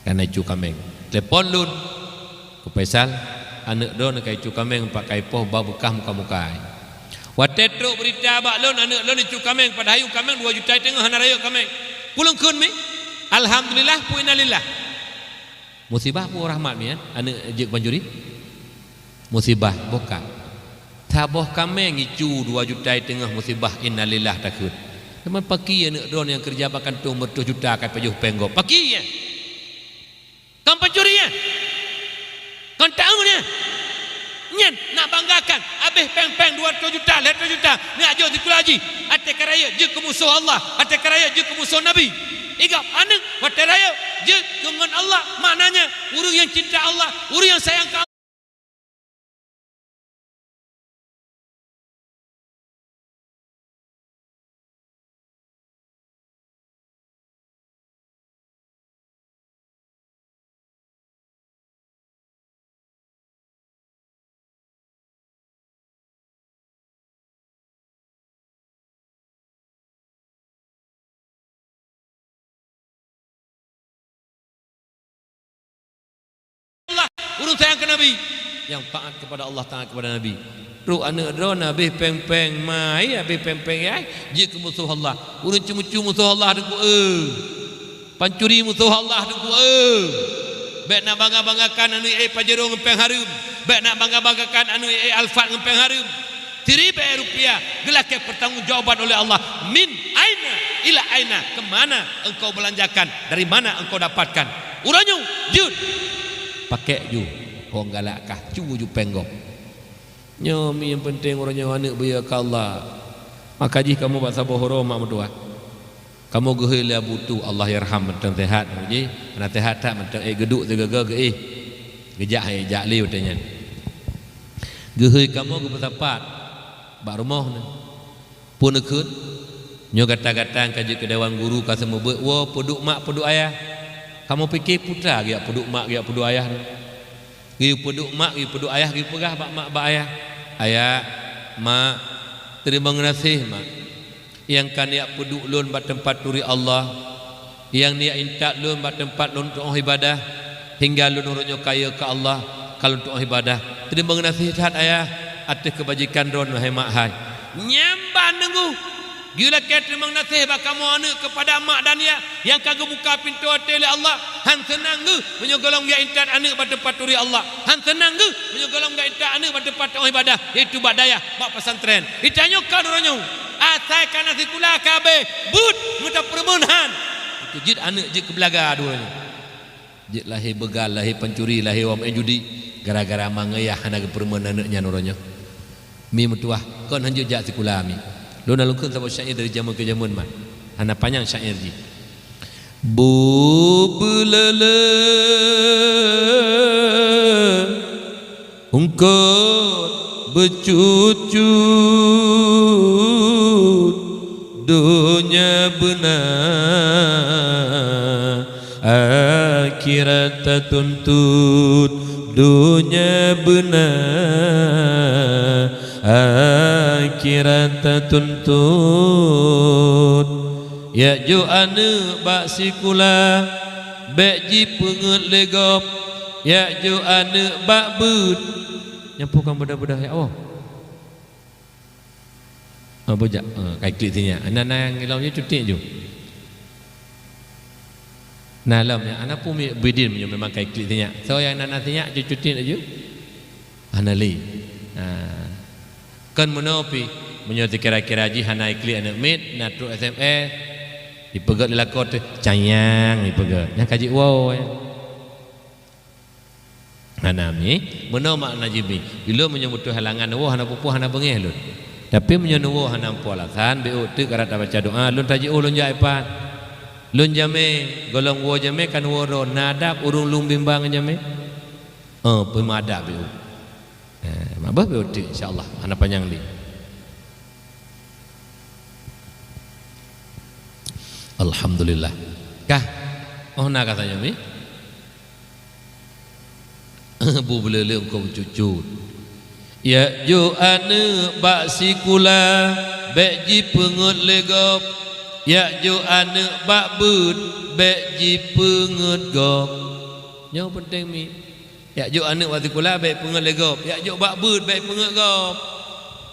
Ka na icu kaméng. Telepon lôn. Keu Faisal, aneuk droeneuh ka icu kaméng pat ka ipoh bak beukah muka-muka. Watée trok beurita bak lôn, aneuk lôn icu kaméng, padahai icu kaméng dua juta teungoh hana rayeuk kaméng. Peue lôn kheun mi? Alhamdulillah, peue innalillah? Musibah peue rahmat mi, eh? Aneuk jeuet pancuri? Musibah, boh ka. Saboh kaméng icu dua juta teungoh musibah, innalillah takheun. Teuma pakri aneuk droeneuh nyang keureuja bak kantong meureutoh juta ka pajoh péng gob. Pakri nyan. Kon pancuri nyan. Kon taeu nyan. Nyan nak banggakan, abéh péng-péng dua reutôh juta, lhée reutôh juta, nak jok sikula jih. Até ka rayeuk jeuet keu musoh Allah, até ka rayeuk jeuet keu musoh Nabi. Igab aneuk watée rayeuk jeuet keu ngon Allah, maknanya ureuëng nyang cinta Allah, ureuëng nyang sayang keu Allah, ureuëng sayang keu Nabi, nyang taat kepada Allah, taat kepada Nabi. Trok aneuk droeneuh abéh péng-péng mai, abéh péng-péng yai, jeuet keu musoh Allah. Ureuëng ceumeucue musoh Allah teungku, eh. Pancuri musoh Allah teungku, eh. Bék nak bangga-banggakan aneuk ék Pajero ngon péng hareuem. Bék nak bangga-banggakan aneuk ék Alphard ngon péng hareuem. Siribée rupiah geulakée pertanggungjawaban oleh Allah. Min aina ila aina, ke mana engkau belanjakan, dari mana engkau dapatkan. Uroe nyoe jeuet pakék ju, hong galak kah, cu ju péng gob. Nyoe mi nyang peunteng uroe nyoe aneuk beuyue keu Allah. Maka jih kamoe bak saboh uroe mak meutuwah. Kamoe geuhôi lé Abu Tu, Allah yarham, mantong seuhat jih, hana seuhat that mantong ék geuduek sigoe-goe geuéh. Geujak hai jak lé watée nyan. Geuhôi kamoe geupeusapat bak rumoh nyan. Peue neukheun? Nyoe gata-gata nyang ka jeuet keu dewan guru ka seumeubeuet woe peuduek mak peuduek ayah. Kamoe pike peue teuma geujak peuduek mak geujak peuduek ayah nyoe? Geuyue peuduek mak, geuyue peuduek ayah, geuyue peugah bak mak bak ayah, "Ayah, mak, teurimong geunaséh mak, nyang ka neujak peuduek lôn bak teumpat turi Allah, nyang neujak intat lôn bak teumpat lôn tu'oh iébadah, hingga lôn uroe nyoe kayée keu Allah ka lôn tu'oh iébadah. Teurimong geunaséh that ayah ateueh keubajikan droeneuh hai mak hai." Nyan ban teungku. Geulakée teurimong geunaséh bak kamoe aneuk keupada mak dan yah nyang ka geubuka pintoe até lé Allah. Han seunang geuh meunyoe gohlom geujak intat aneuk bak teumpat turi Allah. Han seunang geuh meunyoe gohlom geujak intat aneuk bak teumpat tu'oh iébadah, yaitu bak dayah, bak pesantren. Geutanyoe ka uroe nyoe, asai ka na sikula ka abéh, beuet meutapeurumeun han. Itu jeuet aneuk jeuet keu beulaga dua nyoe. Jeuet lahé beugal, lahé pancuri, lahé wam judi, gara-gara ma ngon yah hana geupeurumeun aneuk nyan uroe nyoe. Mi meutuwah, kon hanjeuet jak sikula mi. Lôn na lôn kheun saboh syair dari jameun keu jameun mak. Hana panyang syair jih. Bubulele ungkot Beucut-cut donya beuna, akhirat tatuntut. Donya beuna, akhirat tatuntut. Jak jok aneuëk bak sikula, bék jipeungeuet lé gob. Jak jok aneuëk bak beuet. Nyan peue kon beudoh-beudoh, ya Allah. Ah, bujak. Ah, kai klik sinyak. Na, na nyang lom nyoe cutik ju. Na lom nyan, hana peue mi bidin meunyoe memang kai klik sinyak. Soe nyang na, na sinyak ju cutik laju. Hana lé. Ah. Kon meunoe pih, meunyoe sikira-kira jih hana iklik aneuëk miet, na trok S M S, ipeugét lé lakoe teuh, "Sayang," ipeugét. Nyan ka jiwoe nyan. Hana mi, meunoe makna jih mi. Ilôn meunyoe beutôi halangan neuwoe hana peue-peue, hana beungéh lôn. Tapi meunyoe neuwoe hana peue alasan, bék ôk teuk karab tabaca doa, lôn tajiôh lôn jak ipat. Lôn jamé, gohlom woe jamé ka neuwoe droe, na adab ureuëng lôn bimbang jamé. Oh, peue adab bék ôk. Eh, mak bah bék ôk teuk, insya Allah, hana panyang lé. Alhamdulillah. Kah? Oh, na ka tanyoe mi? Bu beuleuleung kong cucut. Jak jok aneuëk bak sikula, bék jipeungeuet lé gob. Jak jok aneuëk bak beuet, bék jipeungeuet gob. Nyoe peunteng mi. Jak jok aneuëk bak sikula, bék peungeuet lé gob. Jak jok bak beuet, bék peungeuet gob.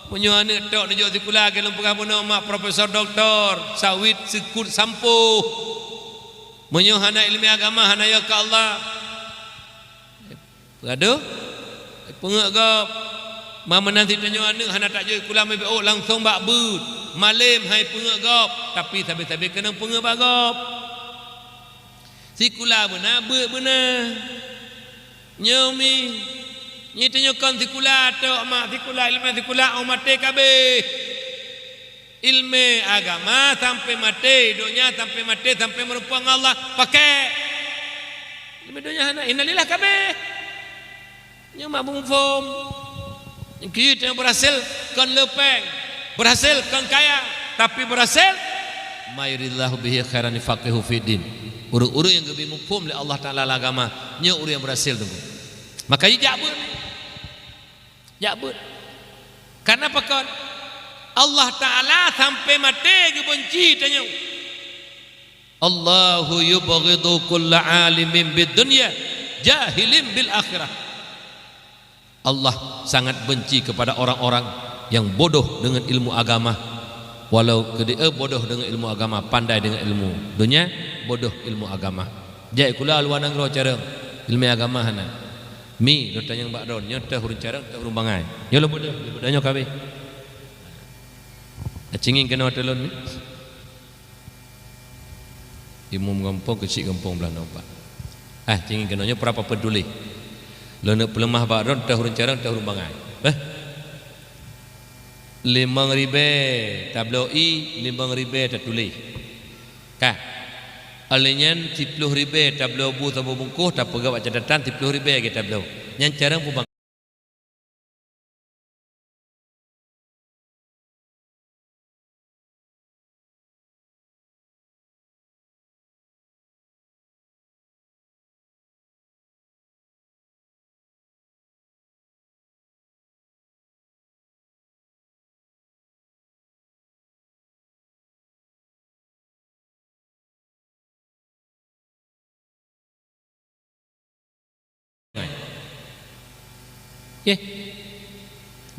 Meunyoe aneuëk tok neujok sikula, keu lôn peugah bunoe mak profesor doktor, sawit seukut sampoh. Meunyoe hana iéleumé agama, hana yo keu Allah. Peugah deuh, peungeuet gob. Ma meunan sit tanyoe aneuëk hana tajok sikula, meubiôk langsong bak beuet. Malém hai peungeuet gob, tapi sabe-sabe keunong peungeuet bak gob. Sikula beuna, beuet beuna. Nyoe mi, nyoe tanyoe kon sikula tok mak, sikula iéleumé sikula oh maté kabéh. Iéleumé agama sampai maté, donya sampai maté, sampai meurumpok ngon Allah, pakai. Iéleumé donya hana, innalillah kabéh. Nyoe mak bungfom. Nyang keu tanyoe beurhasil kon leupeng, beurhasil kon kaya, tapi beurhasil, "May yuridillahu bihi khairan yufaqihu fiddin." Ureuëng-ureuëng nyang geubri muphom lé Allah Taala lam agama, nyoe ureuëng nyang beurhasil teungku. Maka jijak beuet. Jak beuet. Karena pakon? Allah Taala sampai maté geubenci tanyoe. "Allahu yubghidu kulla alimin bid dunya, jahilin bil akhirah." Allah sangat benci kepada orang-orang yang bodoh dengan ilmu agama. Walau keudeh bodoh dengan ilmu agama, pandai dengan ilmu dunia, bodoh ilmu agama. Jak sikula luwa nanggroe carông, iéleumé agama hana. Mi, lôn tanyong bak droe, nyoe teuh ureuëng carông, teuh ureuëng bangai. Nyoe lôn beudôh, lôn beudôh nyoe kabéh. Cingin keunoe teuh lôn mi. Imum gampông, keuchik gampông blah nyoe pat. Ah, cingin keunoe nyoe peurapa peuet tuléh. Lôn neuk peuleumah bak droe, teuh ureuëng carông, teuh ureuëng bangai. Beh. Limong ribée tabloe ié, limong ribée tatuléh. Ka. Óh lheueh nyan siploh ribée tabloe bu saboh bungkôh, tapeugah bak catatan siploh ribée lagée tabloe. Nyan carông peue bang- Yeh.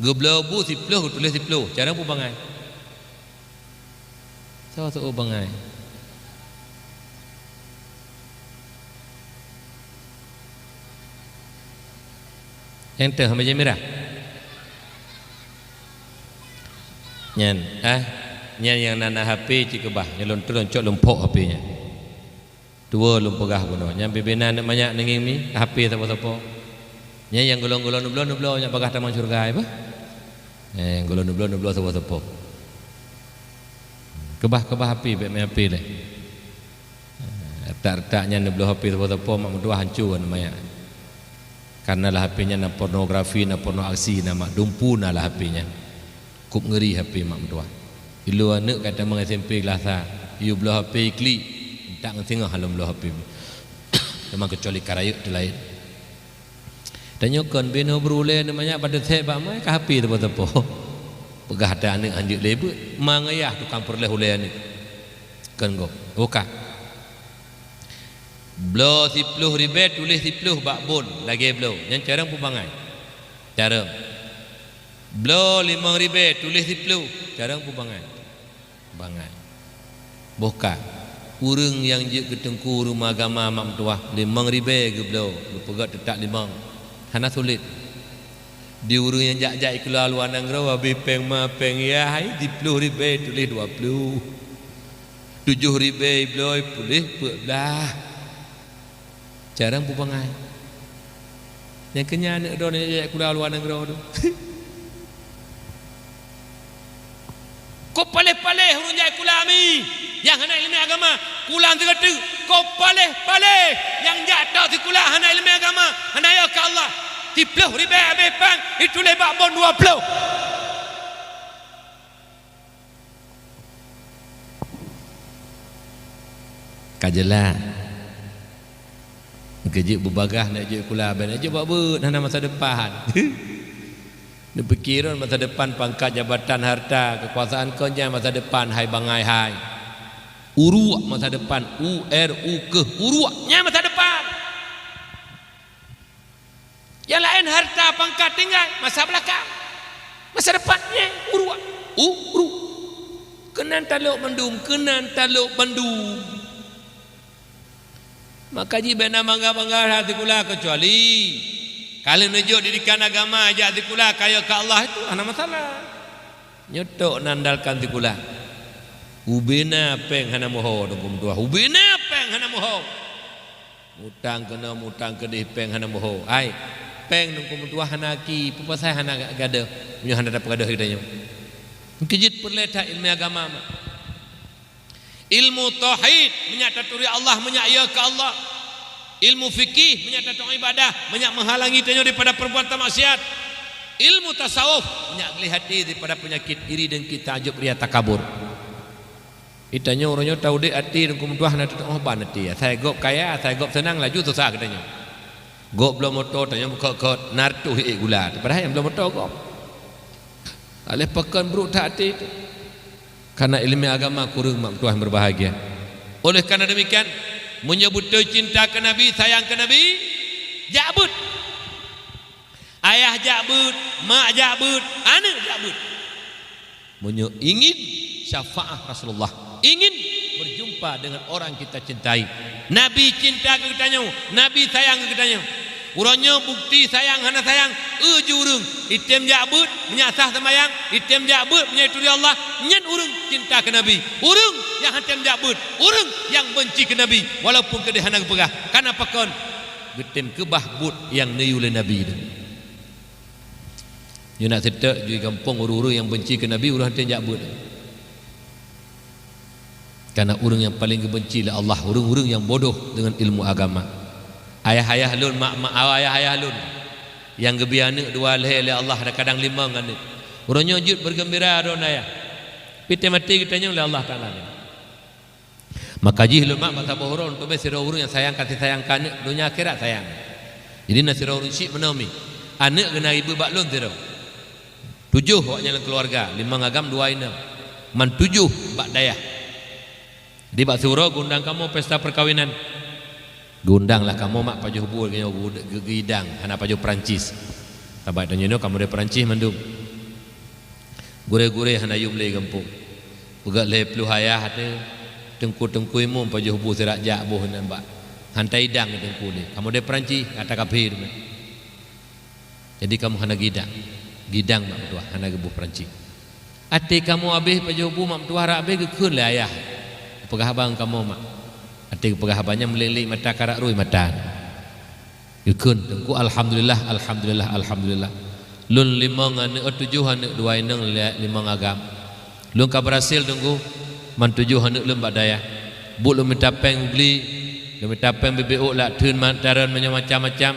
Geubloe bu siploh, geutuléh siploh. Carông peue bangai? Soe seuôt bangai? Nyang teuh meja mirah. Nyan, ah, nyan nyang na, na H P cit keubah, nyan lôn treun cok lôn phok H P nyan. Tuwo lôn peugah bunoe, nyan bibina aneuk manyak neungieng mi, H P sapo-sapo. Nyan nyang gohlom-gohlom neubloe, neubloe nyak bagaih tamong syeuruga, bah. Eh, gohlom neubloe, neubloe sapo-sapo. Keubah-keubah H P, bék mé H P lé. Retak-retak nyan neubloe H P sapo-sapo, mak meutuah hanco aneuk manyak. Karena lam H P nyan na pornografi, na porno aksi, na mak dumpu na lam H P nyan. Kôp ngeuri H P mak meutuah. Ilôn aneuk ka tamong S M P kelas sa, yue bloe H P klik, tak ngon singoh lôn bloe H P. Teuma keucuali ka rayeuk teu laén. Tanyoe kon binoe beurulée na manyak pada sép bak mai ka H P teupeu-teupeu. Peugah ata aneuk hanjeuet lé beuet, ma ngon yah tukang peureulée ulée aneuk. Kon gob. Buka. Bloe siploh ribée tuléh siploh bak bon lagée bloe. Nyan carông peue bangai? Carông. Bloe limong ribée tuléh siploh. Carông peue bangai? Bangai. Boh ka. Ureuëng nyang jeuet keu teungku rumoh agama mak meutuah limong ribée geubloe, geupeugét teutak limong. Hana sulet. Di ureuëng nyang jak-jak keuluwa luwa nanggroe, abéh péng ma péng yah hai, siploh ribée tuléh dua ploh. Tujoh ribée bloe tuléh peuet blaih. Carông peue bangai? Nyang keu nyan aneuk droeneuh jak keuluwa luwa nanggroe tu. Kôp paléh-paléh ureuëng jak keuluwa mi, nyang hana iéleumé agama, kulang sigoe teuk. Kôp paléh-paléh nyang jak tok sikula hana iéleumé agama, hana yö keu Allah. Siploh ribée abéh péng, ituléh bak bon dua ploh. Ka jeulaih. Keu jeuet beubagaih nak jeuet kula, ban jeuet bak beuet, hana masa depan. Neupike droe masa depan pangkat, jabatan, harta, keukuasaan, kon nyan masa depan, hai bangai hai. Uruek masa depan, U R U K, uruek, nyan masa depan. Nyang laén harta pangkat tinggai, masa beulakang. Masa depan nyan uruek, u, uruek. Keunan talok mandum, keunan talok mandum. Maka jih bék na bangga-bangga that sikula, keucuali ka lheueh neujok didikan agama jak sikula kayö keu Allah, itu hana masalah. Nyoe tok na andalkan sikula. Ubena péng hana meuho, Teungku meutuah. Ubena péng hana meuho. Mutang keunoe, mutang keudeh, péng hana meuho. Ai, péng Teungku meutuah hana aki, peue pasai hana gadôh? Meunyoe hana tapeugadôh geutanyoe. Keujeuet peureulée that iéleumé agama, mak. Ilmu tauhid, meunyak taturi Allah, meunyak yö keu Allah. Ilmu fikih, meunyak tatueng ibadah, meunyak meuhalangi tanyoe daripada peubuatan maksiat. Ilmu tasawuf, meunyak gleh até daripada peunyakét iri, dengki, taajub, ria, takabur. Geutanyoe uroe nyoe taudép até Teungku meutuah hana teutuoh ban até. Asai gob kaya, asai gob seunang, laju susah geutanyoe. Gob bloe moto, tanyoe beukhot-khot, na reutôh ék gula, padahai nyang bloe moto gob. Aléh pakon brok that até teuh. Karena iéleumé agama kureueng mak meutuah nyang berbahagia. Oleh karena demikian, meunyoe beutôi cinta keu Nabi, sayang keu Nabi, jak beuet. Ayah jak beuet, mak jak beuet, aneuk jak beuet. Meunyoe ingin syafaat Rasulullah, ingin berjumpa dengan orang kita cintai. Nabi cinta keu geutanyoe, Nabi sayang keu geutanyoe. Uroe nyoe bukti sayang hana sayang, eu ju ureuëng, item jak beuet, meunyak sah seumayang, item jak beuet, meunyak turi Allah, nyan ureuëng cinta keu Nabi. Ureuëng nyang hana tem jak beuet, ureuëng nyang benci keu Nabi, walaupun keudeh hana geupeugah. Kana pakon? Geutem keubah buet nyang neuyue lé Nabi nyan. Nyoe nak seutôt jui gampông ureuëng-ureuëng nyang benci keu Nabi, ureuëng hana tem jak beuet. Karena ureuëng nyang paleng geubenci lé Allah, ureuëng-ureuëng nyang bodoh deungon ilmu agama. Ayah-ayah lôn, mak-mak, ayah-ayah lôn, nyang geubri aneuk dua lhée lé Allah, kadang limong aneuk. Uroe nyoe jeuet bergembira droe ayah. Pih tem até geutanyoe lé Allah Taala. Maka jih lôn mak bak saboh uroe lôn teumé sidroe ureuëng nyang sayang kasih sayang keu aneuk, donya akhirat sayang. Jadi na sidroe ureuëng syiek meunoe mi. Aneuk geuh na ribeuet bak lôn sidroe. Tujoh awaknyan lam keuluwarga, limong agam dua inong. Man tujoh bak dayah. Di bak siuroe geuundang kamoe pesta peukawinan. Geuundang lah kamoe mak pajoh bu geu-, geu-, geuidang, hana pajoh Perancis. Sabab tanyoe nyoe kamoe dari Perancis mandum. Gurée-gurée hana yum lé gampông. Peugét lhée ploh ayah teuh, teungku-teungku imum pajoh bu sirak jak boh nan bak. Hantai idang teungku lé. Kamoe dari Perancis, ata kafé teuma. Jadi kamoe hana gidang. Gidang mak meutuah hana geuboh Perancis. Até kamoe abéh pajoh bu mak meutuah rak abéh geukheun lé ayah. Peugah haba ngon kamoe mak. Até geupeugah haba nyan meulék-lék mata karak rui mata. Geukheun teungku, alhamdulillah, alhamdulillah, alhamdulillah. Lôn limong aneuk, oh, tujoh aneuk, dua inong, lé-, limong agam. Lôn ka beurhasil teungku, man tujoh aneuk lôn bak dayah. Buet lôn mita péng u gli, lôn mita péng bibit ôk lak theun ma-, tareun meunyoe macam-macam.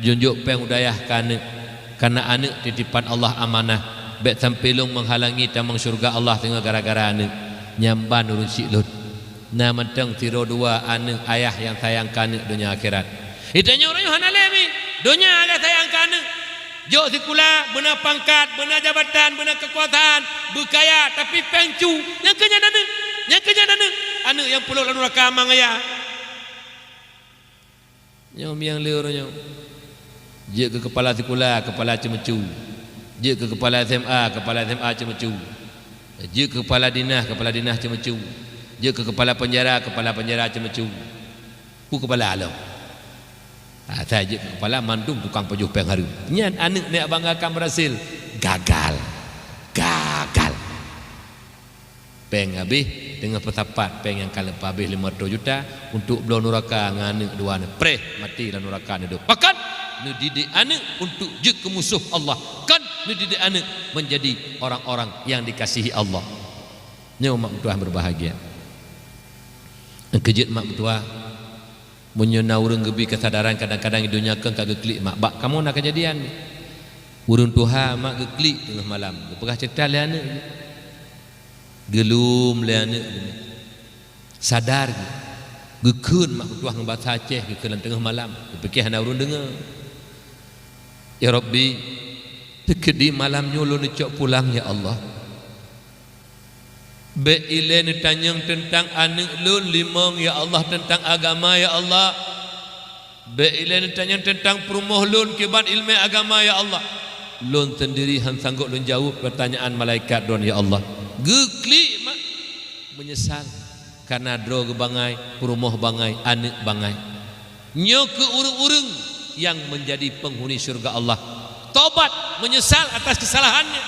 Junjok péng u dayah keu aneuk, kareuna aneuk titipan Allah amanah. Bék sampoe lôn meuhalangi tamong syeuruga Allah singoh gara-gara aneuk. Nyan ban ureuëng syiek lôn. Na mantong sidroe dua aneuk ayah nyang sayang keu aneuk donya akhirat. Di tanyoe ureuëng nyoe hana lé mi, donya nyang sayang keu aneuk. Jok sikula, beuna pangkat, beuna jabatan, beuna keukuasaan, beukaya, tapi péng cu, nyang keu nyan aneuk, nyang keu nyan aneuk, aneuk nyang peuleuk lam nuraka ma ayah. Nyoe miang lé uroe nyoe. Jeuet keu keupala sikula, keupala ceumeucue. Jeuet keu keupala S M A, keupala S M A ceumeucue. Jeuet keu keupala dinas, keupala dinas ceumeucue. Jeuet keu keupala peunjara, keupala peunjara ceumeucue. Peue keupala lom? Asai jeuet keu keupala, mandum tukang pajoh péng hareuem. Nyan aneuk neuk banggakan beurhasil. Gagal. Gagal. Péng habéh, teungoh peusapat péng nyang ka leupah habéh lima reutôh juta untuk bloe nuraka ngon aneuk dua nyoe. Preh, maté lam nuraka neudôk. Pakon? Neudidik aneuk untuk jeuet keu musoh Allah. Kon neudidik aneuk menjadi orang-orang yang dikasihi Allah. Nyoe mak meutuah berbahagia. Keujeuet mak meutuah, meunyoe na ureuëng geubri keusadaran, kadang-kadang di donya keu ka geuklik mak. Bak kamoe na keujadian. Ureuëng tuha mak geuklik teungoh malam, geupeugah ceurita lé aneuk. Geulom lé aneuk geuh. Sadar geuh. Geukheun mak meutuah ngon basa Aceh, geukheun lam teungoh malam. Geupike hana ureuëng deungoe. Ya Rabbi, teukeudi malam nyoe lôn neucok pulang, ya Allah. Bék ilée neutanyong teuntang aneuk lôn, limong, ya Allah, teuntang agama, ya Allah. Bék ilée neutanyong teuntang peurumoh lôn kiban iéleumé agama, ya Allah. Lôn seundiri hán sanggob lôn jaweueb peutanyaan malaikat Droe, ya Allah. Geuklik mak, meunyeusal, kareuna droe geuh bangai, peurumoh bangai, aneuk bangai. Nyoe keuh ureuëng-ureuëng nyang meunjadi peunghuni syeuruga Allah. Tobat, meunyeusal atas keusalahannya.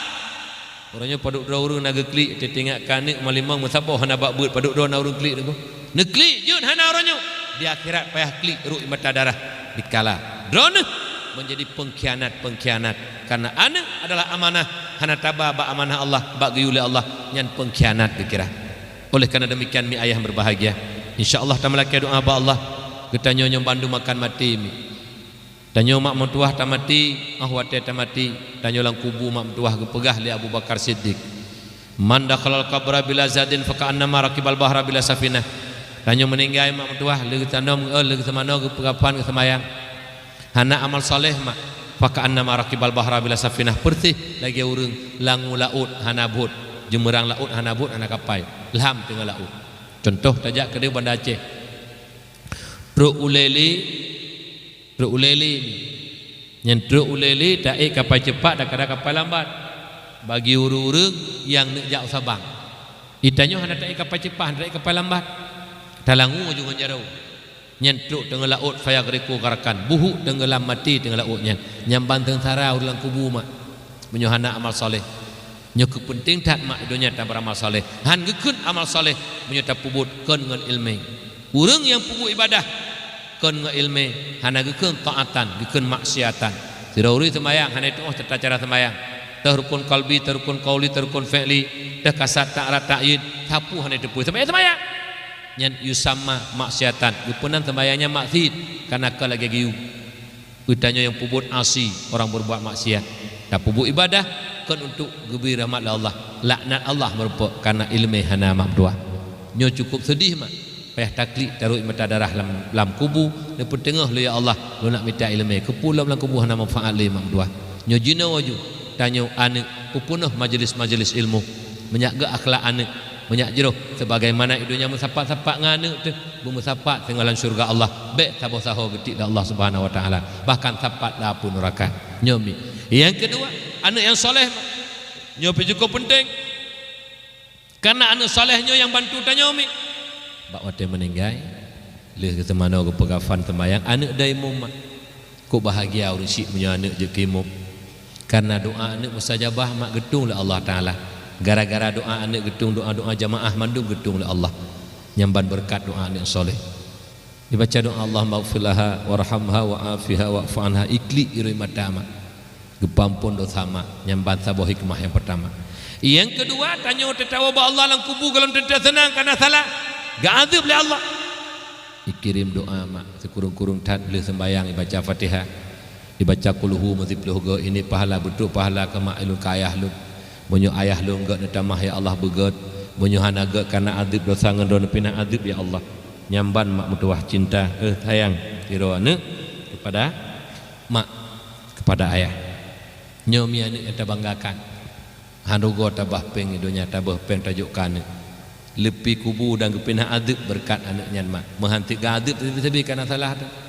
Uroe nyoe padub droe ureuëng na geuklik, teuingat keu aneuk, ma limong, meusaboh hana bak beuet, padub droe na ureuëng klik teungku. Neuklik jeuet hana uroe nyoe. Di akhirat payah klik rot mata darah dikala droeneuh meunjadi peungkhianat-peungkhianat. Kareuna aneuk adalah amanah, hana taba bak amanah Allah, bak geuyue lé Allah, nyan peungkhianat geukira. Oleh karena demikian, mi ayah berbahagia, insya Allah tameulakée doa bak Allah. Geutanyoe nyoe bandum akan maté mi. Tanyoe mak meutuah tamaté, óh watée tamaté, tanyoe lam kubu mak meutuah geupeugah lé Abu Bakar Siddiq, "Man dakhalal qabra bila zadin faka'annama rakibal bahra bila safinah." Tanyoe meuninggai mak meutuah, lheueh geutanom, eh, lheueh geuseumanoe, geupeukafan, geuseumayang. Hana amal saleh mak, "Faka'annama rakibal bahra bila safinah." Peureusih lagée ureuëng langue laôt hana bot, jeumeurang laôt hana bot, hana kapai, lham teungoh laôt. Cuntoh tajak keudeh Banda Aceh. Trok ulée lé, trok ulée lé mi. Nyan trok ulée lé taék kapai ceupak dan kadang kapai lambat. Bagi ureuëng-ureuëng nyang neuk jak u Sabang. Di tanyoe hana taék kapai ceupak, hana taék kapai lambat. Talangue ju ngon jaroe. Nyan trok teungoh laôt, fayagriqu gharqan, buhuk teungoh lam maté teungoh laôt nyan. Nyan ban seungsara ureuëng lam kubu mak. Meunyoe hana amal saleh. Nyoe keuh peunteng that mak donya taberamal saleh. Hán geukheun amal saleh meunyoe tapeubuet kon ngon iéleumé. Ureuëng nyang peubuet ibadah kon ngon iéleumé hana geukheun taatan, geukheun maksiatan. Sidroe ureuëng seumayang hana tuoh tata cara seumayang. Teuh rukun qalbi, teuh rukun qauli, teuh rukun fi'li, teuh kasad, ta'rad, ta'yid, sapeue hana teupeu. Seumayang, seumayang. Nyan yusamma maksiatan. Geupeunan seumayang nyan maksiet, kareuna ka lagée geuyue. Geutanyoe nyang peubuet asi, orang berbuat maksiat. Tapeubuet ibadah kon untuk geubri rahmat lé Allah. Laknat Allah meurumpok kareuna iéleumé hana mak meutuah. Nyoe cukup seudeh mak. Payah taklik tarot mata darah lam, lam kubu, neupeuteungoh lé, "Ya Allah, lôn nak mita iéleumé, keupeue lom lam kubu hana manfaat lé mak meutuah." Nyoe jinoe aju, tanyoe aneuk, peupeunoh majelis-majelis ilmu. Meunyak geu akhlak aneuk, meunyak jroh, sebagaimana di donya meusapat-sapat ngon aneuk teuh, beumeusapat teungoh lam syeuruga Allah, bék saboh saho geutik lé Allah Subhanahu wa Taala, bahkan sapat lam apui nuraka. Nyoe mi. Nyang keudua, aneuk nyang saleh. Nyoe pih cukup peunteng. Kareuna aneuk saleh nyoe nyang bantu tanyoe mi. Bak watée meuninggai, lheueh geuseumanoe, geupeukafan, seumayang, aneuk dai muma. Kok bahagia ureuëng syiek meunyoe aneuk jeuet keu imum. Kareuna doa aneuk mustajabah mak geutueng lé Allah Taala. Gara-gara doa aneuk geutueng, doa-doa jamaah mandum geutueng lé Allah. Nyan ban beureukat doa aneuk saleh. Dibaca doa, "Allahummaghfir laha warhamha wa'afiha wa'fu anha," iklik irui mata mak. Geupeuampon dosa mak, nyan ban saboh hikmah nyang peurtama. Nyang keudua, tanyoe teutawoe bak Allah lam kubu gohlom teuntée seunang kareuna salah, geuazeueb lé Allah. Ikirém doa mak, sikureueng-kureueng that lheueh seumbayang ibaca Fatihah. Ibaca kulhu meusiploh goe, ini pahala, beutôi pahala keu mak lôn keu ayah lôn. Meunyoe ayah lôn gét neutamah, ya Allah, beugét. Meunyoe hana gét, kana adeueb dosa ngon droe neupinah adeueb, ya Allah. Nyan ban mak meutuwah cinta, eh, sayang, sidroe aneuëk kepada mak, kepada ayah. Nyoe mi aneuëk nyang tabanggakan. Han rugoe tabah péng di donya, tabah péng tajok keu aneuëk. Leupie kubu dan geupinah adeueb beureukat aneuëk nyan mak. Meuhan teuk geuadeueb sabe-sabe kana salah teuh.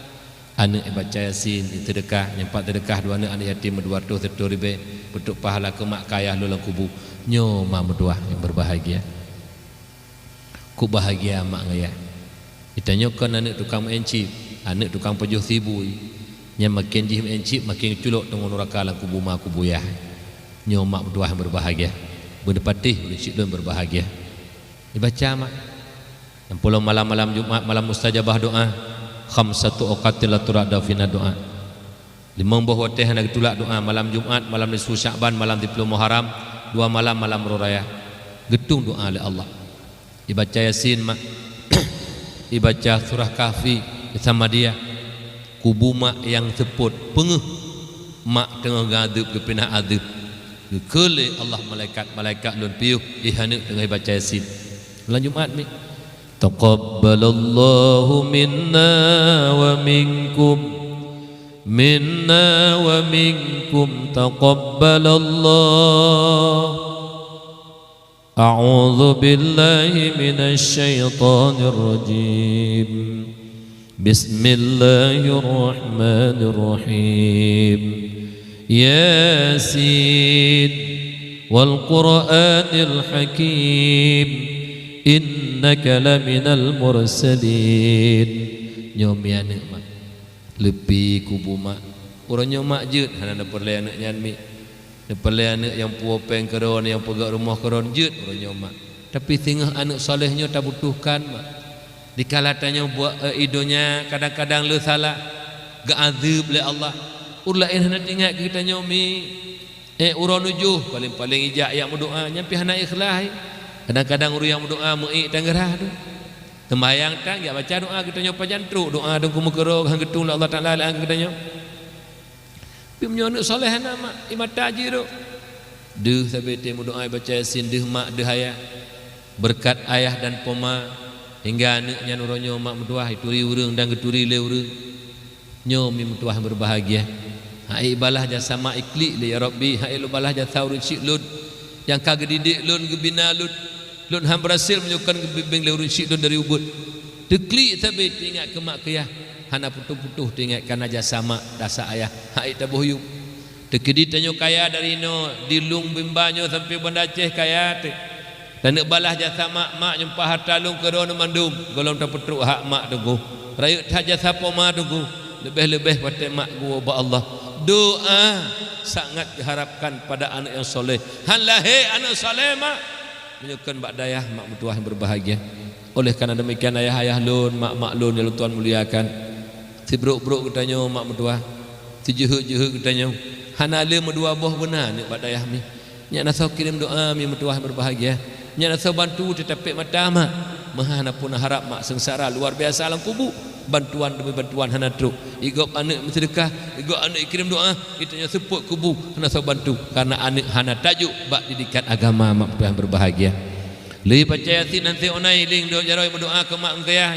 Aneuëk ibaca Yasin, iseudeukah, nyang pat seudeukah dua aneuëk, aneuëk yatim meudua reutôh sireutoh ribée, beutôi pahala keu mak keu ayah lôn lam kubu. Nyoe mak meutuwah nyang beubahgia. Kok bahgia mak ngon ayah. Geutanyoe kon aneuëk tukang meu'en chip, aneuëk tukang pajoh sibui. Nyang maken jih meu'en chip, maken geuculok teungoh nuraka lam kubu mak kubu ayah. Nyoe mak meutuwah nyang beubahgia. Beuneupatéh ureuëng chik lôn beubahgia. Ibaca mak. Nyang pulo malam-malam Jumat, malam mustajabah doa. Khamsatu awqatin la turaddu fiha du'a. Limong boh watée hana geutulak doa, malam Jumat, malam nisfu Sya'ban, malam siploh Muharram, dua malam, malam Uroe Raya. Geutung doa lé Allah. Ibaca Yasin mak. Ibaca surah Kahfi, Samadiyah. Kubu mak nyang seupôt, peungeuh mak teungoh geuadeueb, geupinah adeueb. Geukheun lé Allah malaikat, "Malaikat lôn piôh, ih aneuëk teungoh ibaca Yasin." Malam Jumat mi. Taqabbalallahu minna wa minkum. Minna wa minkum taqabbalallah. A'udzu billahi minasy syaithanir rajim. Bismillahirrahmanirrahim. Yasin wal Qur'anil Hakim. Innaka laminal mursalin. Nyoe mi aneuëk mak. Leupie kubu mak. Uroe nyoe mak jeuet hana neupeureulée aneuëk nyan mi. Neupeureulée aneuëk nyang puwoe péng keudroe, nyang peugét rumoh keudroe, jeuet uroe nyoe mak. Tapi singoh aneuëk saleh nyoe tabutuhkan mak. Dikala tanyoe buet, eh, i donya kadang-kadang le salah, geuadeueb lé Allah. Ureuëng laén hana teuingat keu geutanyoe mi. Eh, uroe nujoh, paléng-paléng ijak yak meudoá, nyan pih hana ikhlaih. Kadang-kadang ureuëng nyang meudoá meuék tanggeurat tu. Seumayang tan, yak baca doá geutanyoe pajan trok doá teungku meukeurok han geutung lé Allah Taala lé geutanyoe. Tapi meunyoe aneuëk saleh hana mak, i mata jih rot. Deuh sabe tée meudoá baca Yasin, deuh mak, deuh ayah. Beureukat ayah dan poma, hingga aneuëk nyan uroe nyoe mak meutuwah ituri ureuëng dan geuturi lé ureuëng. Nyoe mi meutuwah beubahgia. Hai balaih jasa mak iklik lé, "Ya Rabbi, hai lôn balaih jasa ureuëng chik lôn nyang ka geudidik lôn, geubina lôn. Lôn han beurhasil meunyoe kon geubimbéng lé ureuëng chik lôn dari ubeut." Teuklik sabe teuingat keu mak keu yah, hana putôh-putôh teuingat kana jasa mak, jasa ayah, hai taboh yup. Teukeudi tanyoe kaya dari inoe, di Lueng Bimba nyoe sampoe Banda Aceh kaya teuh. Taneuk balaih jasa mak, mak nyumpah hareuta lôn keu droeneuh mandum, gohlom tapeutrok hak mak teungku. Rayeuk that jasa poma teungku, leubeh-leubeh watée mak geuwoe bak Allah. Doa sangat diharapkan pada aneuëk nyang saleh. Han lahé aneuëk saleh mak, meunyoe kon bak dayah mak meutuwah nyang beubahgia. Oleh karena demikian ayah-ayah lôn, mak-mak lôn nyang lôn tuan muliakan, sibrok-brok geutanyoe mak meutuwah, sijeuheut-jeuheut geutanyoe, hana le meudua boh beuna aneuëk bak dayah mi. Nyak na soe kirém doá mi meutuwah beubahgia. Nyak na soe bantu teutapék mata mak. Meuhana pun harab mak seungsara luar biasa lam kubu. Bantuan demi bantuan hana trok. Igob aneuëk meuseudeukah, igob aneuëk ikirém doá, geutanyoe seupôt kubu hana soe bantu karena aneuëk hana tajok bak didikan agama mak meutuwah beubahgia. Lé baca Yasin han sé onai ling dok jaroe meudoá keu mak engkayah.